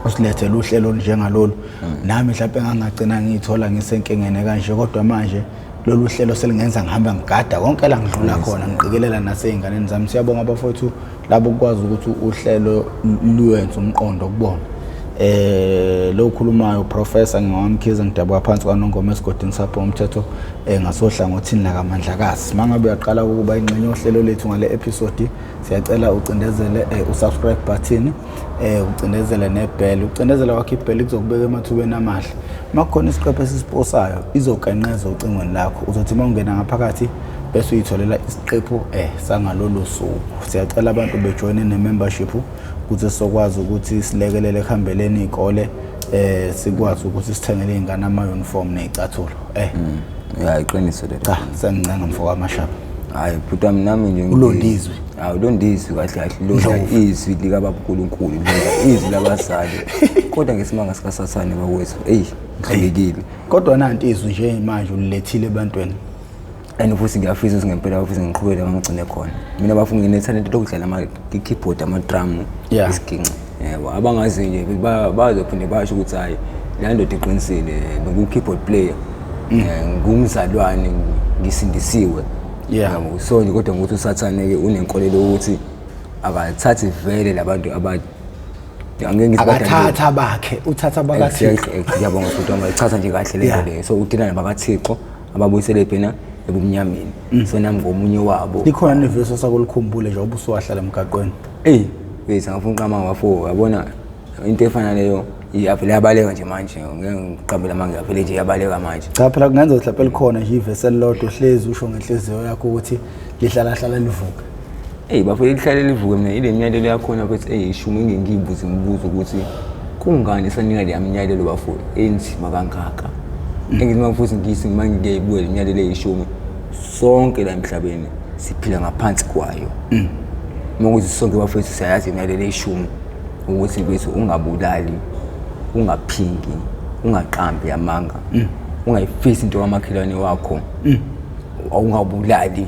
Speaker 1: usilethele uhlelo olunjengalolu, nami mhlawumpe ngangagcina ngiyithola ngisenkingeni kanje, kodwa manje lolu hlelo selingenza ngihambe ngigada konke la ngidlula khona, ngiqikelela nasey'nganeni zami. Siyabonga abafowethu labo kukwazi ukuthi uhlelo luyenze umqondo kubona. Lo khulumayo professor ngingowamkhize, ngidabuka phansi kwaNongoma esigodini sapho umthetho, ngasohlangothini lakaMandlakazi. Mangabe uyaqala ukuba ingxenye yohlelo lethu ngale episode, siyacela ucindezele u-subscribe button, ucindezele ne-bell. Ucindezela kwakho i-bell kuzokubeka emathubeni amahle. Makukhona isiqephu esisiposayo, izokenqeza ocingweni lakho, uzothi uma ungena ngaphakathi bese uyitholela isiqephu sangalolu suku. Siyacela abantu bejoyine ne-membership ukuze sizokwazi ukuthi silekelele ekuhambeleni iy'kole, sikwazi ukuthi sithengele iy'ngane ama-uniform ney'cathulo.
Speaker 2: Ya, iqiniso lelo.
Speaker 1: Cha, sengincenga mfo kamashaba.
Speaker 2: Hayi bhuti wami, nami nje
Speaker 1: Ulondizwe.
Speaker 2: Hayi, ulondizwe kahle kahle, londa izwi likababa uNkulunkulu, londa izwi labazali, kodwa ngesimanga sikasathane bakwethu, eyi, ngihlulekile.
Speaker 1: Kodwa nanti izwi nje manje ulilethile ebantwini.
Speaker 2: And futhi ngiyafisa ukuthi ngempela futhi ngiqhubeke la ngigcine khona. Mina bafu nginethalente lokudlala ama-keyboard, ama-drum, isiginci, yebo. Abangazi nje bazophinde basho ukuthi hhayi, la ndoda iqinisile, bengu-keyboard player, ngumzalwane, ngisindisiwe.
Speaker 1: Yeah.
Speaker 2: Yabo, so nje kodwa ngokuthi usathane-ke unenkolelo yokuthi akathathi vele labantu aba angeke ngithi badalwe.
Speaker 1: Akathatha bakhe, uthatha bakaThixo.
Speaker 2: Exactly, ngiyabonga futhi wami chaza nje kahle lento
Speaker 1: Yeah.
Speaker 2: leyo. So udila nabakaThixo ababuyisele phena ebumnyameni. So nami ngomunye wabo.
Speaker 1: Likhona nevesi osakulikhumbule njengoba usuwahlala emgaqweni?
Speaker 2: Ey, wethu ngafuna uqama ngabafo, yabona into efana leyo iyavele yabaleka nje manje, ngeke ngiqambele amanga, yavele nje yabaleka manje.
Speaker 1: Cha phela kungenza mhlawumbe likhona nje ivesi elilodwa ohlezi usho ngenhliziyo yakho ukuthi lihlala hlala livuke.
Speaker 2: Ey bafo, lihlale livuke mina ile myalelo yakhona futhi eyishumi, ngike ngiyibuze imibuzo ukuthi kungani sanika leya myalelo bafo enzima kangaka. Engithi uma futhi ngisi uma ngiyayibuka le myalelo eyishumi, sonke la emhlabeni siphila ngaphansi kwayo. Uma kuthi sonke bafethu siyayazi imiyalelo eyishumi ukuthi bethu ungabulali, ungaphingi, ungaqambi amanga, ungayifisi into kamakhelwane wakho, ungabulali.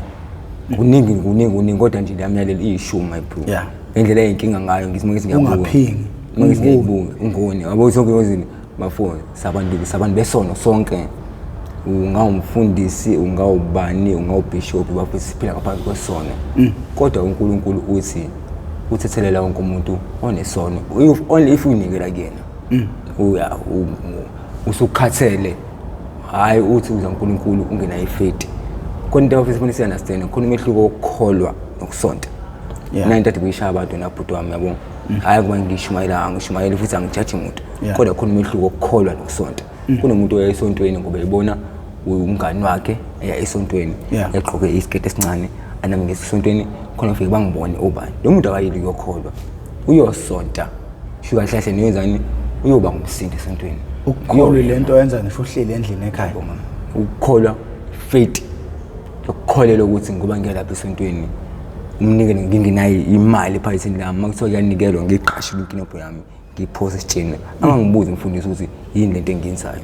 Speaker 2: Kuningi kuningi kuningi, kodwa nje leya myalelo iyishumi, my bro.
Speaker 1: Yeah.
Speaker 2: Ngendlela eyinkinga ngayo ngithi uma ngithi ngiyabuka.
Speaker 1: Ungaphingi,
Speaker 2: Uma ngithi
Speaker 1: ungoni.
Speaker 2: ngiyayibuka, ungoni. Yabo sonke izinto bafo sabantu besono sonke. Ungawumfundisi, ungawubani, ungawubishop, bafo siphila ngaphansi kwesono. Kodwa uNkulunkulu uthi uthethelela wonke umuntu onesono. If only if uyinikela kuyena. Uya usukhathele. Hayi uthi uza uNkulunkulu ungenayo ifaith. Khona into abafisa ufuna si-understand, khona umehluko wokukholwa nokusonta.
Speaker 1: Yeah.
Speaker 2: Mina into ade kuyishaya abantu nabhuti wami, yabo. Hhayi kuba ngishumayela, angishumayeli futhi angijaji muntu.
Speaker 1: Yeah.
Speaker 2: Kodwa khona umehluko wokukholwa nokusonta. Kunomuntu oya esontweni ngoba ebona umngani wakhe eya esontweni,
Speaker 1: Yeah.
Speaker 2: egqoke isiketi esincane, anami ngisesontweni khona ufike bangibone obani. Lo muntu akayili ukuyokholwa. Uyosonta. Sho kahle kahle niyenzani, uyoba ngumsindi esontweni.
Speaker 1: Ukukholwa lento oyenza ngisho uhleli endlini ekhaya.
Speaker 2: Ukukholwa, faith, ukukholelwa ukuthi ngoba ngiya lapha esontweni umnikelo ngingenayo imali ephaketheni lami, uma kuthiwa kuyanikelwa ngiqashile inkinobho yami ngiphose esitsheni, angangibuzi umfundisi ukuthi yini lento engiyenzayo.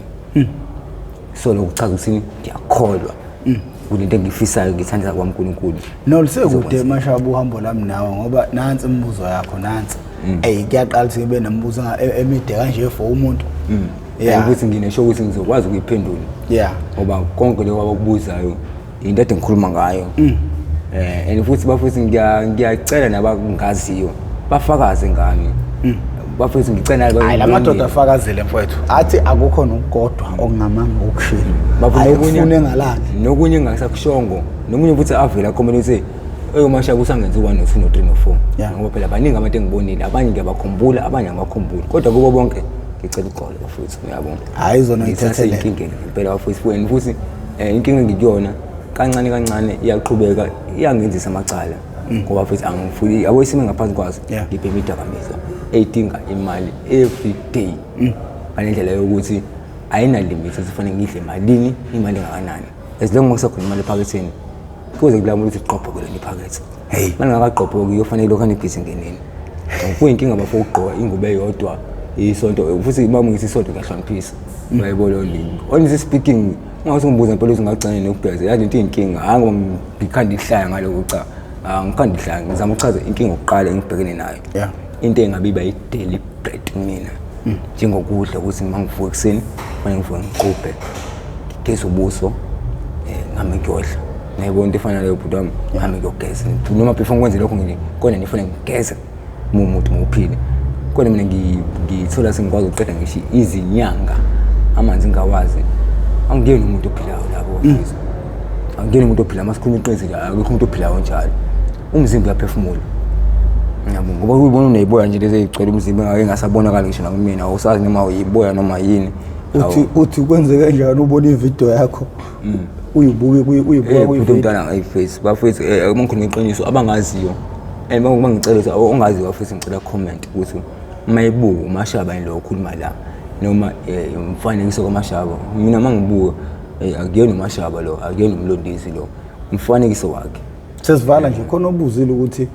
Speaker 2: So lokho kuchaza ukuthi ngiyakholwa kulento engiyifisayo, ngithandaza kwaNkulunkulu.
Speaker 1: No, lisekude Mashaba uhambo lami nawe, ngoba nansi imibuzo yakho nansi. Ey, kuyaqala ukuthi ngibe nemibuzo emide kanje for umuntu. Yeah.
Speaker 2: Ukuthi nginesho ukuthi ngizokwazi ukuyiphendula.
Speaker 1: Yeah.
Speaker 2: Ngoba konke lokho abakubuzayo into ade ngikhuluma ngayo. And futhi bafuthi ngiyacela nabangaziyo bafakaze ngami. Bafuthi ngicela nabo.
Speaker 1: Hayi, la madoda afakazele mfowethu. Athi akukho nokukodwa okungamanga ukushilo.
Speaker 2: Bafuna
Speaker 1: Hayi,
Speaker 2: okunye-
Speaker 1: kufune ngalani.
Speaker 2: Nokunye engingasakushongo, nomunye futhi avela akhomele ukuthi eyo Mashaba usangenza u-1 no-2 no-3 no-4.
Speaker 1: Yeah.
Speaker 2: Ngoba phela baningi abantu engibonile, abanye ngiyabakhumbula, abanye angibakhumbuli. Kodwa kubo bonke ngicela uxolo bafowethu, uyabona.
Speaker 1: Hhayi, zona
Speaker 2: Ngisase
Speaker 1: uyithethelele.
Speaker 2: inkingeni ngempela bafowethu, and futhi inkinga engikuyona kancane kancane iyaqhubeka iyangenzisa amacala. Ngoba futhi angifuni, yabo isimo engaphansi kwaso,
Speaker 1: Yeah.
Speaker 2: ngibhema idakamizwa eyidinga imali every day. Ngale ndlela yokuthi ayina limit ukuthi kufanele ngidle malini, imali engakanani. As long as kusekhona imali ephaketheni, kuze kulamule ukuthi iqobhoke lona iphakethe.
Speaker 1: Hey.
Speaker 2: Manje ngakaqobhoki kuyofanele lokho anibhizi ngenini. Kuyinkinga bafo ukugqoka ingubo eyodwa isonto, futhi uma ngithi isonto ngiyahloniphisa. Uyayibona leyo nto. Honestly speaking, uma usungibuza impela ukuthi ngagcina nokugeza, yazi into iyinkinga. Hhayi ngoba ngikhanda ihlaya ngaloko, cha. Ngikhanda ihlaya, ngizama ukuchaza inkinga yokuqala engibhekene nayo.
Speaker 1: Yeah.
Speaker 2: Into engabe iba i-daily bread kumina. Njengokudla ukuthi uma ngivuka ekuseni, kufanele ngivuke ngixubhe, ngigeze ubuso, ngihambe ngiyodla. Ngiyayibona into efana naleyo bhuti wami, ngihambe ngiyogeza. Noma before ngikwenze lokho ngithi kona ngifuna ngigeze uma umuntu ngiwuphile. Kodwa mina ngithola sengikwazi ukuqeda ngisho izinyanga amanzi ngingawazi. Angiyena umuntu ophilayo lapho bafethu. Angiyena umuntu ophilayo, masikhuluma iqiniso nje, akekho umuntu ophilayo njalo. Umzimba uyaphefumula. Ngiyabonga ngoba uyibona uneyiboya nje lezi ey'gcwele umzimba engake ngasabonakala ngisho nakumina, awusazi noma uyiboya noma yini.
Speaker 1: Uthi kwenzeke kanjani ubona ividiyo yakho uyibuke uyibuka
Speaker 2: Bhuti
Speaker 1: kuyi-video?
Speaker 2: umntwana ngayiface bafethu, uma ngikhuluma iqiniso abangaziyo, and uma ngicela ukuthi ongaziyo bafethu ngicela comment ukuthi uma ebuka uMashaba yini lo okhuluma la, noma umfanekiso kaMashaba. Mina uma ngibuka, akuyena uMashaba lo, akuyena uMlondisi lo, umfanekiso wakhe.
Speaker 1: Sesivala nje khona obuzile ukuthi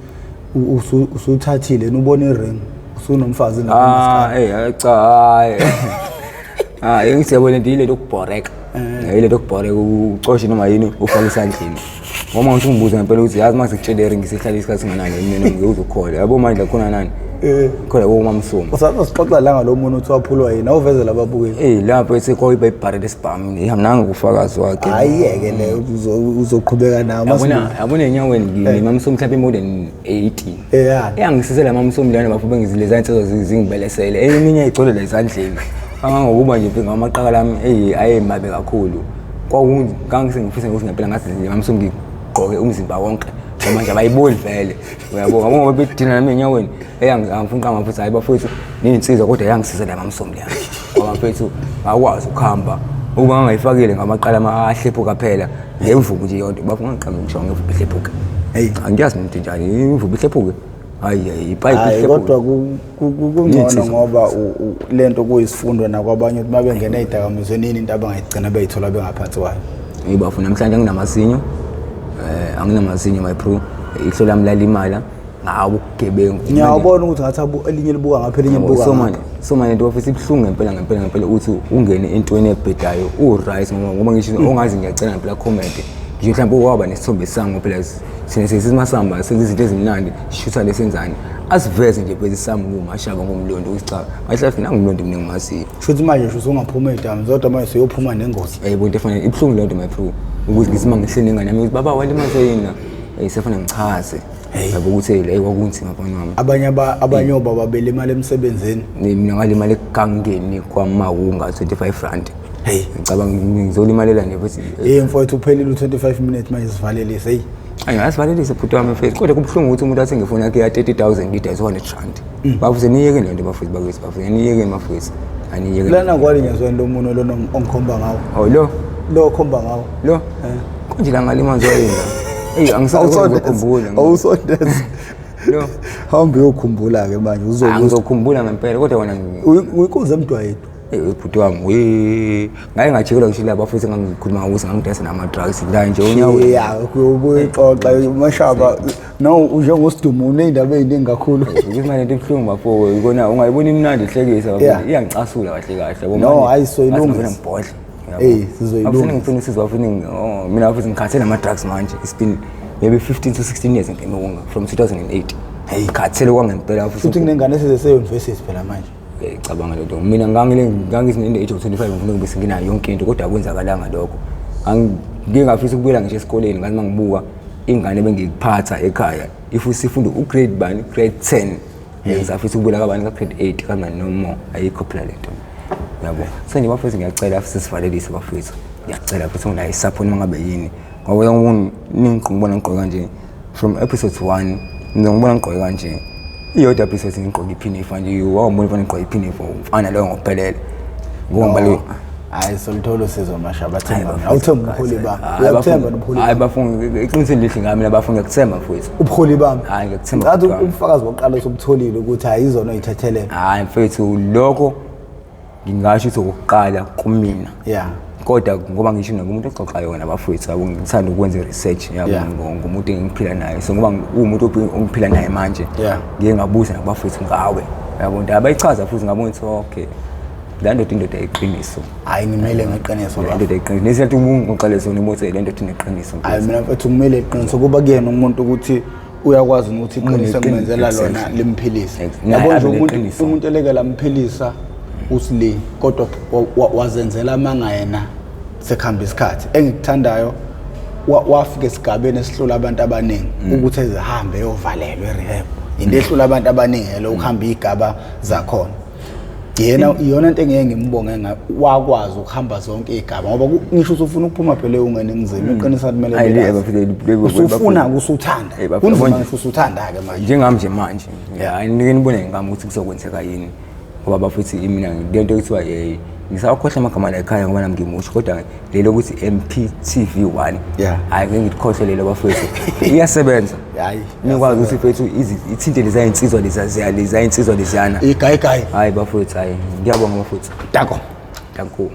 Speaker 1: usuthathile ubone i-ring usunomfazi
Speaker 2: Cha, hayi. Ngithi yabo lento ile lokubhoreka. Ile lokubhoreka ucoshe noma yini ufake esandleni. Ngoba ngisho ungibuza ngempela ukuthi yazi mase kutshele i-ring sihlala isikhathi singanani mina ngeke uzukholwa. Yabo manje la khona nani? Khona komamsumi.
Speaker 1: Usazosixoxa la ngalo muntu uthi waphulwa yini, awuvezela ababukeli.
Speaker 2: Eh lapho ethi kwayiba ibhare lesibhamu, ihamba nangufakazi wakhe.
Speaker 1: Ayiyeke leyo, uzoqhubeka nayo.
Speaker 2: Yabona, yabona enyaweni ngine mamsomi mhlawumbe more than 80. Iyangisizela mamsomi lana bafo, bengizileza insizwa zingibelesele. Eminye igcwele la ezandleni. Kangangokuba nje ngamaqaka lami ayemabe kakhulu. Kwakungangisengifisa ukuthi ngempela ngathi nje mamsomi ngigqoke umzimba wonke. Noma nje abayiboni vele. Uyabonga ngoba bedina nami enyaweni. Eyangifuna qamba futhi, hayi bafowethu, niyinsizwa, kodwa yangisizela mamsomi lana. Ngoba mfethu ngakwazi ukuhamba. Ukuba ngangayifakile ngamaqala ahlephuka phela ngemvubu nje yodwa, bafuna ngiqambe ngisho ngemvubu ihlephuke.
Speaker 1: Hey.
Speaker 2: Angiyazi umuntu njani imvubu ihlephuke. Hayi hayi, ipipe
Speaker 1: Hayi,
Speaker 2: ihlephuke.
Speaker 1: kodwa kungcono
Speaker 2: Yinsizwa.
Speaker 1: ngoba lento kuyisifundo nakwabanye ukuthi mabengena ey'dakamizweni yini into abangayigcina beyithola bengaphansi kwayo.
Speaker 2: Hey bafuna, namhlanje anginamazinyo. Anginamazinyo my bro. Ihlo lami lalimala ngawo ubugebengu.
Speaker 1: Ngiyawubona ukuthi ngathi elinye libuka ngapha, elinye libuka
Speaker 2: So
Speaker 1: ngapha.
Speaker 2: manje, so manje into bafisa ibuhlungu ngempela ngempela ngempela ukuthi ungene entweni ebhedayo u-right, ngoba ngisho ongazi, ngiyacela ngempela comment. Ngisho mhlawumbe waba nesithombe sami, ngoba phela thina sesimasamba senza izinto ezimnandi, shutha lesenzani. Asiveze nje phela sami ngumashaba ngumlondo ukuthi cha, ngahle nangumlondo mina ngimaziyo.
Speaker 1: Shuthi manje sho usungaphuma ey'dakamizweni, kodwa manje usuyophuma nengozi.
Speaker 2: Yebo, into efanele ibuhlungu leyo nto my bro, ukuthi ngithi uma ngihleli nengane yami ukuthi baba walimazwe yini la, sefana ngichaze yabo ukuthi hey la kwakunzima mfana wami.
Speaker 1: Abanye abanye obaba belimala emsebenzini.
Speaker 2: Mina ngalimala ekugangeni kwamawunga 25 rand.
Speaker 1: Hey.
Speaker 2: Ngicabanga ngizolimalela nje futhi.
Speaker 1: Hey mfowethu, uphelile u-25 minutes, manje sivalelise, hey.
Speaker 2: Ayi, asivalelise bhuti wami mfethu, kodwa kubuhlungu ukuthi umuntu athi ngifuna yakhe ya 30,000 ngida 200 rand. Bafuze niyeke le nto bafethu, bakithi bafethu, niyeke bafethu, aniyeke.
Speaker 1: Lana kwalinyazweni lo muntu lona ongikhomba ngawo.
Speaker 2: Oh lo.
Speaker 1: Lo okhomba ngawo.
Speaker 2: Lo konje la ngalimazwa yini la? Eyi, angisakukhumbula.
Speaker 1: Awusondeze.
Speaker 2: Lo.
Speaker 1: Hamba uyokhumbula-ke manje uzokuza.
Speaker 2: Ngizokhumbula ngempela, kodwa wena
Speaker 1: Uyinkunzi emdwayethu.
Speaker 2: Eh bhuti wami, we ngaye ngajikelwa ngisho laba futhi ngangikhuluma ngokuthi ngangidayisa nama-drugs la nje unyaweni.
Speaker 1: Ya, ubuye uxoxa mashaba no njengosidumo uney'ndaba ey'ningi kakhulu.
Speaker 2: Ukuthi manje into ibuhlungu bafo, ikona ungayibona imnandi ihlekisa bafo, iyangicasula kahle kahle yabo.
Speaker 1: No,
Speaker 2: manje
Speaker 1: hayi, sizoyilungisa.
Speaker 2: ngathi ngivele ngibhodle, yabo.
Speaker 1: Eh, sizoyilungisa.
Speaker 2: Afuna ngifuna usizo bafuna oh, mina futhi ngikhathele nama-drugs manje. It's been maybe 15 to 16 years ngibhema from 2008. Hey, ngikhathele kwangempela futhi.
Speaker 1: Futhi kunengane esizese-university phela manje.
Speaker 2: Ngiyayicabanga le nto. Mina ngangithi ngine-age of 25 ngifuna ukube senginayo yonke into, kodwa akwenzakalanga lokho. Ngike ngafisa ukubuyela ngisho esikoleni, ngathi uma ngibuka ingane bengiyiphatha ekhaya if sifunda u-grade bani, grade 10, ngisafisa ukubuyela kabani, ka-grade 8 kama no more, ayikho phela le nto yabo. So nje bafethu, ngiyacela futhi sivalelise bafethu, ngiyacela futhi nginayo i-support noma ngabe yini, ngoba ningibona ngigqoke kanje from episode 1, ngibona ngigqoke kanje iyodwa episode ngigqoke iphinifa nje, wawubona mfana ngigqoke iphinifa, umfana loyo ngokuphelele ngoba lo.
Speaker 1: Hayi, solithola usizo mashaba, themba mina. Awuthemba ubuholi bami, uyakuthemba nobuholi
Speaker 2: Hayi
Speaker 1: bami.
Speaker 2: Bafuna iqinisweni lihle ngami nabafuna, ngiyakuthemba mfowethu.
Speaker 1: Ubuholi bami.
Speaker 2: Hayi, ngiyakuthemba,
Speaker 1: Ngathi
Speaker 2: bhuti wami.
Speaker 1: ubufakazi bokuqala sobutholile ukuthi hayi izona oyithethelele.
Speaker 2: Hayi mfethu, lokho ngingasho ukuthi okokuqala kumina, kodwa ngoba ngisho nomuntu oxoxayo wena bafowethu yabo, ngithanda ukwenza i-research yabo ngomuntu engiphila naye, so ngoba uwumuntu ongiphila naye manje, ngiye ngabuza nakubafowethu ngawe yabo, ndaba bayichaza futhi ngabona ukuthi okay, la ndoda indoda eyiqiniso.
Speaker 1: Hayi, ngimele ngeqiniso
Speaker 2: Le
Speaker 1: baba.
Speaker 2: ndoda eyiqiniso nesikhathi ungixoxele sona umothi le ndoda ineqiniso
Speaker 1: Hayi,
Speaker 2: mfethu.
Speaker 1: mina mfethu kumele iqiniso, kuba kuyena umuntu ukuthi uyakwazi ukuthi iqiniso engimenzela lona limphilise.
Speaker 2: Naye
Speaker 1: Yabo nje
Speaker 2: abe
Speaker 1: umuntu
Speaker 2: neqiniso.
Speaker 1: umuntu eleke lamphilisa usili, kodwa wazenzela amanga yena sekuhamba isikhathi. Engikuthandayo wafika esigabeni esihlula abantu abaningi ukuthi ezihambe eyovalelwa e-rehab, into ehlula abantu abaningi lo ukuhamba iy'gaba zakhona. Yena iyona into engeke ngimbonge ngayo, wakwazi ukuhamba zonke iy'gaba, ngoba ngisho usufuna ukuphuma phela ungeningizimu, iqiniso kumele
Speaker 2: Hayi,
Speaker 1: lilazi.
Speaker 2: bafike
Speaker 1: Usufuna usuthanda
Speaker 2: Eh, bafike-
Speaker 1: kunzima
Speaker 2: yabona-
Speaker 1: ngisho usuthanda-ke manje.
Speaker 2: Njengami nje manje, hayi, nike nibone ngami ukuthi kuzokwenzeka yini, ngoba bafuthi mina le nto ekuthiwa ngisawakhohlwa amagama la ekhaya ngoba nami ngimusho, kodwa lelo ukuthi MPTV 1, hhayi, ngeke ngikhohlwe lelo bafethu, iyasebenza.
Speaker 1: Hhayi,
Speaker 2: Nikwazi ukuthi mfethu ithinte leza insizwa leza, leza insizwa leziyana.
Speaker 1: Igayigayi.
Speaker 2: Hhayi bafethu, hhayi, ngiyabonga bafethu.
Speaker 1: Dako.
Speaker 2: Danko.